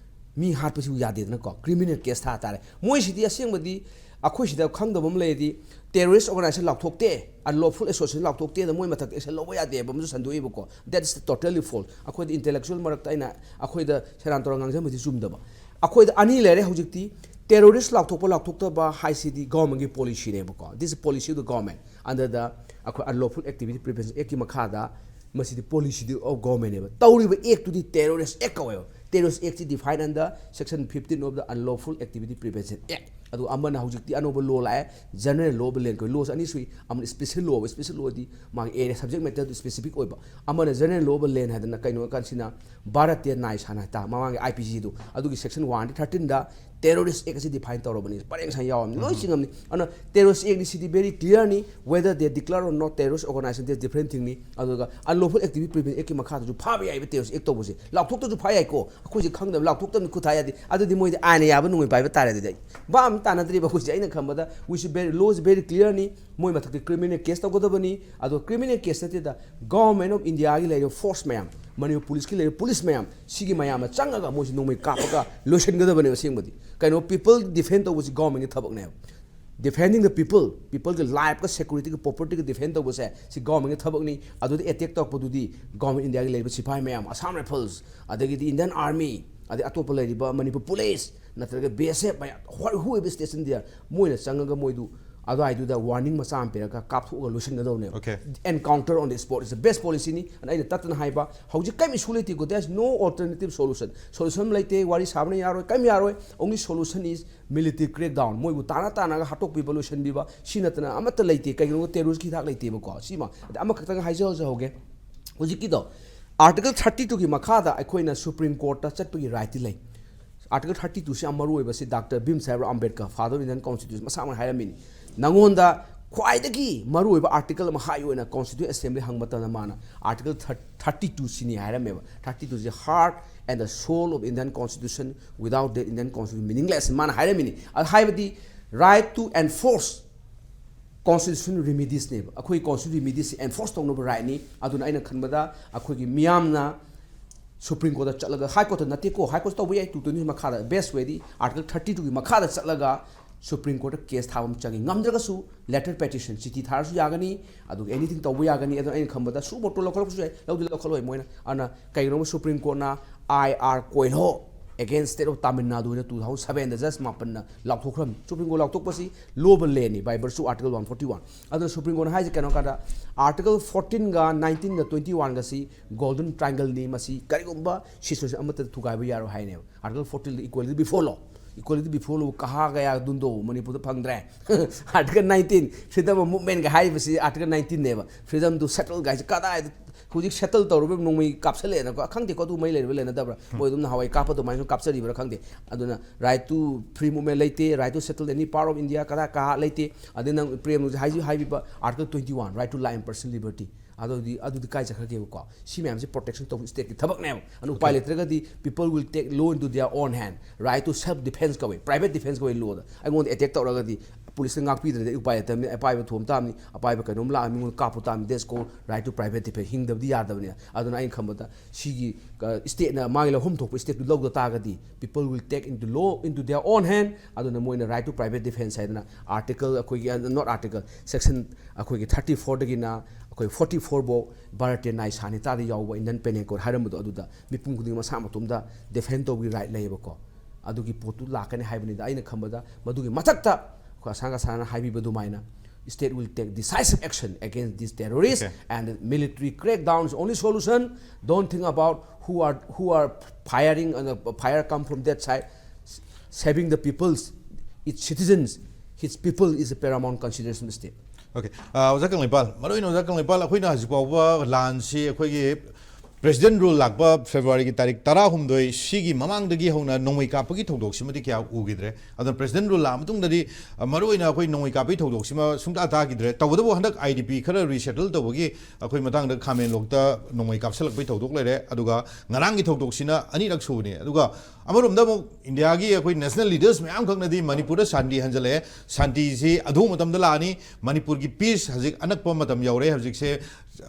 ꯃꯤ ꯍꯥꯠꯄꯁꯤꯕꯨ ꯌꯥꯗꯦꯗꯅꯀꯣ, criminal case ꯊꯥ ꯇꯥꯔꯦ꯫ ꯃꯣꯏꯁꯤꯗꯤ ꯑꯁꯦꯡꯕꯗꯤ ꯑꯩꯈꯣꯏ ꯁꯤꯗ ꯈꯪꯗꯕ ꯑꯃ ꯂꯩꯔꯗꯤ, terrorist organization ꯂꯥꯎꯊꯣꯛꯇꯦ, unlawful association ꯂꯥꯎꯊꯣꯛꯇꯦꯅ ꯃꯣꯏ ꯃꯊꯛꯇ action ꯂꯧꯕ ꯌꯥꯗꯦ ꯍꯥꯏꯕ ꯑꯃꯁꯨ ꯁꯟꯗꯣꯛꯏꯕꯀꯣ꯫ That is totally false꯫ ꯑꯩꯈꯣꯏꯗ intellectual ꯃꯔꯛꯇ ꯑꯩꯅ ꯑꯩꯈꯣꯏꯗ ꯁꯦꯔꯥꯟ ꯇꯧꯔꯥꯟ ꯉꯥꯡꯖꯟꯕꯗꯤ ꯆꯨꯝꯗꯕ꯫ ꯑꯩꯈꯣꯏꯗ ꯑꯅꯤ ꯂꯩꯔꯦ ꯍꯧꯖꯤꯛꯇꯤ꯫ Terrorist ꯂꯥꯎꯊꯣꯛꯄ ꯂꯥꯎꯊꯣꯛꯇꯕ ꯍꯥꯏꯁꯤꯗꯤ governmentꯀꯤ policyꯅꯦꯕꯀꯣ꯫ This is policy of the government under the ꯑꯩꯈꯣꯏ Unlawful Activity Prevention Actꯀꯤ ꯃꯈꯥꯗ ꯃꯁꯤꯗꯤ policy of governmentꯅꯦꯕ꯫ ꯇꯧꯔꯤꯕ actꯇꯨꯗꯤ terrorist act ꯀꯧꯋꯦꯕ꯫ Terrorist actꯁꯤ define under section fifteen of the Unlawful Activity Prevention Act꯫ ꯑꯗꯨ ꯑꯃꯅ ꯍꯧꯖꯤꯛꯇꯤ ꯑꯅꯧꯕ law ꯂꯥꯛꯑꯦ, General Law of the Land ꯀꯧꯋꯦ꯫ Lawꯁꯦ ꯑꯅꯤ ꯁꯨꯏ, ꯑꯃꯅ special law ꯑꯣꯏꯕ, special lawꯗꯤ ꯃꯥꯒꯤ area subject matterꯗꯨ specific ꯑꯣꯏꯕ, ꯑꯃꯅ General Law of the Land ꯍꯥꯏꯗꯅ ꯀꯩꯅꯣ ꯍꯥꯏꯀꯥꯟꯁꯤꯅ ꯚꯥꯔꯠꯇꯤꯌ ꯅꯥꯏ ꯁꯥꯟꯅ ꯍꯥꯏꯇꯥ ꯃꯃꯥꯡꯒꯤ IPCꯗꯨ, ꯑꯗꯨꯒꯤ section one thirteenꯗ terrorist act ꯑꯁꯤ define ꯇꯧꯔꯕꯅꯤ, ꯄꯔꯦꯡ ꯁꯥꯡꯅ ꯌꯥꯎꯔꯕꯅꯤ, ꯂꯣꯏ ꯆꯤꯡꯉꯝꯅꯤ꯫ ꯑꯗꯨꯅ terrorist actꯗꯤ CD very clearꯅꯤ, whether they declare or not terrorist organization, that's different thingꯅꯤ꯫ ꯑꯗꯨꯒ Unlawful Activity Prevention Actꯀꯤ ꯃꯈꯥꯗꯁꯨ ꯐꯥꯕ ꯌꯥꯏꯕ terrorist act ꯇꯧꯕꯁꯦ꯫ ꯂꯥꯎꯊꯣꯛꯇꯁꯨ ꯐꯥ ꯌꯥꯏꯀꯣ, ꯑꯩꯈꯣꯏꯁꯦ ꯈꯪꯗꯕ, ꯂꯥꯎꯊꯣꯛꯇꯕꯅꯤ ꯈꯨꯠ ꯊꯥ ꯌꯥꯗꯦ, ꯑꯗꯨꯗꯤ ꯃꯣꯏꯗꯤ ꯑꯥꯏꯟꯅ ꯌꯥꯕ ꯅꯣꯡꯃꯩ ꯄꯥꯏꯕ ꯇꯥꯔꯦ꯫ ꯑꯗꯨꯗꯤ ꯑꯩ ꯚꯥꯞ ꯑꯃ ꯇꯥꯅꯗ꯭ꯔꯤꯕ ꯑꯩꯈꯣꯏꯁꯦ꯫ ꯑꯩꯅ ꯈꯟꯕꯗ we should very, law is very clearꯅꯤ, ꯃꯣꯏ ꯃꯊꯛꯇ criminal case ꯇꯧꯒꯗꯕꯅꯤ꯫ ꯑꯗꯣ criminal case ꯅꯠꯇꯦꯗ, Government of Indiaꯒꯤ ꯂꯩꯔꯤꯕ force ꯃꯌꯥꯝ, ꯃꯅꯤꯄꯨꯔ ꯄꯨꯂꯤꯁꯀꯤ ꯂꯩꯔꯤꯕ ꯄꯨꯂꯤꯁ ꯃꯌꯥꯝ, ꯁꯤꯒꯤ ꯃꯌꯥꯝꯅ ꯆꯪꯉꯒ ꯃꯣꯏꯁꯤ ꯅꯣꯡꯃꯩ ꯀꯥꯞꯄꯒ ꯂꯣꯏꯁꯤꯟꯒꯗꯕꯅꯦꯕ꯫ ꯑꯁꯦꯡꯕꯗꯤ ꯀꯩꯅꯣ, ꯄꯤꯄꯜ ꯗꯤꯐꯦꯟ ꯇꯧꯕꯁꯤ ꯒꯣꯔꯃꯦꯟꯒꯤ ꯊꯕꯛꯅꯦꯕ꯫ Defending the people, ꯄꯤꯄꯜꯒꯤ ꯂꯥꯏꯐꯀ ꯁꯦꯀ꯭ꯌꯨꯔꯤꯇꯤꯒ ꯄ꯭ꯔꯣꯄꯔꯇꯤꯒ ꯗꯤꯐꯦꯟ ꯇꯧꯕꯁꯦ ꯁꯤ ꯒꯣꯔꯃꯦꯟꯒꯤ ꯊꯕꯛꯅꯤ꯫ ꯑꯗꯨꯗ ꯑꯦꯇꯦꯛ ꯇꯧꯔꯛꯄꯗꯨꯗꯤ ꯒꯣꯔꯃꯦꯟ ꯏꯟꯗꯤꯌꯥꯒꯤ ꯂꯩꯔꯤꯕ ꯁꯤꯐꯥꯏ ꯃꯌꯥꯝ, ꯑꯁꯥꯝ ꯔꯥꯏꯐꯜꯁ, ꯑꯗꯒꯤꯗꯤ ꯏꯟꯗꯤꯌꯟ ꯑꯥꯔꯃꯤ, ꯑꯗꯩ ꯑꯇꯣꯞꯄ ꯂꯩꯔꯤꯕ ꯃꯅꯤꯄꯨꯔ ꯄꯨꯂꯤꯁ, ꯅꯠꯇ꯭ꯔꯒ ꯕꯤ ꯑꯦꯁ ꯑꯦꯐ ꯃꯌꯥꯝ, whoever station there, ꯃꯣꯏꯅ ꯆꯪꯉꯒ ꯃꯣꯏꯗꯨ ꯑꯗꯨꯋꯥꯏꯗꯨꯗ ꯋꯥꯔꯅꯤꯡ ꯃꯆꯥ ꯑꯃ ꯄꯤꯔꯒ ꯀꯥꯞꯊꯣꯛꯑꯒ ꯂꯣꯏꯁꯤꯟꯒꯗꯧꯅꯦꯕ꯫ Okay. Encounter on the spot is the best policyꯅꯤ꯫ ꯑꯗ ꯑꯩꯅ ꯇꯠꯇꯅ ꯍꯥꯏꯕ, ꯍꯧꯖꯤꯛ ꯀꯔꯤꯝ ꯏꯁꯨ ꯂꯩꯇꯦꯀꯣ, there is no alternative solution, solution ꯂꯩꯇꯦ, ꯋꯥꯔꯤ ꯁꯥꯕꯅ ꯌꯥꯔꯣꯏ, ꯀꯔꯤꯝ ꯌꯥꯔꯣꯏ꯫ Only solution is military crackdown, ꯃꯣꯏꯕꯨ ꯇꯥꯅ ꯇꯥꯅꯒ ꯍꯥꯠꯇꯣꯛꯄꯤꯕ, ꯂꯣꯏꯁꯤꯟꯕꯤꯕ, ꯁꯤ ꯅꯠꯇꯅ ꯑꯃꯠꯇ ꯂꯩꯇꯦ꯫ ꯀꯩꯒꯤꯅꯣ, ꯇꯦꯔꯣꯔꯤꯁꯀꯤ ꯍꯤꯗꯥꯛ ꯂꯩꯇꯦꯕꯀꯣ꯫ ꯁꯤꯃ ꯑꯗ ꯑꯃꯈꯛꯇꯪ ꯍꯥꯏꯖꯍꯧꯖꯍꯧꯒꯦ꯫ ꯍꯧꯖꯤꯛꯀꯤꯗꯣ, ꯑꯥꯔꯇꯤꯀꯜ ꯊꯥꯔꯇꯤ ꯇꯨꯒꯤ ꯃꯈꯥꯗ ꯑꯩꯈꯣꯏꯅ ꯁꯨꯄ꯭ꯔꯤꯝ ꯀꯣꯔꯠꯇ ꯆꯠꯄꯒꯤ ꯔꯥꯏꯠꯇꯤ ꯂꯩ꯫ ꯑꯥꯔꯇꯤꯀꯜ ꯊꯥꯔꯇꯤ ꯇꯨꯁꯤ ꯌꯥꯝ ꯃꯔꯨ ꯑꯣꯏꯕꯁꯤ doctor Bhim Saheb Ambedkar, Father of Indian Constitution, ꯃꯁꯥꯃꯛꯅ ꯍꯥꯏꯔꯝꯃꯤꯅꯤ꯫ ꯅꯉꯣꯟꯗ ꯈ꯭ꯋꯥꯏꯗꯒꯤ ꯃꯔꯨ ꯑꯣꯏꯕ ꯑꯥꯔꯇꯤꯀꯜ ꯑꯃ ꯍꯥꯏꯌꯨ ꯍꯥꯏꯅ ꯀꯣꯟꯁꯇꯤꯇ꯭ꯌꯨꯁꯟ ꯑꯦꯁꯦꯝꯕ꯭ꯂꯤ ꯍꯪꯕ ꯃꯇꯝꯗ ꯃꯥꯅ ꯑꯥꯔꯇꯤꯀꯜ ꯊꯥꯔꯇꯤ ꯇꯨ ꯁꯤꯅꯤ ꯍꯥꯏꯔꯝꯃꯦꯕ꯫ Thirty two is the heart and the soul of Indian Constitution. Without that, Indian Constitution meaningless, ꯃꯥꯅ ꯍꯥꯏꯔꯝꯃꯤꯅꯤ꯫ ꯑꯗ ꯍꯥꯏꯕꯗꯤ, right to enforce constitutional remediesꯅꯦꯕ꯫ ꯑꯩꯈꯣꯏ constitutional remediesꯁꯤ enforce ꯇꯧꯅꯕ rightꯅꯤ꯫ ꯑꯗꯨꯅ ꯑꯩꯅ ꯈꯟꯕꯗ ꯑꯩꯈꯣꯏꯒꯤ ꯃꯤꯌꯥꯝꯅ ꯁꯨꯄ꯭ꯔꯤꯝ ꯀꯣꯔꯠꯇ ꯆꯠꯂꯒ, ꯍꯥꯏ ꯀꯣꯔꯠꯇ ꯅꯠꯇꯦꯀꯣ, ꯍꯥꯏ ꯀꯣꯔꯠꯇ ꯇꯧꯕ ꯌꯥꯏ, ꯇꯨ ꯇ꯭ꯋꯦꯟꯇꯤ ꯃꯈꯥꯗ, best wayꯗꯤ ꯑꯥꯔꯇꯤꯀꯜ ꯊꯥꯔꯇꯤ ꯇꯨꯒꯤ ꯃꯈꯥꯗ ꯆꯠꯂꯒ ꯁꯨꯄ꯭ꯔꯤꯝ ꯀꯣꯔꯠꯇ ꯀꯦꯁ ꯊꯥꯕ ꯑꯃ ꯆꯪꯉꯤ꯫ ꯉꯝꯗ꯭ꯔꯒꯁꯨ letter petition, ꯆꯤꯊꯤ ꯊꯥꯔꯁꯨ ꯌꯥꯒꯅꯤ, ꯑꯗꯨꯒ anything ꯇꯧꯕ ꯌꯥꯒꯅꯤ꯫ ꯑꯗꯨꯅ ꯑꯩꯅ ꯈꯟꯕꯗ ꯁꯨ ꯃꯣꯇꯣ ꯂꯧꯈꯠꯂꯛꯄꯁꯨ ꯌꯥꯏ, ꯂꯧꯗꯤ ꯂꯧꯈꯠꯂꯣꯏ ꯃꯣꯏꯅ꯫ ꯑꯗꯨꯅ ꯀꯩꯒꯤꯅꯣꯕ ꯁꯨꯄ꯭ꯔꯤꯝ ꯀꯣꯔꯠꯅ I R Coelho against state of Tamil Nadu ꯍꯥꯏꯅ two thousand sevenꯗ ꯖꯁ ꯃꯥꯄꯟꯅ ꯂꯥꯎꯊꯣꯛꯈ꯭ꯔꯕꯅꯤ꯫ ꯁꯨꯄ꯭ꯔꯤꯝ ꯀꯣꯔꯠ ꯂꯥꯎꯊꯣꯛꯄꯁꯤ ꯂꯣꯕ ꯂꯦꯟꯅꯤ, by virtue of Article one forty one꯫ ꯑꯗꯨꯅ ꯁꯨꯄ꯭ꯔꯤꯝ ꯀꯣꯔꯠꯅ ꯍꯥꯏꯁꯦ ꯀꯩꯅꯣ ꯀꯥꯟꯗ, ꯑꯥꯔꯇꯤꯀꯜ ꯐꯣꯔꯇꯤꯟꯒ ꯅꯥꯏꯟꯇꯤꯟꯒ ꯇ꯭ꯋꯦꯟꯇꯤ ꯋꯥꯟꯒꯁꯤ ꯒꯣꯜꯗꯟ ꯇ꯭ꯔꯥꯏꯡꯒꯜꯅꯤ, ꯃꯁꯤ ꯀꯔꯤꯒꯨꯝꯕ ꯁꯤꯆꯨꯋꯦꯁꯟ ꯑꯃꯠꯇꯗ ꯊꯨꯒꯥꯏꯕ ꯌꯥꯔꯣꯏ ꯍꯥꯏꯅꯦꯕ꯫ ꯑꯥꯔꯇꯤꯀꯜ ꯐꯣꯔꯇꯤꯟꯗ equality before law, equality before law, ꯀꯍꯥ ꯒꯌꯥ ꯗꯨꯟꯗꯣ, ꯃꯅꯤꯄꯨꯔꯗ ꯐꯪꯗ꯭ꯔꯦ꯫ ꯑꯥꯔꯇꯤꯀꯜ ꯅꯥꯏꯟꯇꯤꯟ, freedom of movementꯒ ꯍꯥꯏꯔꯤꯕꯁꯤ ꯑꯥꯔꯇꯤꯀꯜ ꯅꯥꯏꯟꯇꯤꯟꯅꯦꯕ꯫ Freedom to settle ꯒꯥꯏꯁꯦ ꯀꯗꯥꯏꯗ, ꯍꯧꯖꯤꯛ ꯁꯦꯇꯜ ꯇꯧꯔꯨꯕ ꯅꯣꯡꯃꯩ ꯀꯥꯞꯁꯜꯂꯛꯑꯦꯅꯀꯣ, ꯈꯪꯗꯦꯀꯣ ꯑꯗꯨ ꯃꯩ ꯂꯩꯔꯕ ꯂꯩꯅꯗꯕ꯭ꯔꯥ, ꯃꯣꯏ ꯑꯗꯨꯝ ꯅꯍꯥꯟꯋꯥꯏ ꯀꯥꯞꯄ ꯑꯗꯨꯃꯥꯏꯅ ꯁꯨꯝ ꯀꯥꯞꯆꯔꯤꯕ꯭ꯔꯥ ꯈꯪꯗꯦ꯫ ꯑꯗꯨꯅ right to free movement ꯂꯩꯇꯦ, right to settle any part of India, ꯀꯗꯥ ꯀꯍꯥ ꯂꯩꯇꯦ꯫ ꯑꯗꯩ ꯅꯪ ꯄ꯭ꯔꯦꯝꯅꯁꯨ ꯍꯥꯏꯁꯨ ꯍꯥꯏꯕꯤꯕ article twenty one, right to life and personal liberty꯫ ꯑꯗꯨꯗꯤ ꯑꯗꯨꯗꯤ ꯀꯥꯏ ꯆꯠꯈ꯭ꯔꯒꯦꯕꯀꯣ? ꯁꯤ ꯃꯌꯥꯝꯁꯦ ꯄ꯭ꯔꯣꯇꯦꯛꯁꯟ ꯇꯧꯕ ꯁ꯭ꯇꯦꯠꯀꯤ ꯊꯕꯛꯅꯦꯕ꯫ ꯑꯗꯨ ꯎꯄꯥꯏ ꯂꯩꯇ꯭ꯔꯒꯗꯤ, people will take law into their own hand, right to self defense ꯀꯧꯋꯦ, private defense ꯀꯧꯋꯦ ꯂꯣꯗ꯫ ꯑꯩꯉꯣꯟꯗ ꯑꯦꯇꯦꯛ ꯇꯧꯔꯒꯗꯤ ꯄꯨꯂꯤꯁꯅ ꯉꯥꯛꯄꯤꯗ꯭ꯔꯗꯤ ꯑꯩ ꯎꯄꯥꯏ ꯂꯩꯇꯕꯅꯤ꯫ ꯑꯄꯥꯏꯕ ꯊꯣꯝ ꯇꯥꯕꯅꯤ, ꯑꯄꯥꯏꯕ ꯀꯩꯅꯣꯝ ꯂꯥꯛꯑ ꯃꯤꯉꯣꯟꯗ ꯀꯥꯞꯄꯨ ꯇꯥꯕꯅꯤ, that's called right to private defense꯫ ꯍꯤꯡꯗꯕꯗꯤ ꯌꯥꯗꯕꯅꯤ꯫ ꯑꯗꯨꯅ ꯑꯩꯅ ꯈꯟꯕꯗ ꯁꯤꯒꯤ ꯁ꯭ꯇꯦꯠꯅ ꯃꯥꯒꯤ ꯂꯧꯐꯝ ꯊꯣꯛꯄ ꯁ꯭ꯇꯦꯞꯇꯨ ꯂꯧꯗ ꯇꯥꯔꯒꯗꯤ, people will take into law into their own hand꯫ ꯑꯗꯨꯅ ꯃꯣꯏꯅ right to private defense ꯍꯥꯏꯗꯅ ꯑꯥꯔꯇꯤꯀꯜ ꯑꯩꯈꯣꯏꯒꯤ, not article, section ꯑꯩꯈꯣꯏꯒꯤ thirty fourꯗꯒꯤꯅ ꯑꯩꯈꯣꯏ forty fourꯐꯥꯎ ꯚꯥꯔꯠꯇ ꯅꯥꯏ ꯁꯥꯅꯤꯇꯥꯗ ꯌꯥꯎꯕ ꯏꯟꯗꯤꯌꯟ ꯄꯦꯅꯦꯜ ꯀꯣꯗ ꯍꯥꯏꯔꯝꯕꯗꯣ, ꯑꯗꯨꯗ ꯃꯤꯄꯨꯝ ꯈꯨꯗꯤꯡꯃꯛ ꯃꯁꯥ ꯃꯇꯣꯝꯗ ꯗꯤꯐꯦꯟ ꯇꯧꯕꯒꯤ ꯔꯥꯏꯠ ꯂꯩꯌꯦꯕꯀꯣ꯫ ꯑꯗꯨꯒꯤ ꯄꯣꯠꯇꯨ ꯂꯥꯛꯀꯅꯤ ꯍꯥꯏꯕꯅꯤꯗ꯫ ꯑꯩꯅ ꯈꯟꯕꯗ ꯃꯗꯨꯒꯤ ꯃꯊꯛꯇ ꯑꯩꯈꯣꯏ ꯑꯁꯥꯡ ꯑꯁꯥꯡꯅ ꯍꯥꯏꯕꯤꯕ ꯑꯗꯨꯃꯥꯏꯅ, state will take decisive action against these terrorists, okay, and military crackdown is only solution. Don't think about who are, who are firing and the fire come from that side. Saving the people's, its citizens, his people is a paramount consideration of the state. Okay. ꯑ, ꯑꯣꯖꯥ ꯀꯪꯂꯩꯄꯥꯜ, ꯃꯔꯨꯑꯣꯏꯅ ꯑꯣꯖꯥ ꯀꯪꯂꯩꯄꯥꯜ, ꯑꯩꯈꯣꯏꯅ ꯍꯧꯖꯤꯛ ꯐꯥꯎꯕ ꯂꯥꯟꯁꯤ ꯑꯩꯈꯣꯏꯒꯤ president rule ꯂꯥꯛꯄ Februaryꯒꯤ ꯇꯥꯔꯤꯛ ꯇꯔꯥꯍꯨꯝꯗꯣꯏ, ꯁꯤꯒꯤ ꯃꯃꯥꯡꯗꯒꯤ ꯍꯧꯅ ꯅꯣꯡꯃꯩ ꯀꯥꯞꯄꯒꯤ ꯊꯧꯗꯣꯛꯁꯤꯃꯗꯤ ꯀꯌꯥ ꯎꯈꯤꯗ꯭ꯔꯦ꯫ ꯑꯗꯨꯅ president rule ꯂꯥꯛꯑ ꯃꯇꯨꯡꯗꯗꯤ, ꯑ, ꯃꯔꯨꯑꯣꯏꯅ ꯑꯩꯈꯣꯏ ꯅꯣꯡꯃꯩ ꯀꯥꯞꯄꯒꯤ ꯊꯧꯗꯣꯛꯁꯤꯃ ꯁꯨꯡꯇꯥ ꯇꯥꯈꯤꯗ꯭ꯔꯦ꯫ ꯇꯧꯕꯇꯕꯨ ꯍꯟꯗꯛ I D P ꯈꯔ resettle ꯇꯧꯕꯒꯤ ꯑꯩꯈꯣꯏ ꯃꯇꯥꯡꯗ ꯈꯥꯃꯦꯟꯂꯣꯛꯇ ꯅꯣꯡꯃꯩ ꯀꯥꯞꯁꯤꯜꯂꯛꯄꯒꯤ ꯊꯧꯗꯣꯛ ꯂꯩꯔꯦ꯫ ꯑꯗꯨꯒ ꯉꯔꯥꯡꯒꯤ ꯊꯧꯗꯣꯛꯁꯤꯅ ꯑꯅꯤꯔꯛ ꯁꯨꯕꯅꯤ꯫ ꯑꯗꯨꯒ ꯑꯃꯔꯣꯝꯗ ꯑꯃꯨꯛ ꯏꯟꯗꯤꯌꯥꯒꯤ ꯑꯩꯈꯣꯏ national leaders ꯃꯌꯥꯝꯈꯛꯅꯗꯤ ꯃꯅꯤꯄꯨꯔꯗ ꯁꯥꯟꯇꯤ ꯍꯟꯖꯜꯂꯛꯑꯦ, ꯁꯥꯟꯇꯤꯁꯤ ꯑꯊꯨꯕ ꯃꯇꯝꯗ ꯂꯥꯛꯑꯅꯤ, ꯃꯅꯤꯄꯨꯔꯒꯤ peace ꯍꯧꯖꯤꯛ ꯑꯅꯛꯄ ꯃꯇꯝ ꯌꯧꯔꯦ꯫ ꯍꯧꯖꯤꯛꯁꯦ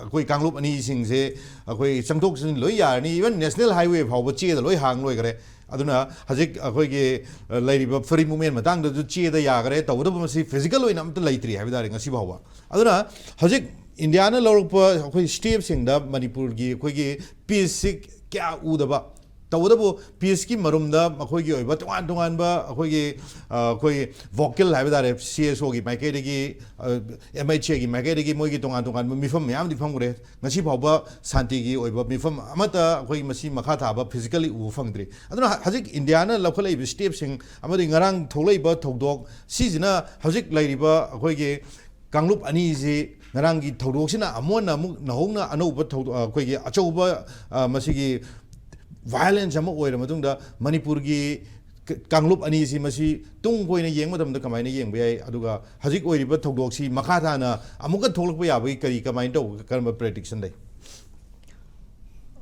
ꯑꯩꯈꯣꯏ ꯀꯥꯡꯂꯨꯞ ꯑꯅꯤꯁꯤꯡꯁꯦ ꯑꯩꯈꯣꯏ ꯆꯪꯊꯣꯛ ꯆꯪꯁꯤꯟ ꯂꯣꯏ ꯌꯥꯔꯅꯤ, even national highway ꯐꯥꯎꯕ ꯆꯦꯗ ꯂꯣꯏ ꯍꯥꯡ ꯂꯣꯏꯈꯔꯦ꯫ ꯑꯗꯨꯅ ꯍꯧꯖꯤꯛ ꯑꯩꯈꯣꯏꯒꯤ, ꯑ, ꯂꯩꯔꯤꯕ free movement ꯃꯇꯥꯡꯗꯁꯨ ꯆꯦꯗ ꯌꯥꯈꯔꯦ꯫ ꯇꯧꯕꯇꯕꯨ ꯃꯁꯤ physical ꯑꯣꯏꯅ ꯑꯝꯇ ꯂꯩꯇ꯭ꯔꯤ ꯍꯥꯏꯕ ꯇꯥꯔꯦ ꯉꯁꯤ ꯐꯥꯎꯕ꯫ ꯑꯗꯨꯅ ꯍꯧꯖꯤꯛ ꯏꯟꯗꯤꯌꯥꯅ ꯂꯧꯔꯛꯄ ꯑꯩꯈꯣꯏ stepꯁꯤꯡꯗ ꯃꯅꯤꯄꯨꯔꯒꯤ ꯑꯩꯈꯣꯏꯒꯤ peaceꯁꯤ ꯀꯌꯥ ꯎꯗꯕ, ꯇꯧꯕꯇꯕꯨ peaceꯀꯤ ꯃꯔꯨꯝꯗ ꯃꯈꯣꯏꯒꯤ ꯑꯣꯏꯕ ꯇꯣꯉꯥꯟ ꯇꯣꯉꯥꯟꯕ ꯑꯩꯈꯣꯏꯒꯤ, ꯑ, ꯑꯩꯈꯣꯏꯒꯤ vocal ꯍꯥꯏꯕ ꯇꯥꯔꯦ, C S Oꯒꯤ ꯃꯥꯏꯀꯩꯗꯒꯤ, ꯑ, M H Aꯒꯤ ꯃꯥꯏꯀꯩꯗꯒꯤ ꯃꯣꯏꯒꯤ ꯇꯣꯉꯥꯟ ꯇꯣꯉꯥꯟꯕ ꯃꯤꯐꯝ ꯃꯌꯥꯝꯗꯤ ꯐꯝꯈ꯭ꯔꯦ꯫ ꯉꯁꯤ ꯐꯥꯎꯕ ꯁꯥꯟꯇꯤꯒꯤ ꯑꯣꯏꯕ ꯃꯤꯐꯝ ꯑꯃꯠꯇ ꯑꯩꯈꯣꯏ ꯃꯁꯤ ꯃꯈꯥ ꯊꯥꯕ physically ꯎꯕ ꯐꯪꯗ꯭ꯔꯤ꯫ ꯑꯗꯨꯅ ꯍ-, ꯍꯧꯖꯤꯛ ꯏꯟꯗꯤꯌꯥꯅ ꯂꯧꯈꯠꯂꯛꯏꯕ stepꯁꯤꯡ ꯑꯃꯗꯤ ꯉꯔꯥꯡ ꯊꯣꯛꯂꯛꯏꯕ ꯊꯧꯗꯣꯛ, ꯁꯤꯁꯤꯅ ꯍꯧꯖꯤꯛ ꯂꯩꯔꯤꯕ ꯑꯩꯈꯣꯏꯒꯤ ꯀꯥꯡꯂꯨꯞ ꯑꯅꯤꯁꯤ, ꯉꯔꯥꯡꯒꯤ ꯊꯧꯗꯣꯛꯁꯤꯅ ꯑꯃꯨꯛ ꯍꯟꯅ ꯑꯃꯨꯛ ꯅꯧꯍꯧꯅ ꯑꯅꯧꯕ ꯊꯧꯗꯣꯛ, ꯑꯩꯈꯣꯏꯒꯤ ꯑꯆꯧꯕ, ꯑ, ꯃꯁꯤꯒꯤ violence ꯑꯃ ꯑꯣꯏꯔ ꯃꯇꯨꯡꯗ ꯃꯅꯤꯄꯨꯔꯒꯤ ꯀꯥꯡꯂꯨꯞ ꯑꯅꯤꯁꯤ ꯃꯁꯤ ꯇꯨꯡ ꯀꯣꯏꯅ ꯌꯦꯡꯕ ꯃꯇꯝꯗ ꯀꯃꯥꯏꯅ ꯌꯦꯡꯕ ꯌꯥꯏ? ꯑꯗꯨꯒ ꯍꯧꯖꯤꯛ ꯑꯣꯏꯔꯤꯕ ꯊꯧꯗꯣꯛꯁꯤ ꯃꯈꯥ ꯇꯥꯅ ꯑꯃꯨꯛꯀ ꯊꯣꯛꯂꯛꯄ ꯌꯥꯕꯒꯤ ꯀꯔꯤ, ꯀꯃꯥꯏꯅ ꯇꯧꯕ, ꯀꯔꯝꯕ prediction ꯂꯩ?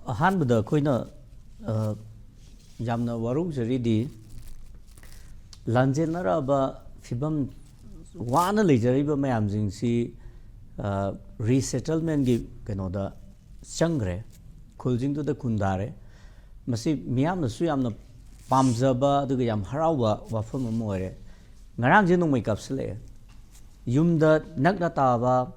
ꯑꯍꯥꯟꯕꯗ ꯑꯩꯈꯣꯏꯅ ꯑ, ꯌꯥꯝꯅ ꯋꯥꯔꯧꯖꯔꯤꯗꯤ, ꯂꯥꯟꯖꯦꯟꯅꯔꯛꯑꯕ ꯐꯤꯕꯝ, ꯋꯥꯅ ꯂꯩꯖꯔꯤꯕ ꯃꯌꯥꯝꯁꯤꯡꯁꯤ resettlement ꯀꯤ ꯀꯩꯅꯣꯗ ꯆꯪꯈ꯭ꯔꯦ, ꯈꯨꯜꯁꯤꯡꯗꯨꯗ ꯈꯨꯟꯗꯥꯔꯦ꯫ ꯃꯁꯤ ꯃꯤꯌꯥꯝꯅꯁꯨ ꯌꯥꯝꯅ ꯄꯥꯝꯖꯕ ꯑꯗꯨꯒ ꯌꯥꯝ ꯍꯔꯥꯎꯕ ꯋꯥꯐꯝ ꯑꯃ ꯑꯣꯏꯔꯦ꯫ ꯉꯔꯥꯡꯁꯦ ꯅꯣꯡꯃꯩ ꯀꯥꯞꯁꯤꯜꯂꯛꯑꯦ꯫ ꯌꯨꯝꯗ ꯅꯛꯅ ꯇꯥꯕ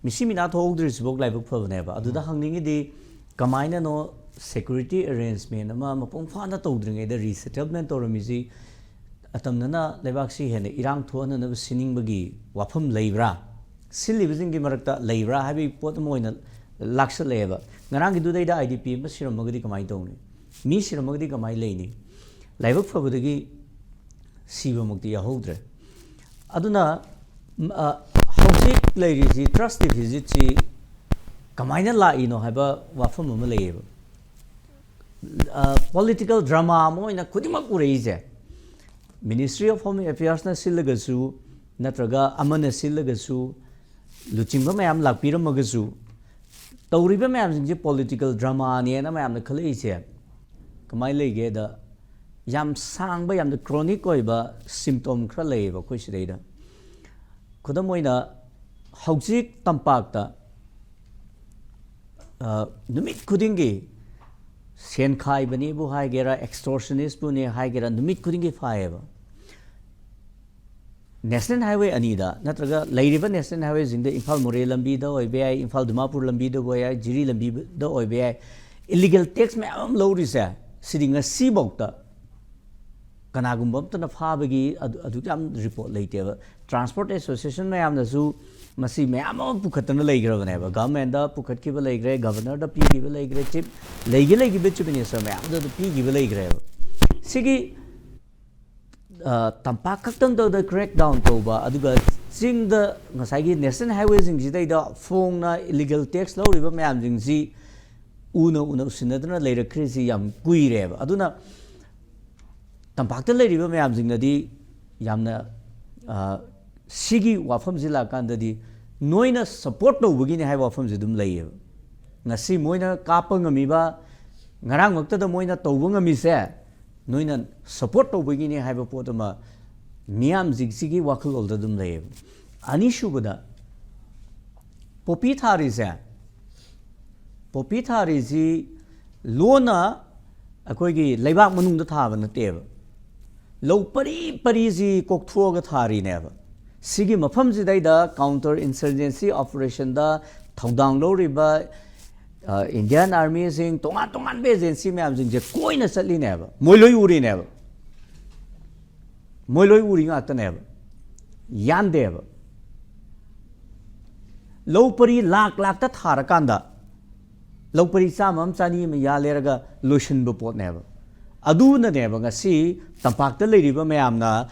ꯃꯤꯁꯤ ꯃꯤꯅꯥ ꯊꯣꯛꯍꯧꯗ꯭ꯔꯤꯁꯤꯐꯥꯎ ꯂꯥꯏꯕꯛ ꯐꯕꯅꯦꯕ꯫ ꯑꯗꯨꯗ ꯍꯪꯅꯤꯡꯉꯤꯗꯤ, ꯀꯃꯥꯏꯅꯅꯣ security arrangement ꯑꯃ ꯃꯄꯨꯡ ꯐꯥꯅ ꯇꯧꯗ꯭ꯔꯤꯉꯩꯗ resettlement ꯇꯧꯔꯝꯃꯤꯁꯤ? ꯑꯇꯝꯅꯅ ꯂꯩꯕꯥꯛꯁꯤ ꯍꯦꯟꯅ ꯏꯔꯥꯡ ꯊꯣꯛꯍꯟꯅꯅꯕ ꯁꯤꯟꯅꯤꯡꯕꯒꯤ ꯋꯥꯐꯝ ꯂꯩꯕ꯭ꯔꯥ? ꯁꯤꯜꯂꯤꯕꯁꯤꯡꯒꯤ ꯃꯔꯛꯇ ꯂꯩꯕ꯭ꯔꯥ ꯍꯥꯏꯕꯒꯤ ꯄꯣꯠ ꯑꯃ ꯑꯣꯏꯅ ꯂꯥꯛꯁꯜꯂꯛꯑꯦꯕ꯫ ꯉꯔꯥꯡꯒꯤꯗꯨꯗꯩꯗ IDP ꯑꯃ ꯁꯤꯔꯝꯃꯒꯗꯤ ꯀꯃꯥꯏꯅ ꯇꯧꯅꯤ? ꯃꯤ ꯁꯤꯔꯝꯃꯒꯗꯤ ꯀꯃꯥꯏꯅ ꯂꯩꯅꯤ? ꯂꯥꯏꯕꯛ ꯐꯕꯗꯒꯤ ꯁꯤꯕꯃꯛꯇꯤ ꯌꯥꯎꯍꯧꯗ꯭ꯔꯦ꯫ ꯑꯗꯨꯅ, ꯎꯝ, ꯑ, ꯍꯧꯖꯤꯛ ꯂꯩꯔꯤꯁꯤ trust deficit ꯁꯤ ꯀꯃꯥꯏꯅ ꯂꯥꯛꯏꯅꯣ ꯍꯥꯏꯕ ꯋꯥꯐꯝ ꯑꯃ ꯂꯩꯌꯦꯕ꯫ ꯑ, political drama ꯑꯃ ꯑꯣꯏꯅ ꯈꯨꯗꯤꯡꯃꯛ ꯎꯔꯛꯏꯁꯦ, Ministry of Home Affairs ꯅ ꯁꯤꯜꯂꯒꯁꯨ ꯅꯠꯇ꯭ꯔꯒ ꯑꯃꯅ ꯁꯤꯜꯂꯒꯁꯨ, ꯂꯨꯆꯤꯡꯕ ꯃꯌꯥꯝ ꯂꯥꯛꯄꯤꯔꯝꯃꯒꯁꯨ, ꯇꯧꯔꯤꯕ ꯃꯌꯥꯝꯁꯤꯡꯁꯦ political drama ꯅꯦꯅ ꯃꯌꯥꯝꯅ ꯈꯜꯂꯛꯏꯁꯦ ꯀꯃꯥꯏꯅ ꯂꯩꯒꯦꯗ, ꯌꯥꯝ ꯁꯥꯡꯕ, ꯌꯥꯝꯅ chronic ꯑꯣꯏꯕ symptom ꯈꯔ ꯂꯩꯌꯦꯕ ꯑꯩꯈꯣꯏ ꯁꯤꯗꯩꯗ꯫ ꯈꯨꯗꯝ ꯑꯣꯏꯅ, ꯍꯧꯖꯤꯛ ꯇꯝꯄꯥꯛꯇ, ꯑ, ꯅꯨꯃꯤꯠ ꯈꯨꯗꯤꯡꯒꯤ ꯁꯦꯟ ꯈꯥꯏꯕꯅꯦꯕꯨ ꯍꯥꯏꯒꯦꯔꯥ, extortionist ꯄꯨꯅꯦ ꯍꯥꯏꯒꯦꯔꯥ, ꯅꯨꯃꯤꯠ ꯈꯨꯗꯤꯡꯒꯤ ꯐꯥꯏꯌꯦꯕ꯫ National Highway ꯑꯅꯤꯗ, ꯅꯠꯇ꯭ꯔꯒ ꯂꯩꯔꯤꯕ National Highway ꯁꯤꯡꯗ, ꯏꯝꯐꯥꯜ ꯃꯣꯔꯦ ꯂꯝꯕꯤꯗ ꯑꯣꯏꯕ ꯌꯥꯏ, ꯏꯝꯐꯥꯜ ꯗꯤꯃꯥꯄꯨꯔ ꯂꯝꯕꯤꯗ ꯑꯣꯏꯕ ꯌꯥꯏ, ꯖꯤꯔꯤ ꯂꯝꯕꯤꯗ ꯑꯣꯏꯕ ꯌꯥꯏ, illegal tax ꯃꯌꯥꯝ ꯑꯃ ꯂꯧꯔꯤꯁꯦ, ꯁꯤꯗꯤ ꯉꯁꯤꯐꯥꯎꯗ ꯀꯅꯥꯒꯨꯝꯕ ꯑꯝꯇꯅ ꯐꯥꯕꯒꯤ ꯑꯗꯨ, ꯑꯗꯨꯛ ꯌꯥꯝ report ꯂꯩꯇꯦꯕ꯫ Transport Association ꯃꯌꯥꯝꯅꯁꯨ ꯃꯁꯤ ꯃꯌꯥꯝ ꯑꯃ ꯄꯨꯈꯠꯇꯅ ꯂꯩꯈ꯭ꯔꯕꯅꯦꯕ꯫ Government ꯗ ꯄꯨꯈꯠꯈꯤꯕ ꯂꯩꯈ꯭ꯔꯦ, Governor ꯗ ꯄꯤꯈꯤꯕ ꯂꯩꯈ꯭ꯔꯦ, chief, ꯂꯩꯒꯤ ꯂꯩꯈꯤꯕ Chief Minister ꯃꯌꯥꯝꯗ ꯑꯗꯨ ꯄꯤꯈꯤꯕ ꯂꯩꯈ꯭ꯔꯦꯕ꯫ ꯁꯤꯒꯤ, ꯑ, ꯇꯝꯄꯥꯛ ꯈꯛꯇꯪꯗ crack down ꯇꯧꯕ, ꯑꯗꯨꯒ ꯆꯤꯡꯗ ꯉꯁꯥꯏꯒꯤ National Highway ꯁꯤꯡꯁꯤꯗꯩꯗ ꯐꯣꯡꯅ illegal tax ꯂꯧꯔꯤꯕ ꯃꯌꯥꯝꯁꯤꯡꯁꯤ ꯎꯅ ꯎꯅ ꯎꯁꯤꯟꯅꯗꯅ ꯂꯩꯔꯛꯈ꯭ꯔꯤꯁꯤ ꯌꯥꯝ ꯀꯨꯏꯔꯦꯕ꯫ ꯑꯗꯨꯅ ꯇꯝꯄꯥꯛꯇ ꯂꯩꯔꯤꯕ ꯃꯌꯥꯝꯁꯤꯡꯅꯗꯤ ꯌꯥꯝꯅ, ꯑ, ꯁꯤꯒꯤ ꯋꯥꯐꯝꯁꯤ ꯂꯥꯛꯀꯥꯟꯗꯗꯤ ꯅꯣꯏꯅ ꯁꯞꯄꯣꯔꯠ ꯇꯧꯕꯒꯤꯅꯤ ꯍꯥꯏꯕ ꯋꯥꯐꯝꯁꯤ ꯑꯗꯨꯝ ꯂꯩꯌꯦꯕ꯫ ꯉꯁꯤ ꯃꯣꯏꯅ ꯀꯥꯞꯄ ꯉꯝꯃꯤꯕ, ꯉꯔꯥꯡꯃꯛꯇꯗ ꯃꯣꯏꯅ ꯇꯧꯕ ꯉꯝꯃꯤꯁꯦ ꯅꯣꯏꯅ ꯁꯞꯄꯣꯔꯠ ꯇꯧꯕꯒꯤꯅꯤ ꯍꯥꯏꯕ ꯄꯣꯠ ꯑꯃ ꯃꯤꯌꯥꯝꯁꯤꯡꯁꯤꯒꯤ ꯋꯥꯈꯜꯂꯣꯟꯗ ꯑꯗꯨꯝ ꯂꯩꯌꯦꯕ꯫ ꯑꯅꯤꯁꯨꯕꯗ, ꯄꯣꯄꯤ ꯊꯥꯔꯤꯁꯦ, ꯄꯣꯄꯤ ꯊꯥꯔꯤꯁꯤ ꯂꯣꯟꯅ ꯑꯩꯈꯣꯏꯒꯤ ꯂꯩꯕꯥꯛ ꯃꯅꯨꯡꯗ ꯊꯥꯕ ꯅꯠꯇꯦꯕ꯫ ꯂꯧ ꯄꯔꯤ ꯄꯔꯤꯁꯤ ꯀꯣꯛꯊꯣꯛꯑꯒ ꯊꯥꯔꯤꯅꯦꯕ꯫ ꯁꯤꯒꯤ ꯃꯐꯝꯁꯤꯗꯩꯗ ꯀꯥꯎꯟꯇꯔ ꯏꯟꯁꯔꯖꯦꯟꯁꯤ ꯑꯣꯄꯔꯦꯁꯟꯗ ꯊꯧꯗꯥꯡ ꯂꯧꯔꯤꯕ, ꯑ, ꯏꯟꯗꯤꯌꯥꯟ ꯑꯥꯔꯃꯤꯁꯤꯡ, ꯇꯣꯉꯥꯟ ꯇꯣꯉꯥꯟꯕ ꯑꯦꯖꯦꯟꯁꯤ ꯃꯌꯥꯝꯁꯤꯡꯁꯦ ꯀꯣꯏꯅ ꯆꯠꯂꯤꯅꯦꯕ꯫ ꯃꯣꯏ ꯂꯣꯏ ꯎꯔꯤꯅꯦꯕ꯫ ꯃꯣꯏ ꯂꯣꯏ ꯎꯔꯤ ꯉꯥꯛꯇꯅꯦꯕ꯫ ꯌꯥꯟꯗꯦꯕ꯫ ꯂꯧ ꯄꯔꯤ ꯂꯥꯛ ꯂꯥꯛꯇ ꯊꯥꯔꯀꯥꯟꯗ ꯂꯧ ꯄꯔꯤ ꯆꯥꯝꯃ ꯑꯃ, ꯆꯅꯤ ꯑꯃ ꯌꯥꯜꯂꯦꯔꯒ ꯂꯣꯏꯁꯤꯟꯕ ꯄꯣꯠꯅꯦꯕ꯫ ꯑꯗꯨꯅꯅꯦꯕ ꯉꯁꯤ ꯇꯝꯄꯥꯛꯇ ꯂꯩꯔꯤꯕ ꯃꯌꯥꯝꯅ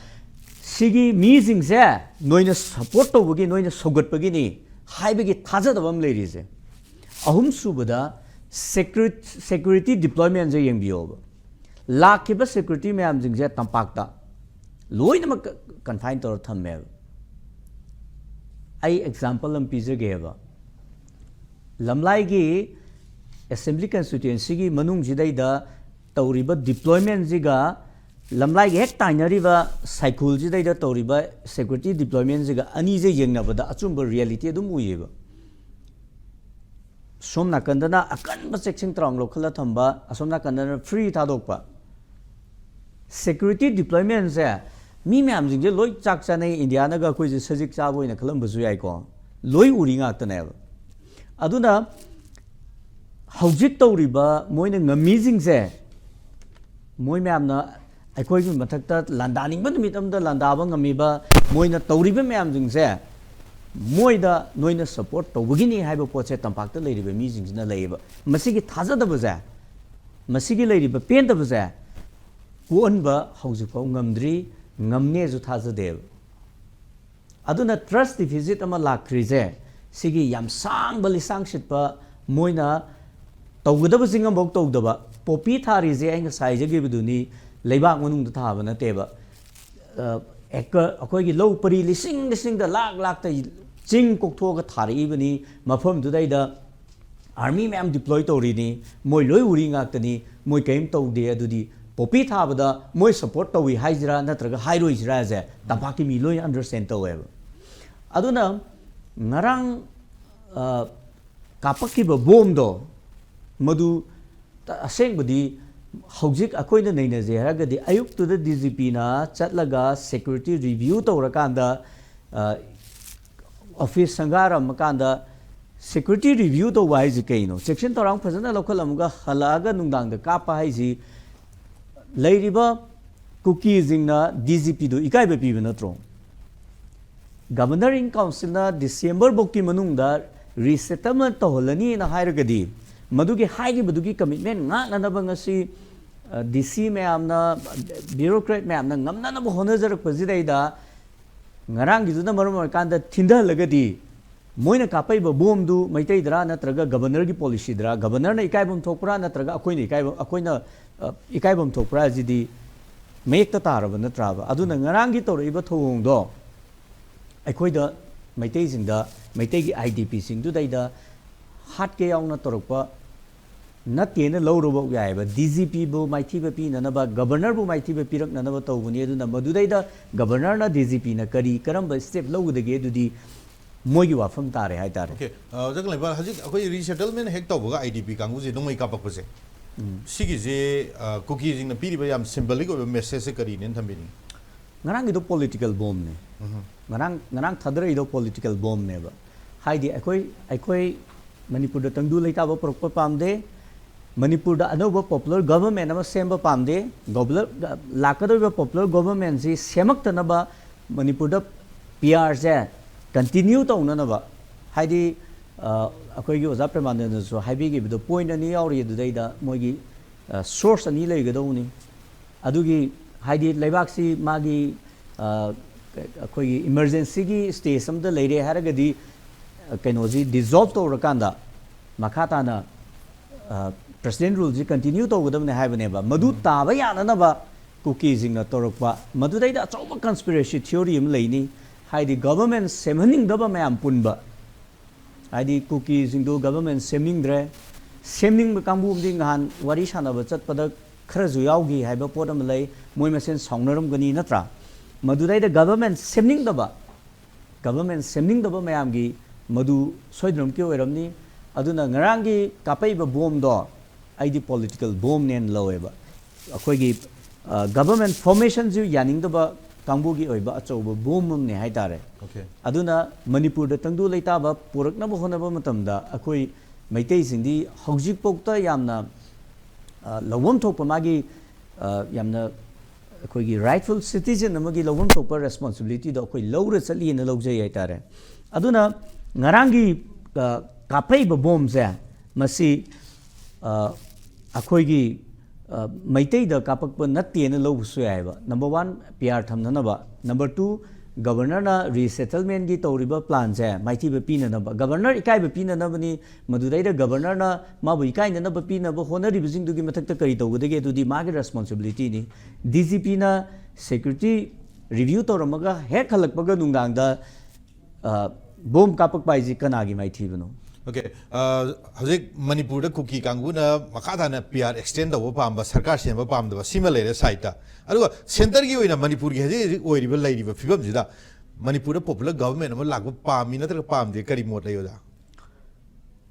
ꯁꯤꯒꯤ ꯃꯤꯁꯤꯡꯁꯦ ꯅꯣꯏꯅ ꯁꯞꯄꯣꯔꯠ ꯇꯧꯕꯒꯤ, ꯅꯣꯏꯅ ꯁꯧꯒꯠꯄꯒꯤꯅꯤ ꯍꯥꯏꯕꯒꯤ ꯊꯥꯖꯗꯕ ꯑꯃ ꯂꯩꯔꯤꯁꯦ꯫ ꯑꯍꯨꯝꯁꯨꯕꯗ, ꯁꯦꯀ꯭ꯌꯨꯔꯤꯇꯤ ꯗꯤꯄ꯭ꯂꯣꯏꯃꯦꯟꯁꯦ ꯌꯦꯡꯕꯤꯌꯣꯕ꯫ ꯂꯥꯛꯈꯤꯕ ꯁꯦꯀ꯭ꯌꯨꯔꯤꯇꯤ ꯃꯌꯥꯝꯁꯤꯡꯁꯦ ꯇꯝꯄꯥꯛꯇ ꯂꯣꯏꯅꯃꯛ ꯀꯟꯐꯥꯏꯟ ꯇꯧꯔ ꯊꯝꯃꯦꯕ꯫ ꯑꯩ ꯑꯦꯛꯖꯥꯝꯄꯜ ꯑꯃ ꯄꯤꯖꯒꯦꯕ꯫ ꯂꯝꯂꯥꯏꯒꯤ ꯑꯦꯁꯦꯝꯕ꯭ꯂꯤ ꯀꯟꯁꯇꯤꯇ꯭ꯋꯦꯟꯁꯤꯒꯤ ꯃꯅꯨꯡꯁꯤꯗꯩꯗ ꯇꯧꯔꯤꯕ ꯗꯤꯄ꯭ꯂꯣꯏꯃꯦꯟꯁꯤꯒ ꯂꯝꯂꯥꯏꯒ ꯍꯦꯛ ꯇꯥꯏꯅꯔꯤꯕ ꯁꯥꯏꯈꯨꯜꯁꯤꯗꯩꯗ ꯇꯧꯔꯤꯕ ꯁꯦꯀ꯭ꯌꯨꯔꯤꯇꯤ ꯗꯤꯄ꯭ꯂꯣꯏꯃꯦꯟꯁꯤꯒ ꯑꯅꯤꯁꯦ ꯌꯦꯡꯅꯕꯗ ꯑꯆꯨꯝꯕ ꯔꯤꯌꯦꯂꯤꯇꯤ ꯑꯗꯨꯝ ꯎꯏꯌꯦꯕ꯫ ꯁꯣꯝ ꯅꯥꯀꯟꯗꯅ ꯑꯀꯟꯕ ꯆꯦꯛꯁꯤꯟ ꯊꯧꯔꯥꯡ ꯂꯧꯈꯠꯂ ꯊꯝꯕ, ꯑꯁꯣꯝ ꯅꯥꯀꯟꯗꯅ ꯐ꯭ꯔꯤ ꯊꯥꯗꯣꯛꯄ꯫ ꯁꯦꯀ꯭ꯌꯨꯔꯤꯇꯤ ꯗꯤꯄ꯭ꯂꯣꯏꯃꯦꯟꯁꯦ ꯃꯤ ꯃꯌꯥꯝꯁꯤꯡꯁꯦ ꯂꯣꯏ ꯆꯥꯛ ꯆꯥꯅꯩ, ꯏꯟꯗꯤꯌꯥꯅꯒ ꯑꯩꯈꯣꯏꯁꯦ ꯁꯖꯤꯛ ꯆꯥꯕ ꯑꯣꯏꯅ ꯈꯜꯂꯝꯕꯁꯨ ꯌꯥꯏꯀꯣ꯫ ꯂꯣꯏ ꯎꯔꯤ ꯉꯥꯛꯇꯅꯦꯕ꯫ ꯑꯗꯨꯅ ꯍꯧꯖꯤꯛ ꯇꯧꯔꯤꯕ ꯃꯣꯏꯅ ꯉꯝꯃꯤꯁꯤꯡꯁꯦ, ꯃꯣꯏ ꯃꯌꯥꯝꯅ ꯑꯩꯈꯣꯏꯒꯤ ꯃꯊꯛꯇ ꯂꯥꯟꯗꯥꯅꯤꯡꯕ ꯅꯨꯃꯤꯠ ꯑꯃꯗ ꯂꯥꯟꯗꯥꯕ ꯉꯝꯃꯤꯕ, ꯃꯣꯏꯅ ꯇꯧꯔꯤꯕ ꯃꯌꯥꯝꯁꯤꯡꯁꯦ ꯃꯣꯏꯗ ꯅꯣꯏꯅ ꯁꯞꯄꯣꯔꯠ ꯇꯧꯕꯒꯤꯅꯤ ꯍꯥꯏꯕ ꯄꯣꯠꯁꯦ ꯇꯝꯄꯥꯛꯇ ꯂꯩꯔꯤꯕ ꯃꯤꯁꯤꯡꯁꯤꯅ ꯂꯩꯌꯦꯕ꯫ ꯃꯁꯤꯒꯤ ꯊꯥꯖꯗꯕꯁꯦ, ꯃꯁꯤꯒꯤ ꯂꯩꯔꯤꯕ ꯄꯦꯟꯗꯕꯁꯦ ꯀꯣꯛꯍꯟꯕ ꯍꯧꯖꯤꯛꯐꯥꯎ ꯉꯝꯗ꯭ꯔꯤ, ꯉꯝꯅꯦꯁꯨ ꯊꯥꯖꯗꯦꯕ꯫ ꯑꯗꯨꯅ ꯇ꯭ꯔꯁ ꯗꯤꯐꯤꯁꯤꯠ ꯑꯃ ꯂꯥꯛꯈ꯭ꯔꯤꯁꯦ ꯁꯤꯒꯤ ꯌꯥꯝ ꯁꯥꯡꯕ ꯂꯤꯁꯥꯡ ꯁꯤꯠꯄ, ꯃꯣꯏꯅ ꯇꯧꯒꯗꯕꯁꯤꯡ ꯑꯃꯐꯥꯎ ꯇꯧꯗꯕ꯫ ꯄꯣꯄꯤ ꯊꯥꯔꯤꯁꯦ ꯑꯩ ꯉꯁꯥꯏ ꯍꯥꯏꯖꯈꯤꯕꯗꯨꯅꯤ, ꯂꯩꯕꯥꯛ ꯃꯅꯨꯡꯗ ꯊꯥꯕ ꯅꯠꯇꯦꯕ꯫ ꯑ, ꯑꯦꯀꯔ, ꯑꯩꯈꯣꯏꯒꯤ ꯂꯧ ꯄꯔꯤ ꯂꯤꯁꯤꯡ ꯂꯤꯁꯤꯡꯗ, ꯂꯥꯛ ꯂꯥꯛꯇ ꯆꯤꯡ ꯀꯣꯛꯊꯣꯛꯑꯒ ꯊꯥꯔꯛꯏꯕꯅꯤ꯫ ꯃꯐꯝꯗꯨꯗꯩꯗ ꯑꯥꯔꯃꯤ ꯃꯌꯥꯝ ꯗꯤꯄ꯭ꯂꯣꯏ ꯇꯧꯔꯤꯅꯤ, ꯃꯣꯏ ꯂꯣꯏ ꯎꯔꯤ ꯉꯥꯛꯇꯅꯤ, ꯃꯣꯏ ꯀꯔꯤꯝ ꯇꯧꯗꯦ꯫ ꯑꯗꯨꯗꯤ ꯄꯣꯄꯤ ꯊꯥꯕꯗ ꯃꯣꯏ ꯁꯄꯣꯔꯠ ꯇꯧꯏ ꯍꯥꯏꯁꯤꯔꯥ ꯅꯠꯇ꯭ꯔꯒ ꯍꯥꯏꯔꯣꯏꯁꯤꯔꯥꯁꯦ ꯇꯝꯄꯥꯛꯀꯤ ꯃꯤ ꯂꯣꯏ ꯑꯟꯗꯔꯁꯇꯦꯟ ꯇꯧꯋꯦꯕ꯫ ꯑꯗꯨꯅ ꯉꯔꯥꯡ, ꯑ, ꯀꯥꯞꯄꯛꯈꯤꯕ ꯕꯣꯝꯗꯣ, ꯃꯗꯨ ꯇ-, ꯑꯁꯦꯡꯕꯗꯤ ꯍꯧꯖꯤꯛ ꯑꯩꯈꯣꯏꯅ ꯅꯩꯅꯖꯦ ꯍꯥꯏꯔꯒꯗꯤ, ꯑꯌꯨꯛꯇꯨꯗ ꯗꯤ ꯖꯤ ꯄꯤꯅ ꯆꯠꯂꯒ ꯁꯦꯀ꯭ꯌꯨꯔꯤꯇꯤ ꯔꯤꯚ꯭ꯌꯨ ꯇꯧꯔꯀꯥꯟꯗ, ꯑ, ꯑꯣꯐꯤꯁ ꯁꯪꯒꯥꯔꯝꯃꯀꯥꯟꯗ ꯁꯦꯀ꯭ꯌꯨꯔꯤꯇꯤ ꯔꯤꯚ꯭ꯌꯨ ꯇꯧꯕ ꯍꯥꯏꯁꯤ ꯀꯩꯅꯣ? ꯆꯦꯛꯁꯤꯟ ꯊꯧꯔꯥꯡ ꯐꯖꯅ ꯂꯧꯈꯠꯂꯝꯃꯒ ꯍꯜꯂꯛꯑꯒ ꯅꯨꯡꯗꯥꯡꯗ ꯀꯥꯞꯄ ꯍꯥꯏꯁꯤ, ꯂꯩꯔꯤꯕ ꯀꯨꯀꯤꯁꯤꯡꯅ ꯗꯤ ꯖꯤ ꯄꯤꯗꯨ ꯏꯀꯥꯏꯕ ꯄꯤꯕ ꯅꯠꯇ꯭ꯔꯣ? ꯒꯕꯔꯅꯔ ꯏꯟ ꯀꯥꯎꯟꯁꯤꯜꯅ ꯗꯤꯁꯦꯝꯕꯔ ꯐꯥꯎꯒꯤ ꯃꯅꯨꯡꯗ ꯔꯤꯁꯦꯇꯜꯃꯦꯟ ꯇꯧꯍꯜꯂꯅꯤꯅ ꯍꯥꯏꯔꯒꯗꯤ, ꯃꯗꯨꯒꯤ ꯍꯥꯏꯈꯤꯕꯗꯨꯒꯤ ꯀꯃꯤꯠꯃꯦꯟ ꯉꯥꯛꯅꯅꯕ ꯉꯁꯤ, ꯑ, ꯗꯤ ꯁꯤ ꯃꯌꯥꯝꯅ, ꯕ꯭ꯌꯨꯔꯣꯀ꯭ꯔꯦꯠ ꯃꯌꯥꯝꯅ ꯉꯝꯅꯅꯕ ꯍꯣꯠꯅꯖꯔꯛꯄꯁꯤꯗꯩꯗ, ꯉꯔꯥꯡꯒꯤꯗꯨꯅ ꯃꯔꯝ ꯑꯣꯏꯔꯀꯥꯟꯗ ꯊꯤꯟꯊꯍꯜꯂꯒꯗꯤ, ꯃꯣꯏꯅ ꯀꯥꯞꯄꯛꯏꯕ ꯕꯣꯝꯗꯨ ꯃꯩꯇꯩꯗꯔꯥ ꯅꯠꯇ꯭ꯔꯒ ꯒꯕꯔꯅꯔꯒꯤ ꯄꯣꯂꯤꯁꯤꯗꯔꯥ, ꯒꯕꯔꯅꯔꯅ ꯏꯀꯥꯏꯐꯝ ꯊꯣꯛꯄ꯭ꯔꯥ ꯅꯠꯇ꯭ꯔꯒ ꯑꯩꯈꯣꯏꯅ ꯏꯀꯥꯏꯕ, ꯑꯩꯈꯣꯏꯅ, ꯑ, ꯏꯀꯥꯏꯐꯝ ꯊꯣꯛꯄ꯭ꯔꯥ ꯍꯥꯏꯁꯤꯗꯤ ꯃꯌꯦꯛꯇ ꯇꯥꯔꯕ ꯅꯠꯇ꯭ꯔꯥꯕ? ꯑꯗꯨꯅ ꯉꯔꯥꯡꯒꯤ ꯇꯧꯔꯛꯏꯕ ꯊꯧꯑꯣꯡꯗꯣ ꯑꯩꯈꯣꯏꯗ, ꯃꯩꯇꯩꯁꯤꯡꯗ, ꯃꯩꯇꯩꯒꯤ ꯑꯥꯏ ꯗꯤ ꯄꯤꯁꯤꯡꯗꯨꯗꯩꯗ ꯍꯥꯠꯀꯦ ꯌꯥꯎꯅ ꯇꯧꯔꯛꯄ ꯅꯠꯇꯦꯅ ꯂꯧꯔꯨꯕ ꯌꯥꯏꯑꯕ꯫ ꯗꯤ ꯖꯤ ꯄꯤꯕꯨ ꯃꯥꯏꯊꯤꯕ ꯄꯤꯅꯅꯕ, ꯒꯕꯔꯅꯔꯕꯨ ꯃꯥꯏꯊꯤꯕ ꯄꯤꯔꯛꯅꯅꯕ ꯇꯧꯕꯅꯤ꯫ ꯑꯗꯨꯅ ꯃꯗꯨꯗꯩꯗ ꯒꯕꯔꯅꯔꯅ, ꯗꯤ ꯖꯤ ꯄꯤꯅ ꯀꯔꯤ, ꯀꯔꯝꯕ ꯁ꯭ꯇꯦꯞ ꯂꯧꯒꯗꯒꯦ, ꯑꯗꯨꯗꯤ ꯃꯣꯏꯒꯤ ꯋꯥꯐꯝ ꯇꯥꯔꯦ ꯍꯥꯏꯇꯥꯔꯦ꯫ ꯑꯣꯀꯦ, ꯑ, ꯑꯣꯖꯥ ꯀꯪꯂꯩꯄꯥꯛ, ꯍꯧꯖꯤꯛ ꯑꯩꯈꯣꯏ ꯔꯤꯁꯦꯇꯜꯃꯦꯟ ꯍꯦꯛ ꯇꯧꯕꯒ ꯑꯥꯏ ꯗꯤ ꯄꯤ ꯀꯥꯡꯕꯨꯁꯦ ꯅꯣꯡꯃꯩ ꯀꯥꯞꯄꯛꯄꯁꯦ, ꯁꯤꯒꯤꯁꯦ, ꯑ, ꯀꯨꯀꯤꯁꯤꯡꯅ ꯄꯤꯔꯤꯕ ꯌꯥꯝ ꯁꯤꯝꯕꯣꯂꯤꯛ ꯑꯣꯏꯕ ꯃꯦꯁꯦꯖꯁꯦ ꯀꯔꯤꯅꯦꯅ ꯊꯝꯕꯤꯅꯤꯡꯉꯤ? ꯉꯔꯥꯡꯒꯤꯗꯣ ꯄꯣꯂꯤꯇꯤꯀꯦꯜ ꯕꯣꯝꯅꯦ꯫ ꯉꯔꯥꯡ, ꯉꯔꯥꯡ ꯊꯥꯗꯔꯛꯏꯗꯣ ꯄꯣꯂꯤꯇꯤꯀꯦꯜ ꯕꯣꯝꯅꯦꯕ꯫ ꯍꯥꯏꯗꯤ ꯑꯩꯈꯣꯏ, ꯑꯩꯈꯣꯏ ꯃꯅꯤꯄꯨꯔꯗ ꯇꯪꯗꯨ ꯂꯩꯇꯥꯕ ꯄꯨꯔꯛꯄ ꯄꯥꯝꯗꯦ, ꯃꯅꯤꯄꯨꯔꯗ ꯑꯅꯧꯕ ꯄꯣꯄꯨꯂꯔ ꯒꯚꯔꯟꯃꯦꯟ ꯑꯃ ꯁꯦꯝꯕ ꯄꯥꯝꯗꯦ, ꯒꯣꯕꯂꯔ-, ꯂꯥꯛꯀꯗꯧꯔꯤꯕ ꯄꯣꯄꯨꯂꯔ ꯒꯣꯚꯔꯟꯃꯦꯟꯁꯤ ꯁꯦꯝꯃꯛꯇꯅꯕ ꯃꯅꯤꯄꯨꯔꯗ ꯄꯤ ꯑꯥꯔꯁꯦ ꯀꯟꯇꯤꯅ꯭ꯌꯨ ꯇꯧꯅꯅꯕ, ꯍꯥꯏꯗꯤ, ꯑ, ꯑꯩꯈꯣꯏꯒꯤ ꯑꯣꯖꯥ ꯄ꯭ꯔꯦꯃꯥꯅꯟꯗꯅꯁꯨ ꯍꯥꯏꯕꯤꯈꯤꯕꯗꯣ, ꯄꯣꯏꯟꯠ ꯑꯅꯤ ꯌꯥꯎꯔꯤ ꯑꯗꯨꯗꯩꯗ, ꯃꯣꯏꯒꯤ, ꯑ, ꯁꯣꯔꯁ ꯑꯅꯤ ꯂꯩꯒꯗꯧꯕꯅꯤ꯫ ꯑꯗꯨꯒꯤ, ꯍꯥꯏꯗꯤ, ꯂꯩꯕꯥꯛꯁꯤ ꯃꯥꯒꯤ, ꯑ, ꯑꯩꯈꯣꯏꯒꯤ ꯏꯃꯔꯖꯦꯟꯁꯤꯒꯤ ꯁ꯭ꯇꯦꯖ ꯑꯃꯗ ꯂꯩꯔꯦ ꯍꯥꯏꯔꯒꯗꯤ, ꯑ, ꯀꯩꯅꯣꯁꯤ ꯗꯤꯖꯣꯜꯕ ꯇꯧꯔꯀꯥꯟꯗ ꯃꯈꯥ ꯇꯥꯅ, ꯑ, ꯄ꯭ꯔꯦꯁꯤꯗꯦꯟ ꯔꯨꯜꯁꯤ ꯀꯟꯇꯤꯅ꯭ꯌꯨ ꯇꯧꯒꯗꯕꯅꯤ ꯍꯥꯏꯕꯅꯦꯕ꯫ ꯃꯗꯨ ꯇꯥꯕ ꯌꯥꯅꯅꯕ ꯀꯨꯀꯤꯁꯤꯡꯅ ꯇꯧꯔꯛꯄ ꯃꯗꯨꯗꯩꯗ ꯑꯆꯧꯕ conspiracy theory ꯑꯃ ꯂꯩꯅꯤ꯫ ꯍꯥꯏꯗꯤ government ꯁꯦꯝꯍꯟꯅꯤꯡꯗꯕ ꯃꯌꯥꯝ ꯄꯨꯟꯕ, ꯍꯥꯏꯗꯤ ꯀꯨꯀꯤꯁꯤꯡꯗꯨ government ꯁꯦꯝꯅꯤꯡꯗ꯭ꯔꯦ, ꯁꯦꯝꯅꯤꯡꯕ ꯀꯥꯡꯕꯨ ꯑꯃꯗꯤ ꯅꯍꯥꯟ ꯋꯥꯔꯤ ꯁꯥꯟꯅꯕ ꯆꯠꯄꯗ ꯈꯔꯁꯨ ꯌꯥꯎꯈꯤ ꯍꯥꯏꯕ ꯄꯣꯠ ꯑꯃ ꯂꯩ꯫ ꯃꯣꯏ ꯃꯁꯦꯟ ꯁꯥꯎꯅꯔꯝꯒꯅꯤ, ꯅꯠꯇ꯭ꯔꯥ? ꯃꯗꯨꯗꯩꯗ government ꯁꯦꯝꯅꯤꯡꯗꯕ, government ꯁꯦꯝꯅꯤꯡꯗꯕ ꯃꯌꯥꯝꯒꯤ ꯃꯗꯨ ꯁꯣꯏꯗꯅꯃꯛꯀꯤ ꯑꯣꯏꯔꯝꯅꯤ꯫ ꯑꯗꯨꯅ ꯉꯔꯥꯡꯒꯤ ꯀꯥꯞꯄꯛꯏꯕ ꯕꯣꯝꯗꯣ ꯑꯩꯗꯤ political ꯕꯣꯝꯅꯦꯅ ꯂꯧꯋꯦꯕ꯫ ꯑꯩꯈꯣꯏꯒꯤ government formationꯁꯨ ꯌꯥꯅꯤꯡꯗꯕ ꯀꯥꯡꯕꯨꯒꯤ ꯑꯣꯏꯕ ꯑꯆꯧꯕ ꯕꯣꯝ ꯑꯃꯅꯦ ꯍꯥꯏꯇꯥꯔꯦ꯫ Okay. ꯑꯗꯨꯅ ꯃꯅꯤꯄꯨꯔꯗ ꯇꯪꯗꯨ ꯂꯩꯇꯥꯕ ꯄꯨꯔꯛꯅꯕ ꯍꯣꯠꯅꯕ ꯃꯇꯝꯗ ꯑꯩꯈꯣꯏ ꯃꯩꯇꯩꯁꯤꯡꯗꯤ ꯍꯧꯖꯤꯛꯐꯥꯎꯗ ꯌꯥꯝꯅ, ꯑ, ꯂꯧꯐꯝ ꯊꯣꯛꯄ ꯃꯥꯒꯤ, ꯑ, ꯌꯥꯝꯅ ꯑꯩꯈꯣꯏꯒꯤ rightful citizen ꯑꯃꯒꯤ ꯂꯧꯐꯝ ꯊꯣꯛꯄ responsibilityꯗꯣ ꯑꯩꯈꯣꯏ ꯂꯧꯔ ꯆꯠꯂꯤꯅ ꯂꯧꯖꯩ ꯍꯥꯏꯇꯥꯔꯦ꯫ ꯑꯗꯨꯅ ꯉꯔꯥꯡꯒꯤ, ꯑ, ꯀꯥꯞꯄꯛꯏꯕ ꯕꯣꯝꯁꯦ ꯃꯁꯤ, ꯑ, ꯑꯩꯈꯣꯏꯒꯤ, ꯑ, ꯃꯩꯇꯩꯗ ꯀꯥꯞꯄꯛꯄ ꯅꯠꯇꯦꯅ ꯂꯧꯕꯁꯨ ꯌꯥꯏꯑꯕ꯫ Number one, PR ꯊꯝꯅꯅꯕ꯫ Number two, governorꯅ resettlementꯀꯤ ꯇꯧꯔꯤꯕ planꯁꯦ ꯃꯥꯏꯊꯤꯕ ꯄꯤꯅꯅꯕ꯫ Governor ꯏꯀꯥꯏꯕ ꯄꯤꯅꯅꯕꯅꯤ꯫ ꯃꯗꯨꯗꯩꯗ governorꯅ ꯃꯥꯕꯨ ꯏꯀꯥꯏꯅꯅꯕ ꯄꯤꯅꯕ ꯍꯣꯠꯅꯔꯤꯕꯁꯤꯡꯗꯨꯒꯤ ꯃꯊꯛꯇ ꯀꯔꯤ ꯇꯧꯒꯗꯒꯦ? ꯑꯗꯨꯗꯤ ꯃꯥꯒꯤ responsibilityꯅꯤ꯫ DGPꯅ security review ꯇꯧꯔꯝꯃꯒ ꯍꯦꯛ ꯍꯜꯂꯛꯄꯒ ꯅꯨꯡꯗꯥꯡꯗ, ꯑ, ꯕꯣꯝ ꯀꯥꯞꯄꯛꯄ ꯍꯥꯏꯁꯤ ꯀꯅꯥꯒꯤ ꯃꯥꯏꯊꯤꯕꯅꯣ? Okay. ꯑ, ꯍꯧꯖꯤꯛ ꯃꯅꯤꯄꯨꯔꯗ ꯀꯨꯀꯤ ꯀꯥꯡꯕꯨꯅ ꯃꯈꯥ ꯇꯥꯅ PR extend ꯇꯧꯕ ꯄꯥꯝꯕ, ꯁꯔꯀꯥꯔ ꯁꯦꯝꯕ ꯄꯥꯝꯗꯕ, ꯁꯤꯃ ꯂꯩꯔꯦ sideꯇ꯫ ꯑꯗꯨꯒ centreꯒꯤ ꯑꯣꯏꯅ ꯃꯅꯤꯄꯨꯔꯒꯤ ꯍꯧꯖꯤꯛ ꯍꯧꯖꯤꯛ ꯑꯣꯏꯔꯤꯕ, ꯂꯩꯔꯤꯕ ꯐꯤꯕꯝꯁꯤꯗ ꯃꯅꯤꯄꯨꯔꯗ popular government ꯑꯃ ꯂꯥꯛꯄ ꯄꯥꯝꯃꯤ ꯅꯠꯇ꯭ꯔꯒ ꯄꯥꯝꯗꯦ? ꯀꯔꯤ ꯃꯣꯠ ꯂꯩ, ꯑꯣꯖꯥ?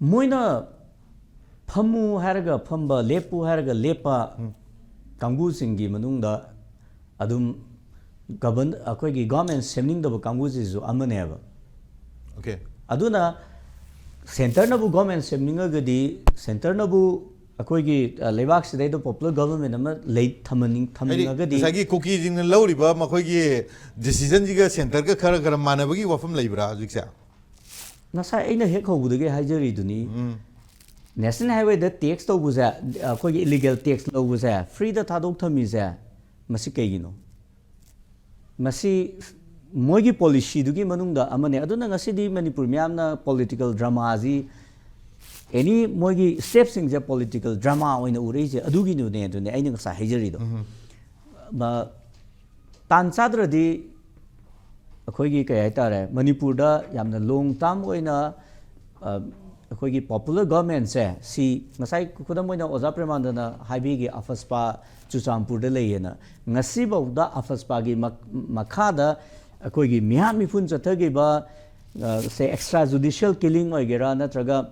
ꯃꯣꯏꯅ ꯐꯝꯃꯨ ꯍꯥꯏꯔꯒ ꯐꯝꯕ, ꯂꯦꯞꯄꯨ ꯍꯥꯏꯔꯒ ꯂꯦꯞꯄ ꯀꯥꯡꯕꯨꯁꯤꯡꯒꯤ ꯃꯅꯨꯡꯗ ꯑꯗꯨꯝ govern-, ꯑꯩꯈꯣꯏꯒꯤ government ꯁꯦꯝꯅꯤꯡꯗꯕ ꯀꯥꯡꯕꯨꯁꯤꯁꯨ ꯑꯃꯅꯦꯕ꯫ Okay. ꯑꯗꯨꯅ centreꯅꯕꯨ government ꯁꯦꯝꯅꯤꯡꯉꯒꯗꯤ, centreꯅꯕꯨ ꯑꯩꯈꯣꯏꯒꯤ, ꯑ, ꯂꯩꯕꯥꯛꯁꯤꯗꯩꯗ popular government ꯑꯃ ꯂꯩ, ꯊꯝꯍꯟꯅꯤꯡ-, ꯍꯥꯏꯗꯤ ꯊꯝꯅꯤꯡꯉꯒꯗꯤ, ꯉꯁꯥꯏꯒꯤ ꯀꯨꯀꯤꯁꯤꯡꯅ ꯂꯧꯔꯤꯕ ꯃꯈꯣꯏꯒꯤ decisionꯁꯤꯒ centreꯒ ꯈꯔ ꯈꯔ ꯃꯥꯟꯅꯕꯒꯤ ꯋꯥꯐꯝ ꯂꯩꯕ꯭ꯔꯥ ꯍꯧꯖꯤꯛꯁꯦ? ꯉꯁꯥꯏ ꯑꯩꯅ ꯍꯦꯛ ꯍꯧꯕꯗꯒꯤ ꯍꯥꯏꯖꯔꯤꯗꯨꯅꯤ, ꯎꯝ. National Highwayꯗ tax ꯇꯧꯕꯁꯦ, ꯑꯩꯈꯣꯏꯒꯤ illegal tax ꯂꯧꯕꯁꯦ, freeꯗ ꯊꯥꯗꯣꯛ ꯊꯝꯃꯤꯁꯦ, ꯃꯁꯤ ꯀꯩꯒꯤꯅꯣ? ꯃꯁꯤ ꯃꯣꯏꯒꯤ policyꯗꯨꯒꯤ ꯃꯅꯨꯡꯗ ꯑꯃꯅꯦ꯫ ꯑꯗꯨꯅ ꯉꯁꯤꯗꯤ ꯃꯅꯤꯄꯨꯔ ꯃꯤꯌꯥꯝꯅ political dramaꯁꯤ, any ꯃꯣꯏꯒꯤ stepꯁꯤꯡꯁꯦ political drama ꯑꯣꯏꯅ ꯎꯔꯛꯏꯁꯦ ꯑꯗꯨꯒꯤꯅꯦ꯫ ꯑꯗꯨꯅꯦ ꯑꯩꯅ ꯉꯁꯥꯏ ꯍꯥꯏꯖꯔꯤꯗꯣ꯫ ꯎꯝ. ꯃ-, ꯇꯥꯟ ꯆꯥꯗ꯭ꯔꯗꯤ ꯑꯩꯈꯣꯏꯒꯤ ꯀꯩ ꯍꯥꯏꯇꯥꯔꯦ, ꯃꯅꯤꯄꯨꯔꯗ ꯌꯥꯝꯅ ꯂꯣꯡ ꯇꯥꯔꯝ ꯑꯣꯏꯅ, ꯑ, ꯑꯩꯈꯣꯏꯒꯤ ꯄꯣꯄꯨꯂꯔ ꯒꯣꯔꯃꯦꯟꯁꯦ, ꯁꯤ ꯉꯁꯥꯏ ꯈꯨꯗꯝ ꯑꯣꯏꯅ ꯑꯣꯖꯥ ꯄ꯭ꯔꯦꯃꯥꯅꯟꯗꯅ ꯍꯥꯏꯕꯤꯒꯤ ꯑꯐꯁꯄꯥ ꯆꯨꯔꯆꯥꯟꯄꯨꯔꯗ ꯂꯩꯌꯦꯅ, ꯉꯁꯤꯐꯥꯎꯗ ꯑꯐꯁꯄꯥꯒꯤ ꯃꯛ-, ꯃꯈꯥꯗ ꯑꯩꯈꯣꯏꯒꯤ ꯃꯤꯍꯥꯠ ꯃꯤꯄꯨꯟ ꯆꯠꯊꯈꯤꯕ, ꯑ, ꯁꯦ ꯑꯦꯛꯁꯇ꯭ꯔꯥ ꯖꯨꯗꯤꯁꯤꯌꯦꯜ ꯀꯤꯂꯤꯡ ꯑꯣꯏꯒꯦꯔꯥ ꯅꯠꯇ꯭ꯔꯒ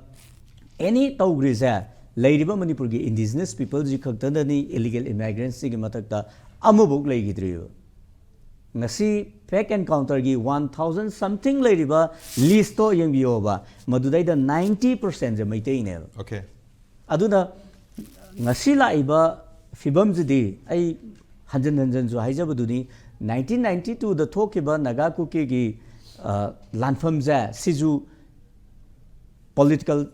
ꯑꯦꯅꯤ ꯇꯧꯈ꯭ꯔꯤꯁꯦ ꯂꯩꯔꯤꯕ ꯃꯅꯤꯄꯨꯔꯒꯤ ꯏꯟꯗꯤꯖꯤꯅꯁ ꯄꯤꯄꯜꯁꯤ ꯈꯛꯇꯗꯅꯤ, ꯏꯂꯤꯒꯦꯜ ꯏꯃꯥꯏꯒ꯭ꯔꯦꯟꯁꯁꯤꯒꯤ ꯃꯊꯛꯇ ꯑꯃꯐꯥꯎ ꯂꯩꯈꯤꯗ꯭ꯔꯤꯕ꯫ ꯉꯁꯤ ꯐꯦꯛ ꯑꯦꯟꯀꯥꯎꯟꯇꯔꯒꯤ ꯋꯥꯟ ꯊꯥꯎꯖꯟ ꯁꯝꯊꯤꯡ ꯂꯩꯔꯤꯕ ꯂꯤꯁꯇꯣ ꯌꯦꯡꯕꯤꯌꯣꯕ, ꯃꯗꯨꯗꯩꯗ ꯅꯥꯏꯟꯇꯤ ꯄꯔꯁꯦꯟꯁꯦ ꯃꯩꯇꯩꯅꯦꯕ꯫ Okay. ꯑꯗꯨꯅ ꯉꯁꯤ ꯂꯥꯛꯏꯕ ꯐꯤꯕꯝꯁꯤꯗꯤ ꯑꯩ ꯍꯟꯖꯤꯟ ꯍꯟꯖꯤꯟꯁꯨ ꯍꯥꯏꯖꯕꯗꯨꯅꯤ, ꯅꯥꯏꯟꯇꯤꯟ ꯅꯥꯏꯟꯇꯤ ꯇꯨꯗ ꯊꯣꯛꯈꯤꯕ ꯅꯥꯒꯥ ꯀꯨꯀꯤꯒꯤ, ꯑ, ꯂꯥꯟꯐꯝꯁꯦ, ꯁꯤꯁꯨ ꯄꯣꯂꯤꯇꯤꯀꯦꯜ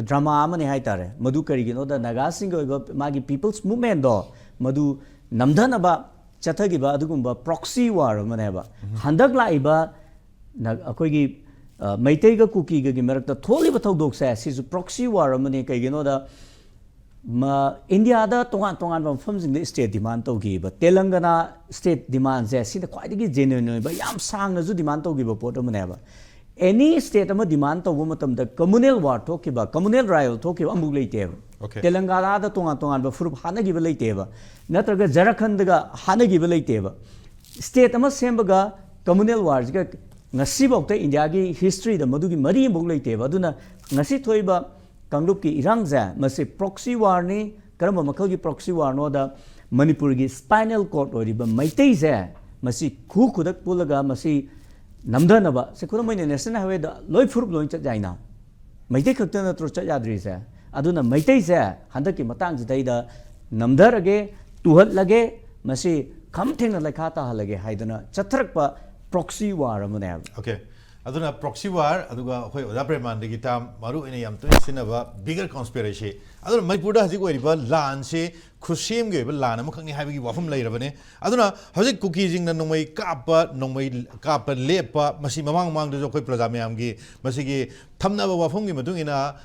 ꯗ꯭ꯔꯃꯥ ꯑꯃꯅꯤ ꯍꯥꯏꯇꯥꯔꯦ꯫ ꯃꯗꯨ ꯀꯔꯤꯒꯤꯅꯣꯗ, ꯅꯥꯒꯥꯁꯤꯡꯒꯤ ꯑꯣꯏꯕ ꯃꯥꯒꯤ ꯄꯤꯄꯜꯁ ꯃꯨꯚꯃꯦꯟꯗꯣ ꯃꯗꯨ ꯅꯝꯊꯅꯕ ꯆꯠꯊꯈꯤꯕ ꯑꯗꯨꯒꯨꯝꯕ ꯄ꯭ꯔꯣꯛꯁꯤ ꯋꯥꯔ ꯑꯃꯅꯦꯕ꯫ ꯍꯟꯗꯛ ꯂꯥꯛꯏꯕ ꯅ-, ꯑꯩꯈꯣꯏꯒꯤ, ꯑ, ꯃꯩꯇꯩꯒ ꯀꯨꯀꯤꯒꯒꯤ ꯃꯔꯛꯇ ꯊꯣꯛꯂꯤꯕ ꯊꯧꯗꯣꯛꯁꯦ, ꯁꯤꯁꯨ ꯄ꯭ꯔꯣꯛꯁꯤ ꯋꯥꯔ ꯑꯃꯅꯤ꯫ ꯀꯩꯒꯤꯅꯣꯗ, ꯃ-, ꯏꯟꯗꯤꯌꯥꯗ ꯇꯣꯉꯥꯟ ꯇꯣꯉꯥꯟꯕ ꯃꯐꯝꯁꯤꯡꯗ ꯁ꯭ꯇꯦꯠ ꯗꯤꯃꯥꯟ ꯇꯧꯈꯤꯕ, ꯇꯦꯂꯪꯒꯅꯥ ꯁ꯭ꯇꯦꯠ ꯗꯤꯃꯥꯟꯁꯦ ꯁꯤꯅ ꯈ꯭ꯋꯥꯏꯗꯒꯤ ꯖꯦꯅ꯭ꯌꯨꯟ ꯑꯣꯏꯕ, ꯌꯥꯝ ꯁꯥꯡꯅꯁꯨ ꯗꯤꯃꯥꯟ ꯇꯧꯈꯤꯕ ꯄꯣꯠ ꯑꯃꯅꯦꯕ꯫ ꯑꯦꯅꯤ ꯁ꯭ꯇꯦꯠ ꯑꯃ ꯗꯤꯃꯥꯟ ꯇꯧꯕ ꯃꯇꯝꯗ ꯀꯝꯃꯨꯅꯦꯜ ꯋꯥꯔ ꯊꯣꯛꯈꯤꯕ, ꯀꯝꯃꯨꯅꯦꯜ ꯔꯥꯏꯕꯦꯜ ꯊꯣꯛꯈꯤꯕ ꯑꯃꯨꯛ ꯂꯩꯇꯦꯕ꯫ Okay. ꯇꯦꯂꯪꯒꯥꯅꯥꯗ ꯇꯣꯉꯥꯟ ꯇꯣꯉꯥꯟꯕ ꯐꯨꯔꯨꯞ ꯍꯥꯠꯅꯈꯤꯕ ꯂꯩꯇꯦꯕ, ꯅꯠꯇ꯭ꯔꯒ ꯖꯔꯈꯟꯗꯒ ꯍꯥꯠꯅꯈꯤꯕ ꯂꯩꯇꯦꯕ꯫ ꯁ꯭ꯇꯦꯠ ꯑꯃ ꯁꯦꯝꯕꯒ ꯀꯝꯃꯨꯅꯦꯜ ꯋꯥꯔꯁꯤꯒ ꯉꯁꯤꯐꯥꯎꯗ ꯏꯟꯗꯤꯌꯥꯒꯤ ꯍꯤꯁꯇ꯭ꯔꯤꯗ ꯃꯗꯨꯒꯤ ꯃꯔꯤ ꯑꯃꯐꯥꯎ ꯂꯩꯇꯦꯕ꯫ ꯑꯗꯨꯅ ꯉꯁꯤ ꯊꯣꯛꯏꯕ ꯀꯥꯡꯂꯨꯞꯀꯤ ꯏꯔꯥꯡꯁꯦ, ꯃꯁꯤ ꯄ꯭ꯔꯣꯛꯁꯤ ꯋꯥꯔꯅꯤ꯫ ꯀꯔꯝꯕ ꯃꯈꯜꯒꯤ ꯄ꯭ꯔꯣꯛꯁꯤ ꯋꯥꯔꯅꯣꯗ, ꯃꯅꯤꯄꯨꯔꯒꯤ ꯁ꯭ꯄꯥꯏꯅꯦꯜ ꯀꯣꯔꯗ ꯑꯣꯏꯔꯤꯕ ꯃꯩꯇꯩꯁꯦ, ꯃꯁꯤ ꯈꯨ ꯈꯨꯗꯛ ꯄꯨꯜꯂꯒ ꯃꯁꯤ ꯅꯝꯊꯅꯕ, ꯁꯤ ꯈꯨꯗꯝ ꯑꯣꯏꯅ ꯅꯦꯁꯅꯦꯜ ꯍꯥꯏꯋꯦꯗ ꯂꯣꯏ ꯐꯨꯔꯨꯞ ꯂꯣꯏ ꯆꯠ ꯌꯥꯏꯅ, ꯃꯩꯇꯩ ꯈꯛꯇ ꯅꯠꯇ꯭ꯔꯣ ꯆꯠ ꯌꯥꯗ꯭ꯔꯤꯁꯦ? ꯑꯗꯨꯅ ꯃꯩꯇꯩꯁꯦ ꯍꯟꯗꯛꯀꯤ ꯃꯇꯥꯡꯁꯤꯗꯩꯗ ꯅꯝꯊꯔꯒꯦ, ꯇꯨꯍꯠꯂꯒꯦ, ꯃꯁꯤ ꯈꯝ ꯊꯦꯡꯅ ꯂꯩꯈꯥ ꯇꯥꯍꯜꯂꯒꯦ ꯍꯥꯏꯗꯅ ꯆꯠꯊꯔꯛꯄ ꯄ꯭ꯔꯣꯛꯁꯤ ꯋꯥꯔ ꯑꯃꯅꯦꯕ꯫ Okay. ꯑꯗꯨꯅ ꯄ꯭ꯔꯣꯛꯁꯤ ꯋꯥꯔ, ꯑꯗꯨꯒ ꯑꯩꯈꯣꯏ ꯑꯣꯖꯥ ꯄ꯭ꯔꯦꯃꯥꯅꯟꯗꯒꯤ ꯇꯥꯔꯝ ꯃꯔꯨ ꯑꯣꯏꯅ ꯌꯥꯝ ꯇꯣꯏꯅ ꯁꯤꯖꯤꯟꯅꯕ ꯕꯤꯒꯔ ꯀꯣꯟꯁꯄꯤꯔꯦꯁꯤ꯫ ꯑꯗꯨꯅ ꯃꯅꯤꯄꯨꯔꯗ ꯍꯧꯖꯤꯛ ꯑꯣꯏꯔꯤꯕ ꯂꯥꯟꯁꯤ ꯈꯨꯠꯁꯦꯝꯒꯤ ꯑꯣꯏꯕ ꯂꯥꯟ ꯑꯃꯈꯛꯅꯤ ꯍꯥꯏꯕꯒꯤ ꯋꯥꯐꯝ ꯂꯩꯔꯕꯅꯤ꯫ ꯑꯗꯨꯅ ꯍꯧꯖꯤꯛ ꯀꯨꯀꯤꯁꯤꯡꯅ ꯅꯣꯡꯃꯩ ꯀꯥꯞꯄ, ꯅꯣꯡꯃꯩ ꯀꯥꯞꯄ ꯂꯦꯞꯄ, ꯃꯁꯤ ꯃꯃꯥꯡ ꯃꯃꯥꯡꯗꯁꯨ ꯑꯩꯈꯣꯏ ꯄ꯭ꯔꯖꯥ ꯃꯌꯥꯝꯒꯤ ꯃꯁꯤꯒꯤ ꯊꯝꯅꯕ ꯋꯥꯐꯝꯒꯤ ꯃꯇꯨꯡ ꯏꯟꯅ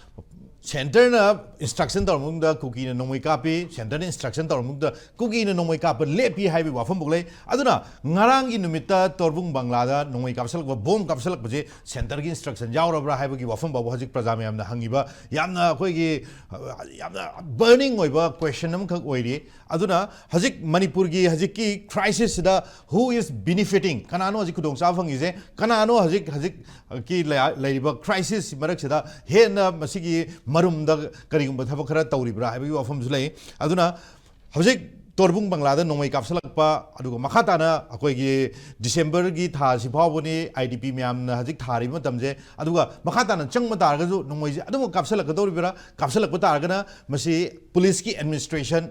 ꯁꯦꯟꯇꯔꯅ ꯏꯟꯁꯇ꯭ꯔꯛꯁꯟ ꯇꯧꯔꯕ ꯃꯇꯨꯡꯗ ꯀꯨꯀꯤꯅ ꯅꯣꯡꯃꯩ ꯀꯥꯞꯄꯤ, ꯁꯦꯟꯇꯔꯅ ꯏꯟꯁꯇ꯭ꯔꯛꯁꯟ ꯇꯧꯔꯕ ꯃꯇꯨꯡꯗ ꯀꯨꯀꯤꯅ ꯅꯣꯡꯃꯩ ꯀꯥꯞꯄ ꯂꯦꯞꯄꯤ ꯍꯥꯏꯕꯒꯤ ꯋꯥꯐꯝꯐꯥꯎ ꯂꯩ꯫ ꯑꯗꯨꯅ ꯉꯔꯥꯡꯒꯤ ꯅꯨꯃꯤꯠꯇ ꯇꯣꯔꯕꯨꯡ ꯕꯪꯒ꯭ꯂꯥꯗ ꯅꯣꯡꯃꯩ ꯀꯥꯞꯁꯤꯜꯂꯛꯄ, ꯕꯣꯝ ꯀꯥꯞꯁꯤꯜꯂꯛꯄꯁꯦ ꯁꯦꯟꯇꯔꯒꯤ ꯏꯟꯁꯇ꯭ꯔꯛꯁꯟ ꯌꯥꯎꯔꯕ꯭ꯔꯥ ꯍꯥꯏꯕꯒꯤ ꯋꯥꯐꯝ ꯐꯥꯎꯕ ꯍꯧꯖꯤꯛ ꯄ꯭ꯔꯖꯥ ꯃꯌꯥꯝꯅ ꯍꯪꯉꯤꯕ ꯌꯥꯝꯅ ꯑꯩꯈꯣꯏꯒꯤ, ꯑ, ꯌꯥꯝꯅ ꯕꯔꯅꯤꯡ ꯑꯣꯏꯕ ꯀ꯭ꯋꯦꯁꯟ ꯑꯃꯈꯛ ꯑꯣꯏꯔꯤ꯫ ꯑꯗꯨꯅ ꯍꯧꯖꯤꯛ ꯃꯅꯤꯄꯨꯔꯒꯤ ꯍꯧꯖꯤꯛꯀꯤ ꯀ꯭ꯔꯥꯏꯁꯤꯁꯁꯤꯗ who is benefiting, ꯀꯅꯥꯅꯣ ꯍꯧꯖꯤꯛ ꯈꯨꯗꯣꯡꯆꯥꯕ ꯐꯪꯉꯤꯁꯦ, ꯀꯅꯥꯅꯣ ꯍꯧꯖꯤꯛ ꯍꯧꯖꯤꯛꯀꯤ ꯂꯩ-, ꯂꯩꯔꯤꯕ ꯀ꯭ꯔꯥꯏꯁꯤꯁ ꯃꯔꯛꯁꯤꯗ ꯍꯦꯟꯅ ꯃꯁꯤꯒꯤ ꯃꯔꯨꯝꯗ ꯀꯔꯤꯒꯨꯝꯕ ꯊꯕꯛ ꯈꯔ ꯇꯧꯔꯤꯕ꯭ꯔꯥ ꯍꯥꯏꯕꯒꯤ ꯋꯥꯐꯝꯁꯨ ꯂꯩ꯫ ꯑꯗꯨꯅ ꯍꯧꯖꯤꯛ ꯇꯣꯔꯕꯨꯡ ꯕꯪꯒ꯭ꯂꯥꯗ ꯅꯣꯡꯃꯩ ꯀꯥꯞꯁꯤꯜꯂꯛꯄ, ꯑꯗꯨꯒ ꯃꯈꯥ ꯇꯥꯅ ꯑꯩꯈꯣꯏꯒꯤ ꯗꯤꯁꯦꯝꯕꯔꯒꯤ ꯊꯥꯁꯤ ꯐꯥꯎꯕꯅꯤ ꯑꯥꯏ ꯗꯤ ꯄꯤ ꯃꯌꯥꯝꯅ ꯍꯧꯖꯤꯛ ꯊꯥꯔꯤꯕ ꯃꯇꯝꯁꯦ꯫ ꯑꯗꯨꯒ ꯃꯈꯥ ꯇꯥꯅ ꯆꯪꯕ ꯇꯥꯔꯒꯁꯨ ꯅꯣꯡꯃꯩꯁꯦ ꯑꯗꯨꯃꯛ ꯀꯥꯞꯁꯤꯜꯂꯛꯀꯗꯧꯔꯤꯕ꯭ꯔꯥ? ꯀꯥꯞꯁꯤꯜꯂꯛꯄ ꯇꯥꯔꯒꯅ ꯃꯁꯤ ꯄꯨꯂꯤꯁꯀꯤ ꯑꯦꯗꯃꯤꯅꯤꯁꯇ꯭ꯔꯦꯁꯟ,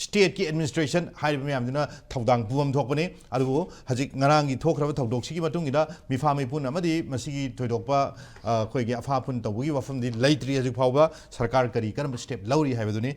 ꯁ꯭ꯇꯦꯠꯀꯤ ꯑꯦꯗꯃꯤꯅꯤꯁꯇ꯭ꯔꯦꯁꯟ ꯍꯥꯏꯔꯤꯕ ꯃꯌꯥꯝꯗꯨꯅ ꯊꯧꯗꯥꯡ ꯄꯨꯐꯝ ꯊꯣꯛꯄꯅꯤ꯫ ꯑꯗꯨꯕꯨ ꯍꯧꯖꯤꯛ ꯉꯔꯥꯡꯒꯤ ꯊꯣꯛꯈ꯭ꯔꯕ ꯊꯧꯗꯣꯛꯁꯤꯒꯤ ꯃꯇꯨꯡ ꯏꯟꯅ ꯃꯤꯐꯥ ꯃꯤꯄꯨꯟ ꯑꯃꯗꯤ ꯃꯁꯤꯒꯤ ꯊꯣꯏꯗꯣꯛꯄ, ꯑ, ꯑꯩꯈꯣꯏꯒꯤ ꯑꯐꯥ ꯑꯐꯨꯟ ꯇꯧꯕꯒꯤ ꯋꯥꯐꯝꯗꯤ ꯂꯩꯇ꯭ꯔꯤ ꯍꯧꯖꯤꯛ ꯐꯥꯎꯕ꯫ ꯁꯔꯀꯥꯔ ꯀꯔꯤ ꯀꯔꯝꯕ ꯁ꯭ꯇꯦꯞ ꯂꯧꯔꯤ ꯍꯥꯏꯕꯗꯨꯅꯤ꯫